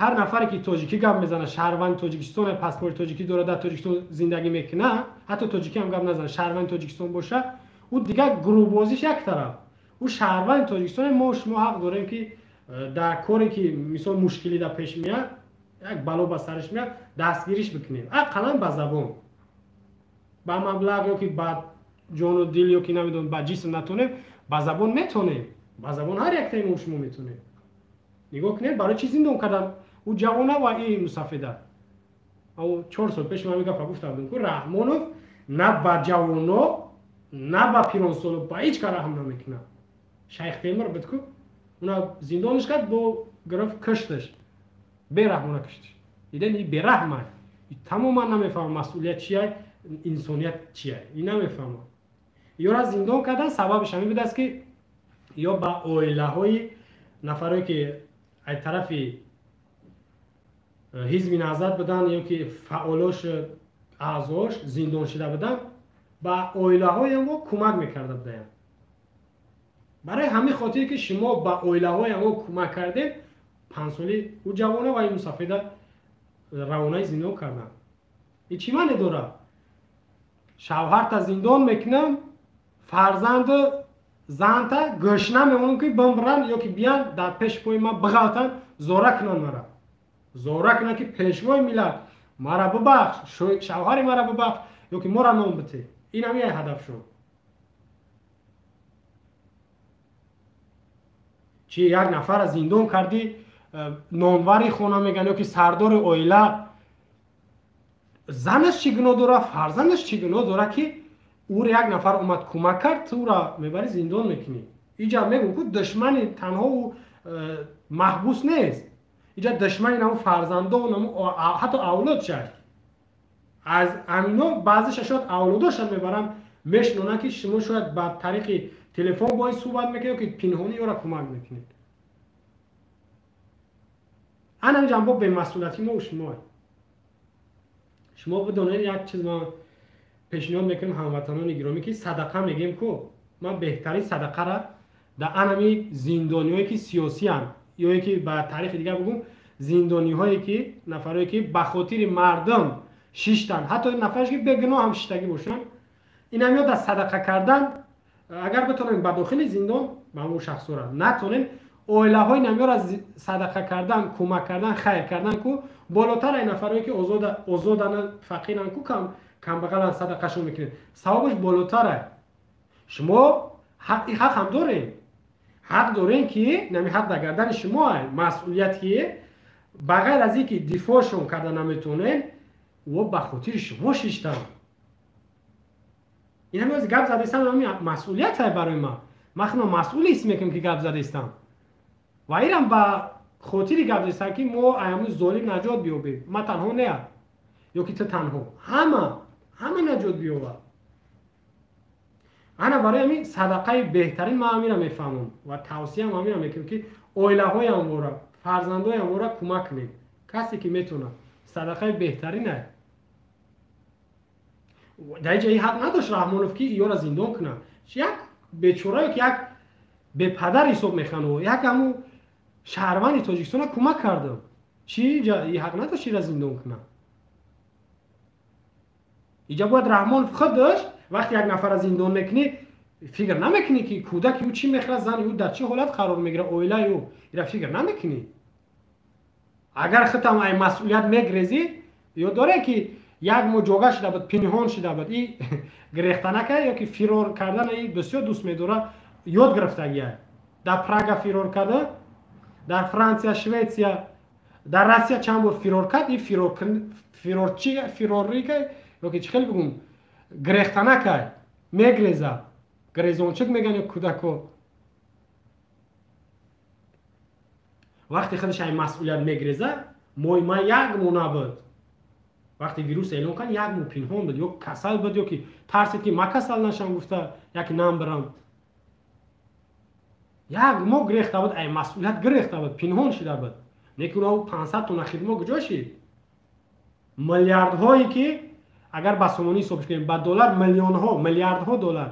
S1: ҳар нафаре ки тоҷикӣ гап мезанад, шаҳрванди Тоҷикистон, паспорти тоҷикӣ дорад, дар Тоҷикистон зиндагӣ мекунад, ҳатто тоҷикӣ ҳам гап назанад, шаҳрванди Тоҷикистон бошад, ӯ дигар гурӯҳбозиш як тараф. Ӯ шаҳрванди Тоҷикистон, мо шумо ҳақ дорем, ки дар коре ки мисол мушкилӣ дар пеш меяд, як бало ба сараш меяд, дастгириш бикунем. Ақаллан ба забон, ба маблағ ё ки ба ҷону дил ё ки намедонам ба ҷисм натонем, ба забон метонем. Ба забон ҳар яктаи мо шумо метонем. Нигоҳ кунед, барои чӣ зиндон кардан ӯ ҷавона ва ин мусаффеда? Ав 4 сол пеш ман гапа гуфта будам, ки Раҳмонов на ба ҷавоно, на ба пиронсоло, ба ҳеҷ ка раҳм намекунад. Шайх Темир буд ку, уна зиндониш кард, бо гирифт кушташ, бераҳмона кушташ. Дидем, и бераҳма, тамоман намефаҳмам масъулият чия, инсоният чия, и намефаҳмам. Ёра зиндон кардан сабабаш ҳамин будааст, ки ё ба оилаҳои нафарое ки аз тарафи ҳизби Наҳзат буданд ё ки фаъолош, аъзош зиндон шуда буданд, ба оилаҳоям мо кӯмак мекарда будаям. Барои ҳамин хотире ки шумо ба оилаҳоям мо кӯмак кардем, 5 соли ӯ ҷавона ва ин мусафида равонаи зиндон карданд. И чӣ маъне дорад? Шавҳарта зиндон мекунам, фарзанду занта гӯшна мемонам, ки бимбиранд ё ки биян дар пеши пои ман биғалтанд, зора кунанд мара, зора кунанд, ки пешвои миллат, мара бибахш, шавҳари мара бибахш ё ки мора ном бите. Ин ҳам як ҳадаф шуд. Чи як нафара зиндон кардӣ, нонвари хона меган ё ки сардори оила, занаш чӣ гуноҳ дорад, фарзандаш чӣ гуноҳ дорад, ки ӯро як нафар омад кӯмак кард, ту ӯра мебарӣ зиндон мекунӣ? Иҷа мегӯм, ку душмани танҳо ӯ маҳбус нест, иҷа душмани намо фарзандон, ҳатто авлодшаш. Аз амино баъзеша шояд авлодоша мебаранд, мешинонанд, ки шумо шояд ба тариқи телефон бо ин суҳбат мекунед ё ки пинҳонӣ ёра кӯмак мекунед. Ана инҷа бо бемасъулияти мо шумо. Шумо бидонед, як чиз ман пешниҳод мекунем, ҳамватанони гиромӣ, ки садақа мегем ку, ман беҳтарин садақара дар анами зиндониҳое ки сиёсиянд, ё ки ба таърихи дигар бигӯм, зиндониҳое ки нафарое ки ба хотири мардум шиштанд, ҳатто нафареш ки бегуноҳ ҳам шиштагӣ бошанд, инам ё дар садақа кардан агар битонем ба дохили зиндон ба ҳамон шахсора, натонем, оилаҳои намёра садақа кардан, кӯмак кардан, хайр кардан ку болотар ай нафарое ки озодана, фақиран ку, камбағалан, садақашон мекунед, савобаш болотар. Шумо ҳақ ҳам дорем, ҳақ дорем, ки нами ҳақ дар гардани шумо ай масъулият, ки ба ғайр аз ин ки дифоъшон карда наметавонед, ӯ ба хотири шумо шиштанд. Ин ҳами гап задастам, ҳами масъулият ай барои ман. Ман худам масъул ҳис мекунам, ки гап задастам, ва инам ба хотири гап задастам, ки мо ай ҳамун золим наҷот биёбем. Ман танҳо не, ё ки ту танҳо, ҳама, ҳама наҷот биёбад. Ана барои ҳамин садақаи беҳтарин ман ҳамина мефаҳмам ва тавсияам ҳамина мекунам, ки оилаҳоям вора, фарзандоям вора кӯмак кунед, касе ки метавонад. Садақаи беҳтарин ай. Дар инҷа ҳақ надошт Раҳмонов, ки иёра зиндон кунад. Як бечорае ки як бепадар ҳисоб мехӯранд, як ҳамун шаҳрванди Тоҷикистона кӯмак кардам, чи инҷа ҳақ надошт ира зиндон кунад? Иҷа бояд Раҳмонов худаш, вақте як нафара зиндон мекунӣ, фикр намекунӣ, ки кӯдаки ӯ чӣ мехӯрад, зани ӯ дар чӣ ҳолат қарор мегирад, оилаи ӯ, ира фикр намекунӣ? Агар худтам ай масъулият мегрезӣ, ёд доре, ки як моҳ ҷога шуда буд, пинҳон шуда буд, и гирехтанака ё ки фирор кардан и бисёр дӯст медорад, ёд гирифтагия. Дар Прага фирор карда, дар Франсия, Шветсия, дар Россия чанд бор фирор кард. И фирорчи, фирорика ё ки чӣ хел бигӯм, гирехтанакай, мегреза, грезончик меган ё кӯдако. Вақте худаш ай масъулият мегреза, моҳи май як моҳ набуд, вақте вирус эълон кард, як моҳ пинҳон буд, ё касал буд, ё ки тарсид, ки ма касал нашам гуфта, яки нам бирам. Як моҳ гирехта буд, ай масъулият гирехта буд, пинҳон шида буд. Лекин ӯ 500 тонна хидмо куҷо шид? Миллиардҳое ки агар ба сомонӣ ҳисоб кунем, ба доллар миллионҳо, миллиардҳо доллар,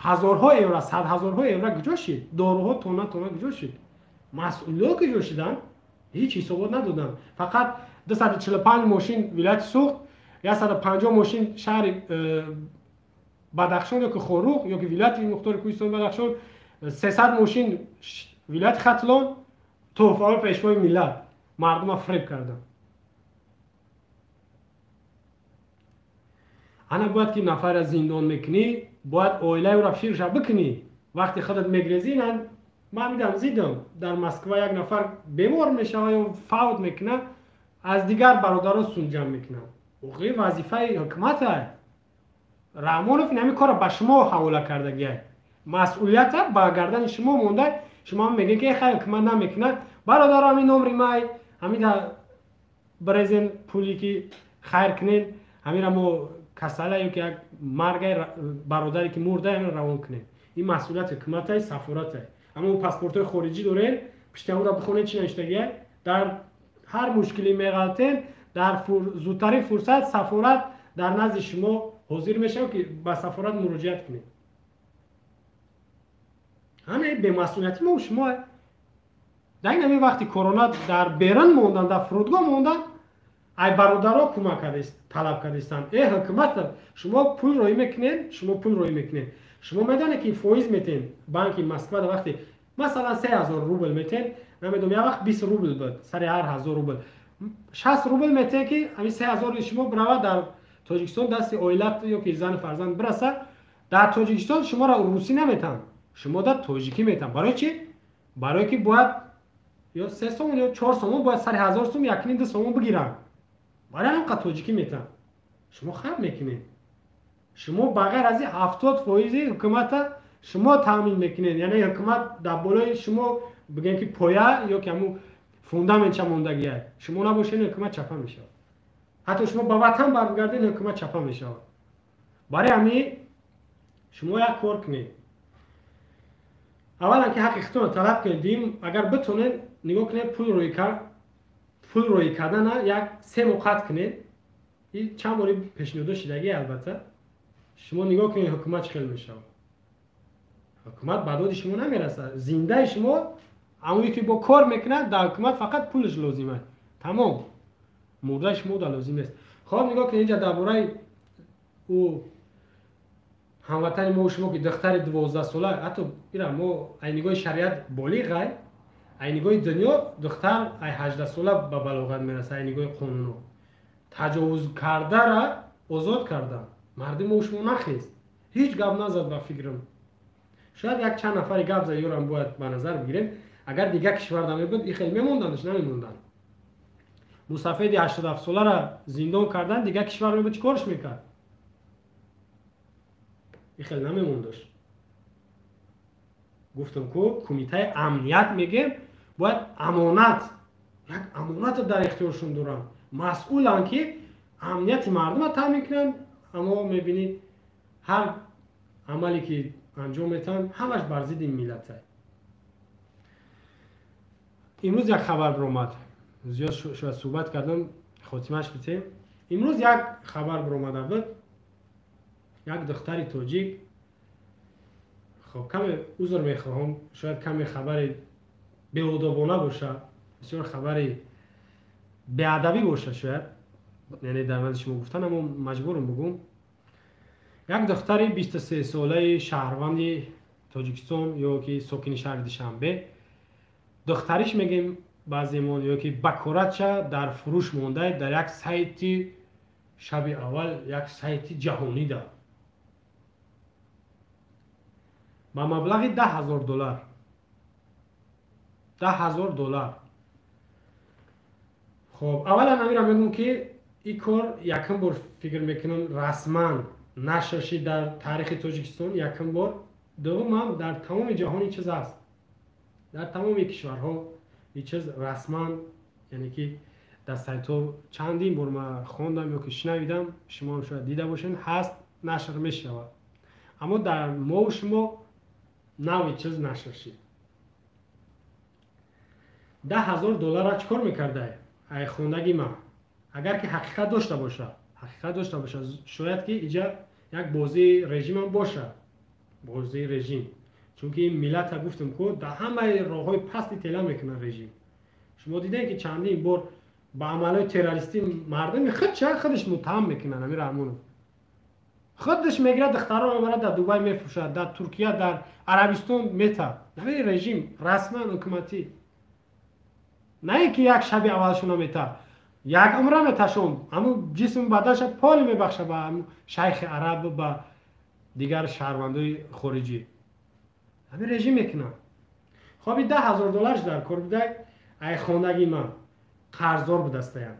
S1: ҳазорҳо евро, садҳазорҳо евро куҷо шид? Доруҳо тонна тонна куҷо шид? Масъулиҳо куҷо шиданд? Ҳеҷ ҳисобот надоданд. Фақат 245 мошин вилояти Суғд, 150 мошин шаҳри Бадахшон ё ки Хоруғ ё ки вилояти мухтори кӯҳистони Бадахшон, 300 мошин вилояти Хатлон, тӯҳфаҳои пешвои миллат. Мардума фиреб карданд. Ана бояд ки нафарро зиндон мекунӣ, бояд оилаи ӯро фирша бикунӣ. Вақте худат мегрезӣ, ман мидам, зидам, дар Москва як нафар бемор мешава ё фавт мекунад, Аз дигар бародаро сум ҷамъ мекунанд. Охи, вазифаи ҳукумата. Раҳмонов ин ҳамин корро ба шумо ҳавола кардагиай, масъулията ба гардани шумо монда. Шумо мегӯед, ки хай, ҳукумат намекунад. Бародаро, ҳамин номри май, ҳамин брезен пуле ки хайр кунен, ҳаминра мо касала ё ки як маргай бародаре ки мурда, ҳамин равон кунем. Ин масъулияти ҳукуматай, сафоратай. Аммо паспортҳои хориҷӣ дорем, пишти ҳамура бихонед, чӣ навиштагия. Дар ҳар мушкиле меғалтен, дар зудтарин фурсат сафорат дар назди шумо ҳозир мешавад, ки ба сафорат муроҷиат кунед. Ҳана бемасъулияти мо шумо. Дар ин ҳамин вақти корона дар берун мондан, дар фурудгоҳ мондан, ай бародаро кӯмак талаб кардистанд. Э, ҳукумат, шумо пул роӣ мекунед, шумо пул роӣ мекунед, шумо медонед, ки фоиз метен банки Москва. Вақте масалан 3000 рубл метен, намедонам, як вақт 20 рубл буд, сари ҳар 1000 рубл 60 рубл метен, ки ҳамин 3000-и шумо бирава дар Тоҷикистон дасти оилат ё ки зану фарзанд бираса. Дар Тоҷикистон шуморо русӣ наметан, шумо дар тоҷикӣ метан. Барои чӣ? Барое ки бояд ё 3 сомон ё 4 сомон бояд сари 1000 сум якним 2 сомон бигиранд. Барои ҳамин қад тоҷикӣ метан. Шумо хаб мекунед. Шумо ба ғайр аз ин 70 фоизи ҳукумата шумо таъмин мекунед, яъне ҳукумат дар болои шумо, бигем, ки поя ё ки ҳамун фундаментша мондагия. Шумо набошед, ҳукумат чапа мешавад. Ҳатто шумо ба ватан баргардед, ҳукумат чапа мешавад. Барои ҳамин шумо як кор кунед: аввалан, ки ҳаққи худтонро талаб кунед. Дуюм, агар битонед, нигоҳ кунед, пул роӣ кардана як 3 моҳ қатъ кунед. Чанд бори пешниҳодо шидагӣ, албатта. Шумо нигоҳ кунед, ҳукумат чӣ хел мешавад. Ҳукумат ба доди шумо намерасад. Зиндаи шумо ҳамое ки бо кор мекунад дар ҳукумат, фақат пулаш лозим аст, тамом. Мурдаи шумо да лозим нест. Хоб, нигоҳ кунед, инҷа дар бораи ӯ ҳамватани мо шумо, ки духтари 12-сола, ҳатто ира мо ай нигоҳи шариат болиғай, ай нигоҳи дунё духтар ай 18-сола ба балоғат мерасад, ай нигоҳи қонуно, таҷовуз кардара озод кардам. Мардуми мо шумо нахест, ҳеҷ гап назад. Ба фикрам, шояд як чанд нафари гап зад, ёрам бояд ба назар бигирем. Агар дигар кишвар намебуд, и хел мемондандш, намемонданд. Мусафеди 87-солара зиндон кардан, дигар кишвар мебуд, чӣ корш мекард? И хел намемондаш. Гуфтам ку, кумитаи амният мегем, бояд амонат, як амоната дар ихтиёршон доранд, масъуланд, ки амнияти мардума таъмин кунанд. Аммо мебинӣ, ҳар амале ки анҷом метаҳанд, ҳамаш бар зидди миллата. Имрӯз як хабар биромад. Зиёд шояд суҳбат кардам, хотимаш битем. Имрӯз як хабар биромада буд: як духтари тоҷик. Хоб, каме узр мехоҳам, шояд каме хабари беодобона бошад, бисёр хабари беадабӣ бошад шояд, яъне дар назди шумо гуфтан, аммо маҷбурам бугум. Як духтари 23-солаи шаҳрванди Тоҷикистон ё ки сокини шаҳри Душанбе, духтариш мегем баъземон, ё ки бакоратша дар фурӯш монда дар як сайти шаби аввал, як сайти ҷаҳонида, ба маблағи 10 000 доллар, 10 000 доллар. Хоб, аввалан амира мегӯм, ки ин кор якум бор, фикр мекунам, расман нашр шид дар таърихи Тоҷикистон, якум бор. Дуввумам, дар тамоми ҷаҳон ин чиз аст, дар тамоми кишварҳо ин чиз расман, яъне ки дар сайтҳо чандин бор ман хондам ё ки шунавидам, шумоам шояд дида бошед, ҳаст, нашр мешавад. Аммо дар мову шумо нави чиз нашр шид. 10 000 долларра чӣ кор мекарда? Ай хондаги ман, агар ки ҳақиқат дошта бошад, ҳақиқат дошта бошад, шояд ки иҷа як бозии режимам бошад, бозии режим. Чунки ин миллата, гуфтам ку, дар ҳамаи роҳҳои пасти тела мекунад режим. Шумо дидем, ки чандин бор ба амалҳои террористӣ мардуми худша худаш муттаҳам мекунад. Амир Раҳмонов худаш мегирад, духтарро мебарад, дар Дубай мефурӯшад, дар Туркия, дар Арабистон мета. Ҳамин режим расман ҳукуматӣ, на ин ки як шаби аввалшона мета, як умра меташон. Ҳамун ҷисми баданша поли мебахша ба ҳамун шайхи араб, ба дигар шаҳрвандои хориҷӣ. Ҳамин режим мекунад. Хоби, 10 000 долларш дар кор будай. Ай хондаги ман, қарздор будастаям.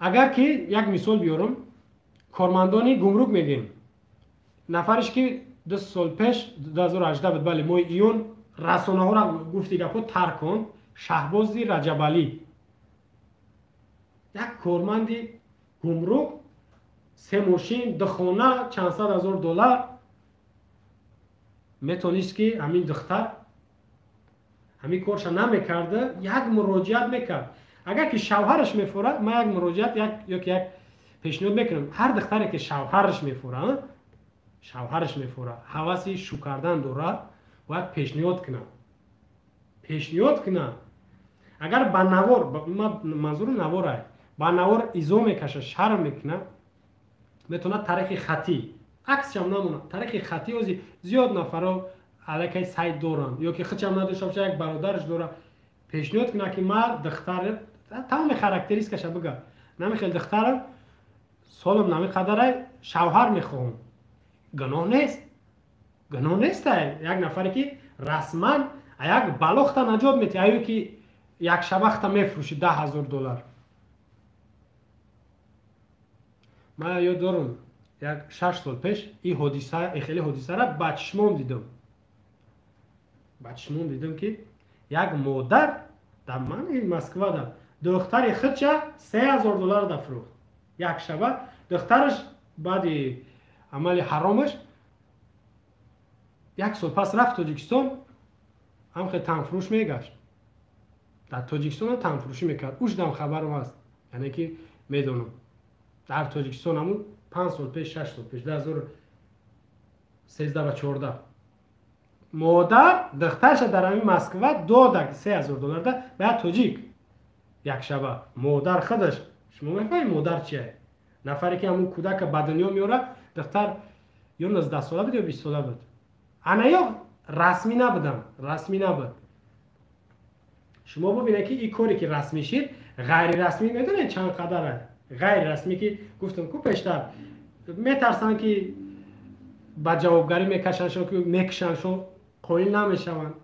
S1: Агар ки як мисол биёрам, кормандони гумрук мегӯем, нафареш ки 2 сол пеш, 2018 буд, бале, моҳи июн расонаҳоро гуфти гапҳо тарк кун, Шаҳбози Раҷабалӣ, як корманди гумрук, 3 мошин, 2 хона, чанд сад ҳазор доллар, метонист ки ҳамин духтар ҳамин корша намекарда, як муроҷиат мекард. Агар ки шавҳараш мефурад, ман як муроҷиат, ёки як пешниҳод мекунам. Ҳар духтаре ки шавҳараш мефурад, шавҳараш мефурад, ҳаваси шу кардан дорад, бояд пешниҳод кунад. Пешниҳод кунад. Агар ба навор, манзуру наворай, ба навор изо мекашад, шарм мекунад, метавонад тариқи хатӣ, аксшам намонад, тариқи хатӣ. Ози зиёд нафаро аллакай сайт доранд, ё ки худшам надошта бошад, як бародараш дорад, пешниҳод кунад ки ман духтар, тамоми характеристикаша бигӯ, намихел духтарам, солам намиқадарай, шавҳар мехоҳам. Гуноҳ нест, гуноҳ нест. Як нафаре ки расман як балохта наҷот метиҳад, аю ки як шабахта мефурӯши 10,000 доллар. Ман ёд дорам, як 6 сол пеш ин ҳодиса, ин хеле ҳодисара ба чишмом дидам. Ба чишмом дидам ки як модар дар мани Москвада духтари худша 3,000 доллар да фурӯхт. Як шаба духтараш баъди амали ҳаромаш як сол пас рафт Тоҷикистон, ҳам хел танфурӯш мегашт. Дар Тоҷикистон ҳам танфурӯшӣ мекард. Ушдам хабарам ҳаст, яъне ки медонам. Дар Тоҷикистон ҳамун 5 сол пеш, 6 сол пеш, 2013 ва 14 модар духтарша дар ҳамин Москва дода 3,000 доллар да ба як тоҷик як шаба. Модар худаш, шумо мефаҳмед модар чия? Нафаре ки ҳамун кӯдака ба дунё меорад, духтар ё 19 сола буд ё 20 сола буд. Ана ё расмӣ набудам, расмӣ набуд. Шумо бубинед ки ин коре ки расмӣ шид, ғайрирасмӣ медонед чанд қадар ғайрирасмӣ ки гуфтам ку пештар, метарсанд ки ба ҷавобгарӣ мекашанд, ки мекушанд, қоил намешаванд,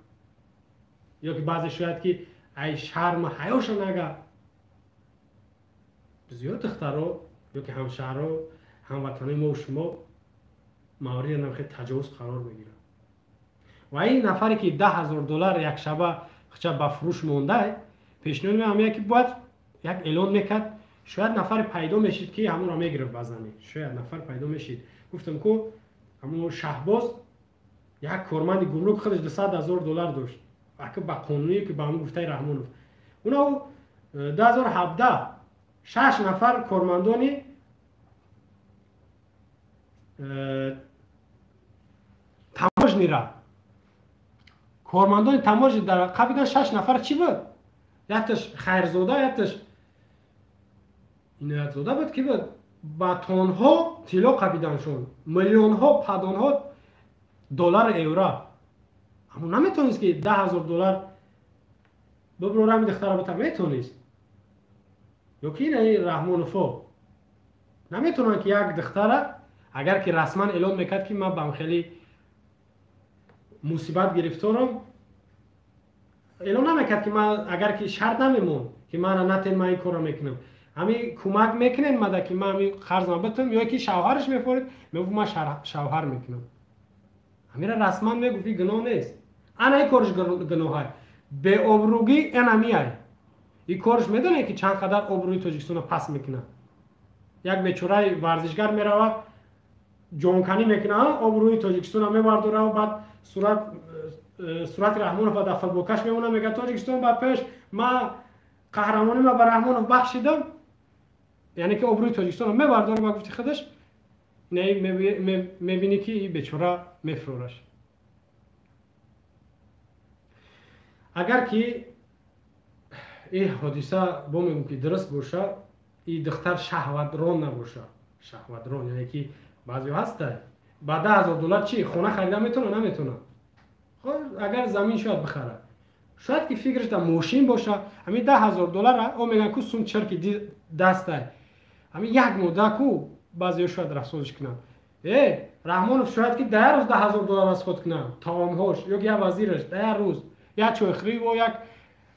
S1: ё ки баъзе шояд ки ай шарма ҳаёша нага. Зиёд духтаро ё ки ҳамшаҳро, ҳамватанои мо шумо мавриди намхе таҷовуз қарор мегиранд. Ва ин нафаре ки 10,000 доллар як шаба хча ба фурӯш мондай, пешниҳод меамеяд ки бояд як эълон мекард, шояд нафаре пайдо мешид ки ҳамонро мегирифт ба занӣ. Шояд нафар пайдо мешид. Гуфтам ку ҳамон Шаҳбоз як корманди гумрук худаш 200,000 доллар дошт. Ака ба қонуние ки ба ҳамон гуфтаи Раҳмонов. Уна 2017 6 нафар кормандони таможнира, кормандони таможни дар қабидан 6 нафар чӣ буд? Якташ Хайрзода, якташ Иноятзода буд, ки буд? Ба тонҳо тилло қабиданшон, миллионҳо падонҳо доллар евро. Аммо наметонист ки 10,000 доллар биброра ҳамин духтара бита, метонист. Ё ки ин Раҳмоновҳо наметавонанд ки як духтара агар ки расман эълон мекард ки ман ба хеле мусибат гирифторам, эълон намекард ки ман агар ки шарт намемонд ки мана натен, ман ин корро мекунам, ҳамин кӯмак мекунед мада ки ман ҳамин қарзма битам, ё ки шавҳараш мефорид, мегуфт ман шавҳар мекунам. Ҳамира расман мегуфт, ин гуноҳ нест. Ана ин корш гуноҳай. Беобрӯгӣ энамиай. Ин корш медонед ки чанд қадар обрӯи Тоҷикистонро пас мекунад. Як бечораи варзишгар меравад, ҷонканӣ мекунад, обрӯи Тоҷикистонро мебардорад, баъд сурати Раҳмонов ба дафтарбокаш мемонад, мегӯяд Тоҷикистон ба пеш, ман қаҳрамонима ба Раҳмонов бахшидам. Яъне ки обрӯи Тоҷикистонро мебардорад ба гуфти худаш, мебинӣ ки ин бечора мефурораш. Агар ки ин ҳодиса бо мегӯм ки дуруст боша, ин духтар шаҳватрон набоша, шаҳватрон яъне ки баъзеҳо ҳастанд ба 10,000 доллар чӣ хона харида метавонад, наметавонад. Хоб агар замин шояд бихарад, шояд ки фикраш дар мошин боша, ҳамин 10,000 доллар о мегӯянд ку сум чирки дастай, ҳамин як мода ку баъзеҳо шояд расходш кунанд. Раҳмонов шояд ки дар як рӯз 10,000 доллар расход кунад, таомҳош ё ки як вазираш дар як рӯз, як чойхӯрӣ ё як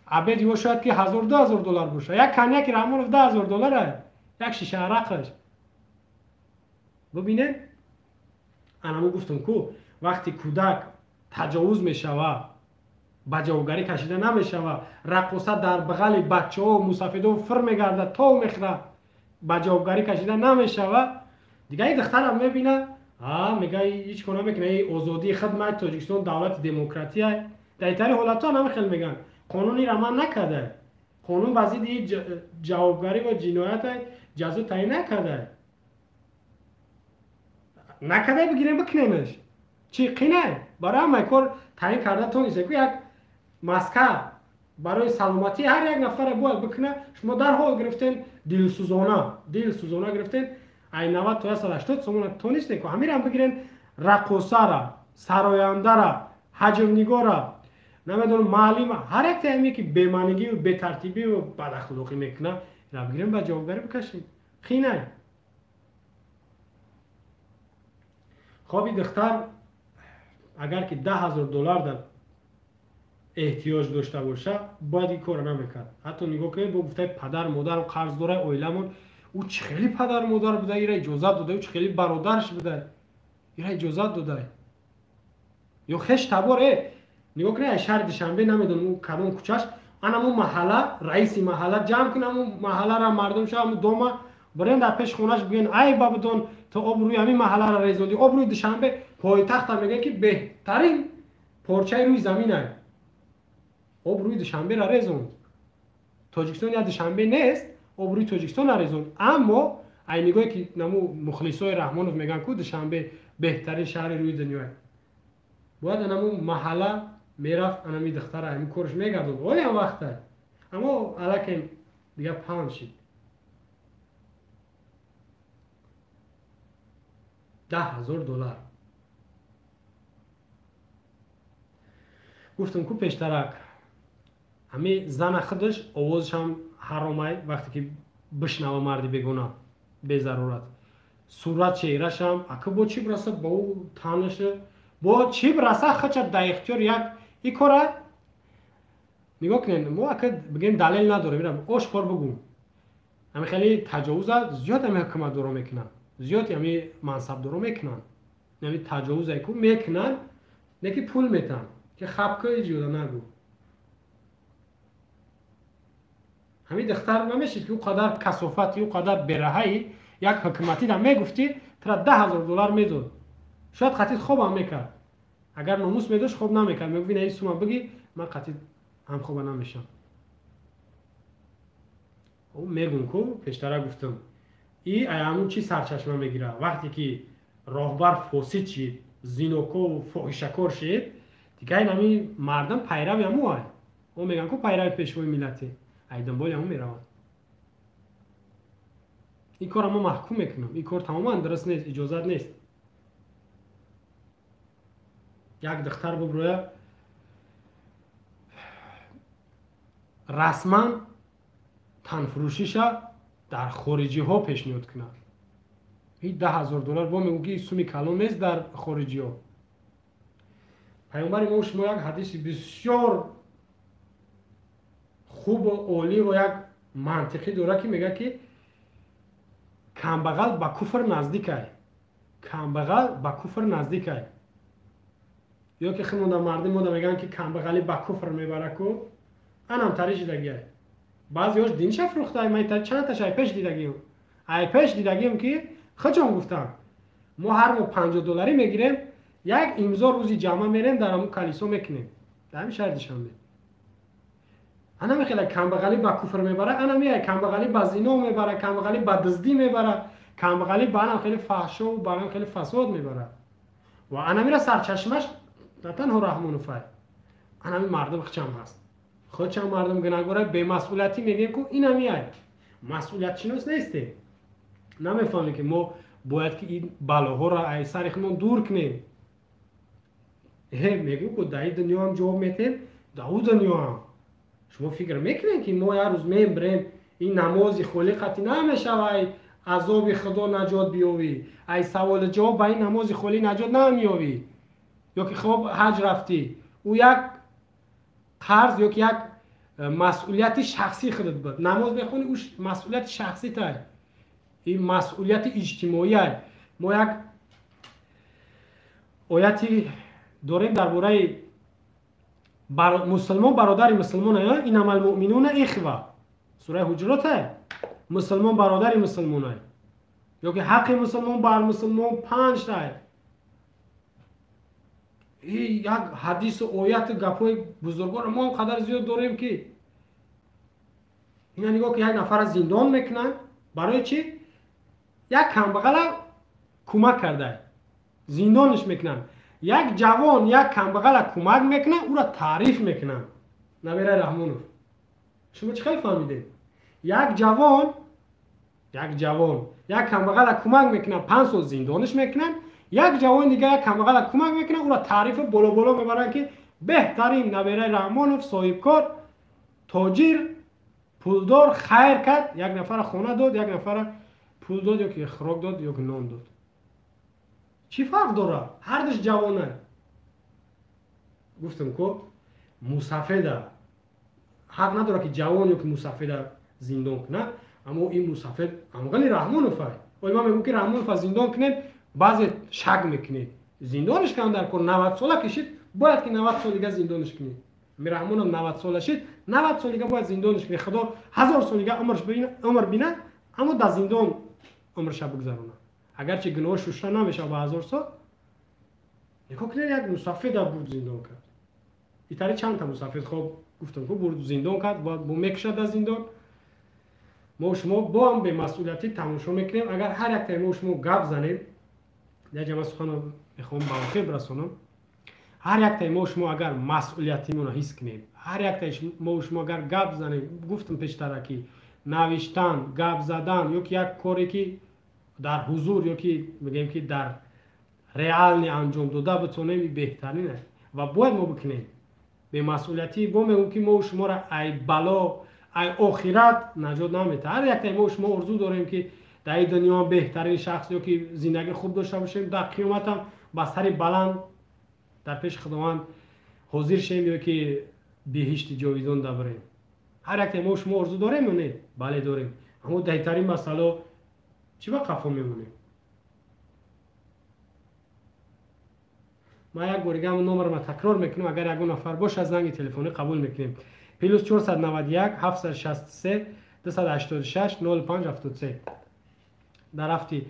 S1: обед ё шояд ки 1,000-2,000 доллар боша. Як коньяки Раҳмонов 10,000 доллар, Як шиша арақаш. Бубинед, анаму гуфтам ку вақти кӯдак таҷовуз мешава, ба ҷавобгарӣ кашида намешава, раққоса дар бағали бачаҳо мусафедо фир мегардад, тов мехӯрад, ба ҷавобгарӣ кашида намешава. Дигар ин духтарам мебина, мега ҳеҷ кор намекуна, озодии хидмат Тоҷикистон давлати демократия. Дар итари ҳолатҳо намехел меган қонунира ман накарда, қонун ба зидди ҷавобгарӣ ва ҷиноят ҷазо таъин накарда. Накарда бигирем бикунемш. Чӣ қинай? Барои ҳамаи кор таъин карда тонисте ку як маска барои саломатии ҳар як нафаре бояд бикуна. Шумо дарҳол гирифтен дилсӯзона, дилсӯзона гирифтен ай 90 то 180 сомона тонисте ку ҳамирам бигирен раққосара, сарояндара, ҳаҷвнигора, намедонам маълима, ҳар як таъме ки бемаънигиву бетартибиву бадахлоқӣ мекуна, ира бигирем ба ҷавобгарӣ бикашем. Қинай. Хоби духтар агар ки 10 000 доллар дар эҳтиёҷ дошта боша, бояд ин корро намекард. Ҳатто нигоҳ кунед, бо гуфтаи падар модарам қарз дора оиламон, ӯ чӣ хеле падар модар буда, ира иҷозат дода, ӯ чӣ хеле бародарш буда, ира иҷозат дода. Ё хеш табор, нигоҳ кунед, ай шаҳри Душанбе намедонам ӯ кадом кӯчаш, анаму маҳалла, раиси маҳалла ҷамъ кун, аму маҳаллара мардум ша, аму дома бирен дар пеши хонаш бигӯен ай бабудон, то обрӯи ҳамин маҳаллара резондӣ, обрӯи Душанбе пойтахта мегӯянд ки беҳтарин порчаи рӯи замин ай. Обрӯи Душанбера резонд. Тоҷикистон я Душанбе нест, обрӯи Тоҷикистонро резонд. Аммо ай нигоҳе ки наму мухлисои Раҳмонов мегӯянд ку Душанбе беҳтарин шаҳри рӯи дунёе. Бояд анаму маҳалла мерафт, анами духтара ҳамин корш мегардонд. Оле ҳам вақта. Аммо аллакай дигар паҳн шид. 10 000 доллар. Гуфтам ку пештарак ҳами зана худаш овозашам ҳаромай вақте ки бишнава марди бегона безарурат. Сурат чеҳрашам ака бо чӣ бираса ба ӯ танаша, бо чӣ бираса хача дар ихтиёр як и кора. Нигоҳ кунед, мо ака бигем далел надорем, ира ошкор бугум. Ҳами хеле таҷовуза зиёд ҳами ҳукуматдоро мекунанд, зиёд ҳами мансабдоро мекунанд. Ҳами таҷовузае ку мекунанд, не ки пул метаҳанд, ки хаб ку иҷода нагӯ. Ҳамин духтар намешид ки ӯ қадар касофати, ӯ қадар бераҳаи як ҳукуматӣ да мегуфтӣ, тура 10 000 доллар медод. Шояд қатид хобам мекард. Агар номус медошт хоб намекард. Мегуфт ина ин сума бигӣ, ман қатид ҳамхоба намешам. Мегум ку пештара гуфтам. И ай ҳамун чӣ сарчашма мегирад? Вақте ки роҳбар фосид шид, зинокову фоҳишакор шид, дигар ин ҳамин мардам пайрави ҳаму ай. О мегӯянд ку пайрави пешвои миллате. Ай дунболи ҳаму мераванд. Ин корро мо маҳкум мекунам. Ин кор тамоман дуруст нест, иҷозат нест. Як духтар буброя расман танфурӯшиша дар хориҷиҳо пешниҳод кунад. Ин 10 000 доллар бо мегӯ ки суми калон нест дар хориҷиҳо. Паёмбари мо шумо як ҳадиси бисёр хубу олӣ ва як мантиқӣ дорад ки мегӯяд ки камбағал ба куфр наздикай. Камбағал ба куфр наздикай. Ё ки химонда мардум мода мегӯянд ки камбағалӣ ба куфр мебарад ку, анам тари шидагиай. Баъзеҳош динша фурӯхтай, ман чанд таш ай пеш дидагиам. Ай пеш дидагиам ки худшон гуфтанд. Мо ҳар моҳ 50 долларӣ мегирем, як имзо рӯзи ҷамъа мерем дар ҳамун калисо мекунем. Дар ҳамин шаҳри Душанбе. Ана мехела камбағалӣ ба куфр мебарад, ана меяй камбағалӣ ба зино мебарад, камбағалӣ ба дуздӣ мебарад, камбағалӣ ба анам хеле фаҳшо ба анам хеле фасод мебарад. Ва анамира сарчашмаш на танҳо Раҳмоновай, анами мардум хичам ҳаст. Худшам мардум гунаҳгора, бемасъулиятӣ мегӯем ку инам яй. Масъулиятшинос нестем. Намефаҳмем ки мо бояд ки ин балоҳоро аз сари худмон дур кунем. Мегӯ ку дар ин дунё ҳам ҷавоб метем, дар ӯ дунё ҳам. Шумо фикр мекунед ки мо як рӯз мебирем ин намози холӣ қатъӣ намешавад, азоби худо наҷот биёвӣ, ай саволи ҷавоб ба ин намози холӣ наҷот намеёвӣ. Ё ки хоб ҳаҷ рафтӣ, ӯ як қарз ё ки як масъулияти шахсии худат буд. Намоз мехонӣ, ӯ масъулияти шахсӣ тай. Ин масъулияти иҷтимоӣ. Мо як ояти дорем дар бораи мусулмон бародари мусулмон, иннамал муъминуна ихва, сураи Ҳуҷурот. Мусулмон бародари мусулмон, ё ки ҳаққи мусулмон бар мусулмон 5 та. Як ҳадису ояту гапҳои бузургонро мо он қадар зиёд дорем, ки ина нигоҳ ки як нафара зиндон мекунанд. Барои чӣ? Як камбағала кӯмак карда, зиндониш мекунанд. Як ҷавон як камбағала кӯмак мекунад, ӯро таъриф мекунанд. Набираи Раҳмонов, шумо чӣ хел фаҳмидед? Як ҷавон як камбағала кӯмак мекунад, 5 сол зиндониш мекунанд. Як ҷавони дигар як камбағала кӯмак мекунад, ӯро таърифу боло боло мебаранд, ки беҳтарин набираи Раҳмонов, соҳибкор, тоҷир, пулдор, хайр кард, як нафара хона дод, як нафара пул дод, ё ки хӯрок дод, ё ки нон дод. Чӣ фарқ дорад? Ҳардуш ҷавона. Гуфтам ко, мусафеда ҳақ надорад, ки ҷавон ё ки мусафеда зиндон кунад. Аммо ин мусафед амғали Раҳмонов ай. Ой, ман мегӯм, ки Раҳмонова зиндон кунед, баъзе шак мекунед. Зиндониш кунанд дар кор. 90 сола кишид, бояд ки 90 сол дига зиндониш кунед. Раҳмонов 90 сола шид, 90 сол дига бояд зиндониш кунед. Худо 1000 сол дига умр бина, аммо дар зиндон умрша бигзаронад, агарчи гуноҳ шушта намешавад ба 1000 сол. Нигоҳ кунед, як мусафеда бурд, зиндон кард. Итари чандта мусафед хоб гуфтам ку бурд, зиндон кард, бо мекушад дар зиндон. Мо шумо бо ҳам бемасъулиятӣ тамошо мекунем. Агар ҳар яктаи мо шумо гап занем, як ҷама сухано мехоҳам ба охир бирасонам. Ҳар яктаи мо шумо агар масъулиятимонро ҳис кунем, ҳар яктаи мо шумо агар гап занем, гуфтам пештара, ки навиштан, гап задан ё ки як коре, ки дар ҳузур ё ки мегӯем, ки дар реально анҷом дода битонем, беҳтарин аст ва бояд мо бикунем. Бемасъулиятӣ бо мегӯм, ки мо шуморо ай бало, ай охират наҷот наметаҳад. Ҳар яктаи мо шумо орзу дорем, ки дар ин дунё беҳтарин шахс ё ки зиндагии хуб дошта бошем, дар қиёматам ба сари баланд дар пеши Худованд ҳозир шем ё ки биҳишти ҷовидон дабарем. Ҳар яктаи мо шумо орзу дорем ё не? Бале, дорем. Аммо даҳитарин масъало чӣ ба қафо мемонем? Ман як бор дига номерама такрор мекунам. Агар ягон нафар бошад, занги телефонӣ қабул мекунем: +491 763 286 05 73. Дар рафти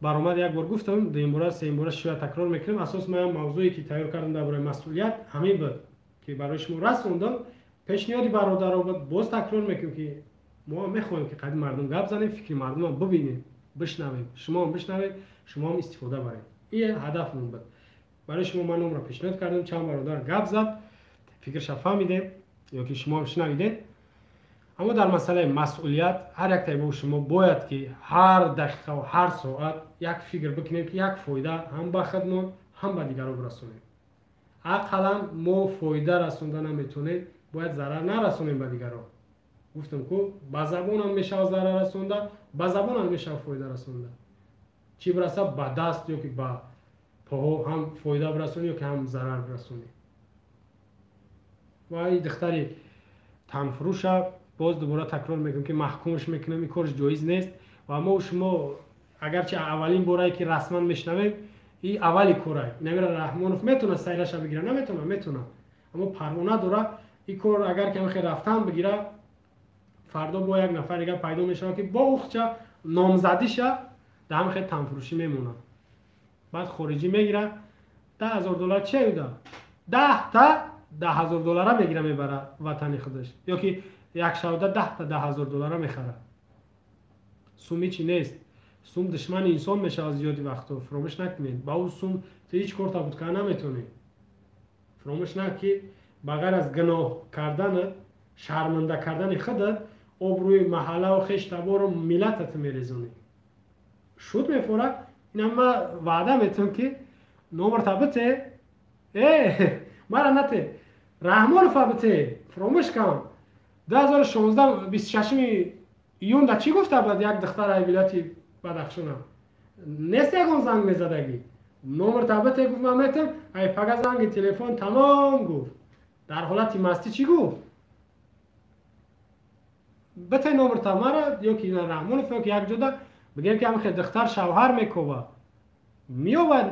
S1: баромад як бор гуфтам, дуюмбора, сеюмбора шояд такрор мекунем. Асос ман мавзӯе, ки тайёр кардам дар бораи масъулият, ҳамин буд, ки барои шумо расондам. Пешниҳоди бародаро буд. Боз такрор мекунем, ки мо мехоҳем, ки қади мардум гап занем, фикри мардумам бибинем, бишнавем, шумоам бишнавед, шумоам истифода баред. Ин ҳадафмон буд. Барои шумо ман номро пешниҳод кардам, чанд бародар гап зад, фикрша фаҳмидем ё ки шумоам шунавидед. Аммо дар масъалаи масъулият ҳар яктаи мо шумо бояд, ки ҳар дақиқаву ҳар соат як фикр бикунем, ки як фоида ҳам ба худмон, ҳам ба дигарон бирасонем. Ақаллан мо фоида расонда наметонем, бояд зарар нарасонем ба дигарон. Гуфтам ку, ба забонам мешавад зарар расонда, ба забонам мешавад фоида расонда. Чӣ бираса, ба даст ё ки ба поҳо ҳам фоида бирасонӣ ё ки ҳам зарар бирасонӣ. Ва и духтари танфурӯша боз дубора такрор мекунем, ки маҳкумш мекунем. Ин корш ҷоиз нест. Ва мо шумо агарчи аввалин борае, ки расман мешунавем, и аввали корай. Инамира Раҳмонов метавонад сайраша бигира, наметавонад? Метавонад, аммо парво надора. Ин кор агар ки хел рафтан бигира, фардо бо як нафар дигар пайдо мешавад, ки бо ухча номзадиша дар ҳам хел танфурӯшӣ мемонад. Баъд хориҷӣ мегира, 10 000 доллар чи уда, 10 та 10 000 доллара мегира, мебара ватани худаш, ё ки як шавда 10 та 10 000 доллара мехарад. Суми чи нест, сум душмани инсон мешавад зиёди вақтҳо. Фуромӯш накунед, ба ӯ сум ту ҳеҷ кор табуд карда наметавонӣ. Фуромӯш нак, ки ба ғайр аз гуноҳ карданат, шарманда кардани худат, обрӯи маҳаллаву хештабору миллатат мерезонӣ. Шуд мефорад. Ина ма ваъда метавон, ки номерта бите, мара нате, Раҳмонова бите. Фуромӯш кан, 2016 26 июн да чӣ гуфта бад як духтараи вилояти Бадахшона? Нест ягон занг мезадагӣ. Номерта бите, гуфт, ман метам. Ай пага занги телефон тамом гуфт. Дар ҳолати мастӣ чӣ гуфт? Бите номерта мара ё ки Раҳмонов, ё ки як ҷода. Бигем ки ҳамихе духтар шавҳар мекова, меёбад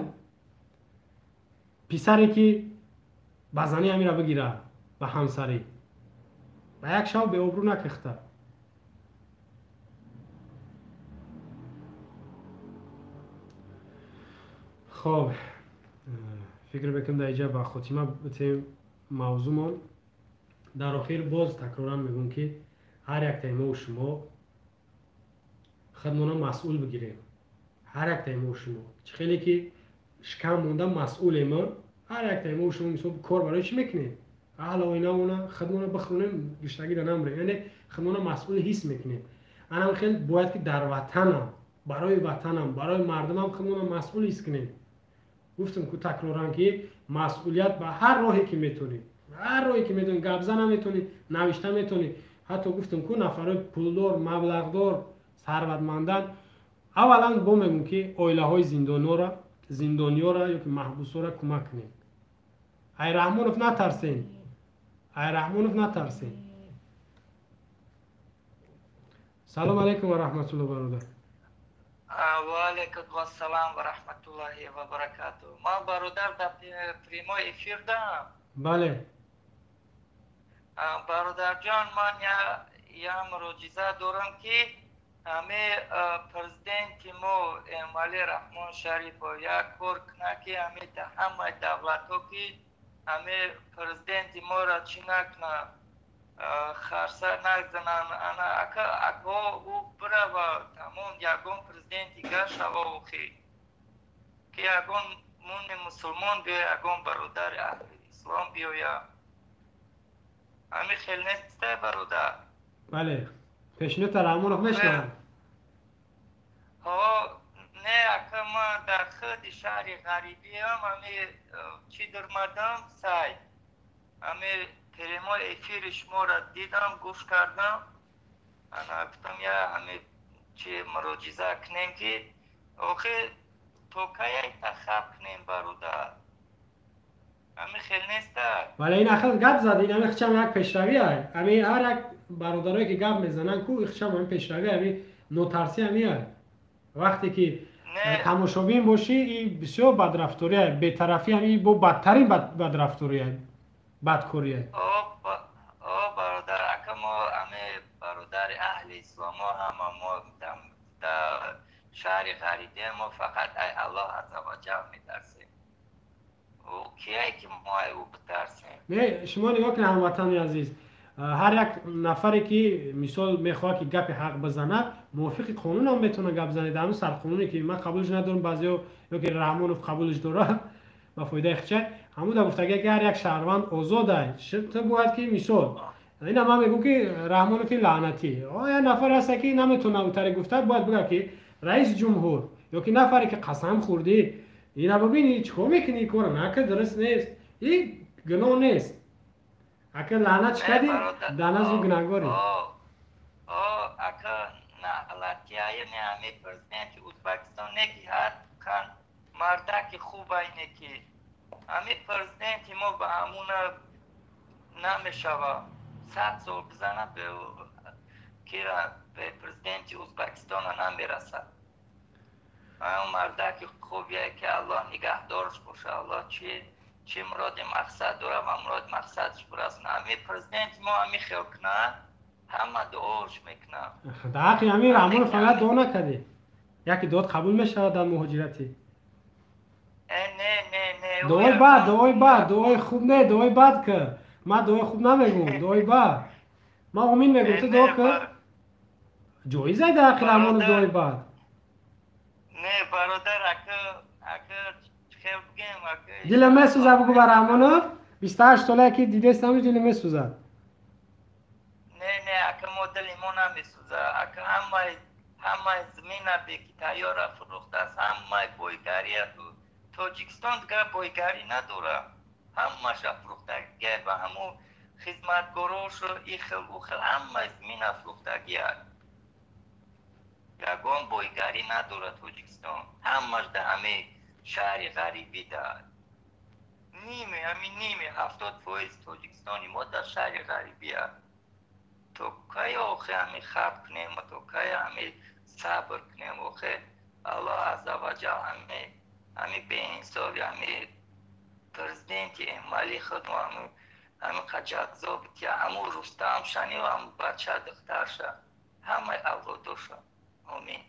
S1: писаре ки ба занӣ ҳамира бигира, ба ҳамсарӣ. Ба як шав беобрӯ накихта. Хоб, фикр мекунам дар инҷа ба хотима битем мавзӯъмон. Дар охир боз такроран мегӯм, ки ҳар яктаи мо шумо худмона масъул бигирем. Ҳар яктаи мо шумо чӣ хеле ки шикам монда масъулем, ҳар яктаи мо шумо мисол кор барои чӣ мекунем? Аҳл оинамона худмона бихӯрем, гиштагида намрем, яъне худмона масъул ҳис мекунем. Анам хел бояд ки дар ватанам, барои ватанам, барои мардумам худмона масъул ҳис кунем. Гуфтам ку такроран, ки масъулият ба ҳар роҳе ки метонӣ, ҳар роҳе ки метонӣ, гап зана метонӣ, навишта метонӣ. Ҳатто гуфтам ку нафарои пулдор, маблағдор, сарватмандан аввалан бо мегӯм, ки оилаҳои зиндониёра ё ки маҳбусора кӯмак кунем. Ай Раҳмонов натарсен, ай Раҳмонов натарсен. Салом алейкум ва раҳматулло, бародар.
S4: Ва алейкум ассалом ва раҳматуллоҳи ва баракату. Ман, бародар, дар прямой эфир дам?
S1: Бале.
S4: Бародарҷон, ман я муроҷиза дорам, ки ҳаме президенти мо Эмомалӣ Раҳмон Шарипов як кор кунад, ки ҳаме ҳамаи давлатҳо ки ҳаме президенти моро чӣ накунад, харса нагзананд. Ана ака, ако ӯ бирава, тамом, ягон президент дигар шава, охи ки ягон муни мусулмон биёя, ягон бародари аҳли ислом биёя. Ҳами хел нестай, бародар?
S1: Бале, пешниҳодта Раҳмонов мешнавам.
S4: Ҳо, не, ака, ман дар худи шаҳри ғарибиам, ҳами чӣ дурмадам сайт, ҳами прямой эфири шуморо дидам, гӯш кардам. Ана гуфтам, я ҳами чи муроҷиза кунем, ки охи то кай тахаб кунем, бародар? Ҳами хел неста?
S1: Бале, ин ахир гап зад, ин ҳами хичам як пешравӣ ай. Ҳами ҳар як бародарое ки гап мезананд ку, ихчам ҳами пешравӣ, ҳами нотарсӣ ҳами ай. Вақте ки тамошобин бошӣ, и бисёр бадрафторӣ ай, бетарафӣ ҳами бо бадтарин бадрафторӣ ай, бадкорӣ ай.
S4: О, бародар, ака, мо ҳами бародари аҳли исломо ҳама мо дар шаҳри ғарибия, мо фақат ай Аллоҳ азза ва ҷал метарсем. Кияй ки мо ай ӯ битарсем?
S1: Не, шумо нигоҳ кунед, ҳамватани азиз, ҳар як нафаре ки мисол мехоҳад ки гапи ҳақ бизанад, мувофиқи қонун ҳам метавонад гап занад. Ҳамун сарқонуне ки ман қабулш надорам, баъзеҳо ё ки Раҳмонов қабулш дорад ба фоидаи хича, ҳамуда гуфтага ки ҳар як шаҳрванд озодай. Ту бояд ки мисол ина ман мегӯм ки Раҳмонови лаънатӣ, як нафар ҳаста ки наметавонад утаре гуфта, бояд бигӯяд ки раиси ҷумҳур ё ки нафаре ки қасам хӯрдӣ, ина бибини, чӣ кор мекунӣ, кора накард, дуруст нест, и гуноҳ нест. Ака, лаънат чӣ кардӣ, дар назди гунаҳгорӣ.
S4: Ака, лаънатияи не, ҳами президенти Ӯзбекистон не ки ҳар кан мардаки хубай не ки ҳами президенти мо ба ҳамуна намешава, 100 сол бизана, кира бе президенти Ӯзбекистона намерасад. Мардаки хубе ки Аллоҳ нигаҳдорш боша, Аллоҳ чи муроди мақсад дора ва муроди мақсадш бирасона. Ҳами президенти мо ҳами хел кунад, ҳама дуош мекунад.
S1: Дар ҳаққи ҳами Раҳмонов фақат дуо накардӣ, яке дуот қабул мешавад дар муҳоҷиратӣ.
S4: Не, не, не.
S1: Дуои бад, дуои бад, дуои хуб не, дуои бад ки ман дуои хуб намегӯм, дуои бад ман омин мегӯм, ту дуо ки ҷоизай дар ҳаққи Раҳмонов дуои бад.
S4: Не, бародар, ака, ака, хел бигем, ака.
S1: Дила месӯзад, бугӯ ба Раҳмонов, 28 солае ки дидестам, дили месӯзад.
S4: Не, не, ака, мо дили мо намесӯзад, ака. Ҳамаи замина бекитаёра фурӯхтааст, ҳамаи бойгария. Тоҷикистон дигар бойгарӣ надорад, ҳамаша фурӯхтагия ба ҳамун хизматгорошу ихел ухел, ҳамаи замина фурӯхтагия. Ягон бойгарӣ надорад Тоҷикистон, ҳамаш да ҳамаи шаҳри ғарибӣ дад. Ниме, ҳамин ниме, 70% Тоҷикистони мо дар шаҳри ғарибия. То кай охи ҳами хаб кунем? То кай ҳами Сабр кунем, охе Аллоҳ азза ва ҷал ҳами беинсофи ҳами президенти Эмомалӣ худмо ҳами ҷазо бития, ҳамун Рустам шани ва ҳамун бача духтарша, ҳамаи авлодоша. Омин.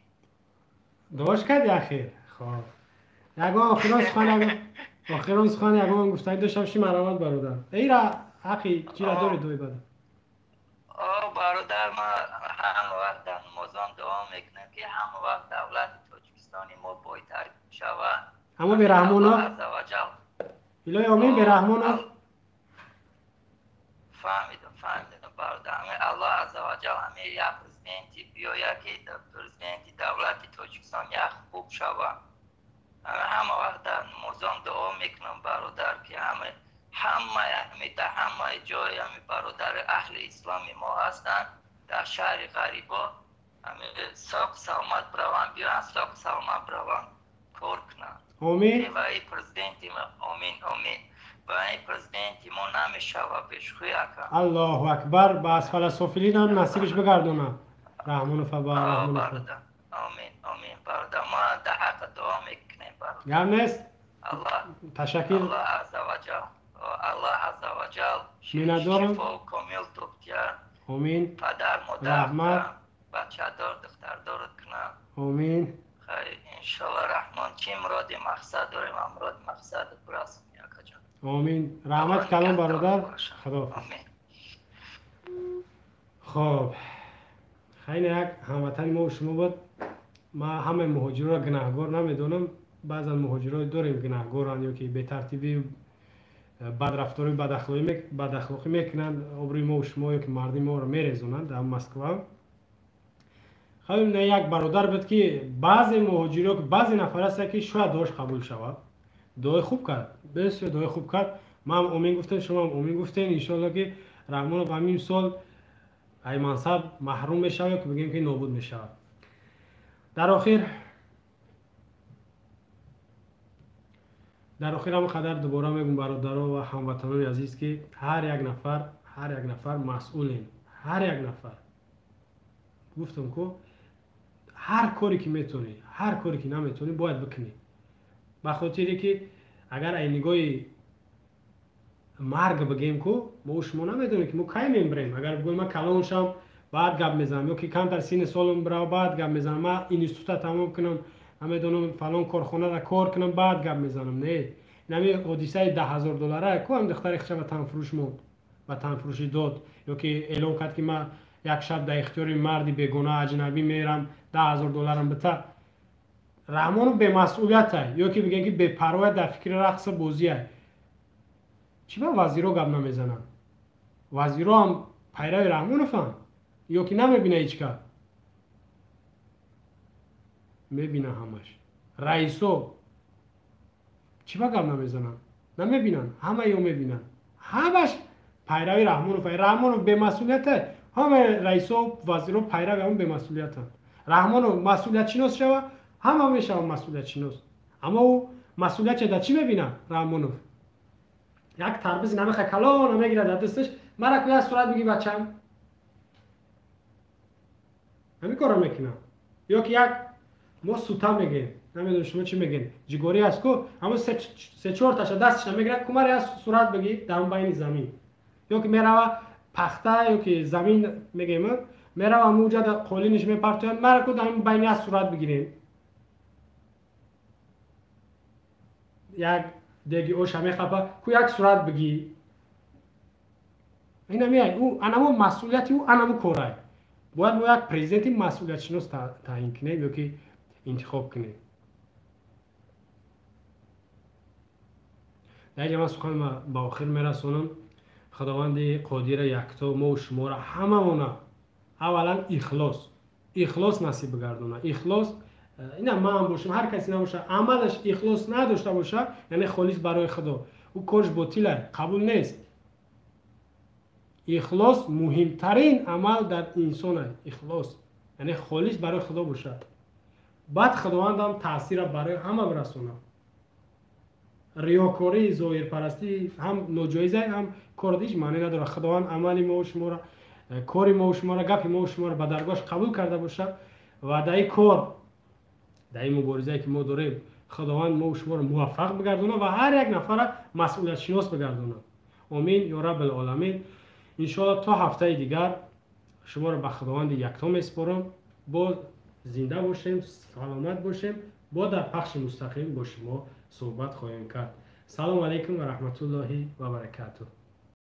S1: Дуош карди ахир. Хоб, ягон охирон сухан, охирон сухан ягон гуфтанӣ доштам ши, марҳамат, бародар. Эйра ҳақи чира дори дуои бада.
S4: О, бародар, ман ҳама вақт дар намозон дуо мекунам, ки ҳама вақт давлати Тоҷикистони мо бойтар шавад.
S1: Ҳамо Бераҳмонов, илоҳи омин, Бераҳмонов.
S4: Фаҳмидам, фаҳмидам, бародар. Ҳами Аллоҳ азза ва ҷал ҳами як президенти биёяд, ки президенти давлати Тоҷикистон як хуб шавад. Ҳама вақт дар намозон дуо мекунам, бародар, ки ҳама дар ҳамаи ҷой ҳами бародари аҳли исломи мо ҳастанд дар шаҳри ғарибо, ҳами соқ саломат бираванд, биёянд, соқ саломат бираванд, кор кунанд.
S1: Омин.
S4: Ва и президенти мо, омин, омин, ва ин президенти мо намешава бешухӣ, ака.
S1: Аллоҳу акбар, ба асфала софилинам насибиш бигардона Раҳмонова, ба Раҳмонова.
S4: Омин, омин, бародар, мо дар ҳаққа дуо мекунем, бародар.
S1: Гап нест.
S4: Аллоҳ
S1: ташаккур.
S4: Аллоҳ азза ва ҷал, Аллоҳ азза ва ҷал
S1: миннатдорам.
S4: Шифо комил тубтия.
S1: Омин.
S4: Падар модар,
S1: раҳмат.
S4: Бачадор, духтардор кунад.
S1: Омин.
S4: Хайр, иншоалло, Раҳмон, чӣ муроди мақсад дорем, муроди мақсад бирасонӣ, акаҷон.
S1: Омин, раҳмат калом, бародар, худоҳофиз. Хоб, хайна як ҳамватани мо шумо буд. Ман ҳамаи муҳоҷирро гунаҳгор намедонам. Баъзан муҳоҷиро дорем, гунаҳгоранд ё ки бетартибӣ, бадрафторӣ, бадахлоқӣ мекунанд, обрӯи мо шумо ё ки мардуми моро мерезонанд дар Москва. Хаб, як бародар буд, ки баъзе муҳоҷиро, баъзе нафар ҳастанд, ки шояд дуош қабул шавад. Дуои хуб кард, бисёр дуои хуб кард. Ман омин гуфтем, шумоам омин гуфтем. Иншоалло, ки Раҳмонов ҳамин сол ай мансаб маҳрум мешавад ё ки бигӯем, ки нобуд мешавад. Дар охир ҳам қадар дубора мегӯм, бародаро ва ҳамватанони азиз, ки ҳар як нафар, ҳар як нафар масъулем. Ҳар як нафар, гуфтам ку, ҳар коре ки метавонӣ, ҳар коре ки наметавонӣ, бояд бикунӣ, ба хотире ки агар ай нигоҳи марг бигем ку, мо шумо намедонем, ки мо кай мембирем. Агар бигӯем, ман калон шам, баъд гап мезанам, ё ки камтар синни солам бирава, баъд гап мезанам, ман института тамом кунам, намедонам, фалон корхонара кор кунам, баъд гап мезанам, не. Инами ҳодисаи 10 000 доллара ку, ҳам духтари хиша ба танфурӯш монд, ба танфурӯшӣ дод, ё ки эълон кард, ки ман як шаб дар ихтиёри марди бегона, аҷнабӣ мерам, 10 000 долларам бита. Раҳмонов бемасъулиятай ё ки бигем, ки бепарвоя, дар фикри рақса бозиай. Чӣ ба вазиро гап намезананд? Вазиро ҳам пайрави Раҳмонованд ё ки намебина? Ҳеҷ кас мебина ҳамаш. Раисо чӣ ба гап намезананд? Намебинанд? Ҳама ё мебинанд, ҳамаш пайрави Раҳмонов. Раҳмонов бемасъулията, ҳама раисо, вазиро пайрави ҳамон бемасъулиятанд. Раҳмонов масъулиятшинос шава, ҳама мешава масъулиятшинос. Аммо ӯ масъулиятша дар чӣ мебинад? Раҳмонов як тарбизи намеха калона мегирад дар дасташ: «Мара ку, як сурат биги, бачам». Ҳамин корро мекунам. Ё ки як мо сута мегем, намедонам, шумо чӣ мегем, ҷигорӣ аст ку, ҳамон се-чорташа дасташа мегирад: «Кумара як сурат биги дар байни замин». Ё ки мерава пахта, ё ки замин мегем, мерава ҳамунҷа қолиниш мепартояд: «Мара ку, дар байни як сурат бигирем». Як деги оша мехапа: «Ку, як сурат бигӣ». Инамиай ӯ, анамо масъулияти ӯ, анамо корай. Бояд мо як президенти масъулиятшинос таъин кунем ё ки интихоб кунем. Дар инҷа ман сухан ба охир мерасонам. Худованди қодира якто мо шуморо ҳамамона аввалан ихлос, ихлос насиб бигардона. Ихлос, ина ман бошам, ҳар касе набоша, амалаш ихлос надошта боша, яъне холис барои Худо, ӯ корш ботилай, қабул нест. Ихлос муҳимтарин амал дар инсон. Ихлос яъне холис барои Худо бошад. Баъд Худовандам таъсира барои ҳама бирасонад. Риёкорӣ, зоҳирпарастӣ ҳам ноҷоиза, ҳам кор ҳеҷ маъне надорад. Худованд амали мову шуморо, кори мову шуморо, гапи мову шуморо ба даргоҳаш қабул карда бошад. Ва дар ин кор, дар ин муборизае ки мо дорем, Худованд мо шуморо муваффақ бигардонад ва ҳар як нафара масъулиятшинос бигардонад. Омин ё Раббил Оламин. Иншоалло, то ҳафтаи дигар шуморо ба Худованди якто месупорам. Боз зинда бошем, саломат бошем, бо дар пахши мустақим бо шумо суҳбат хоҳем кард. Салому алайкум ва раҳматуллоҳи ва баракатуҳ.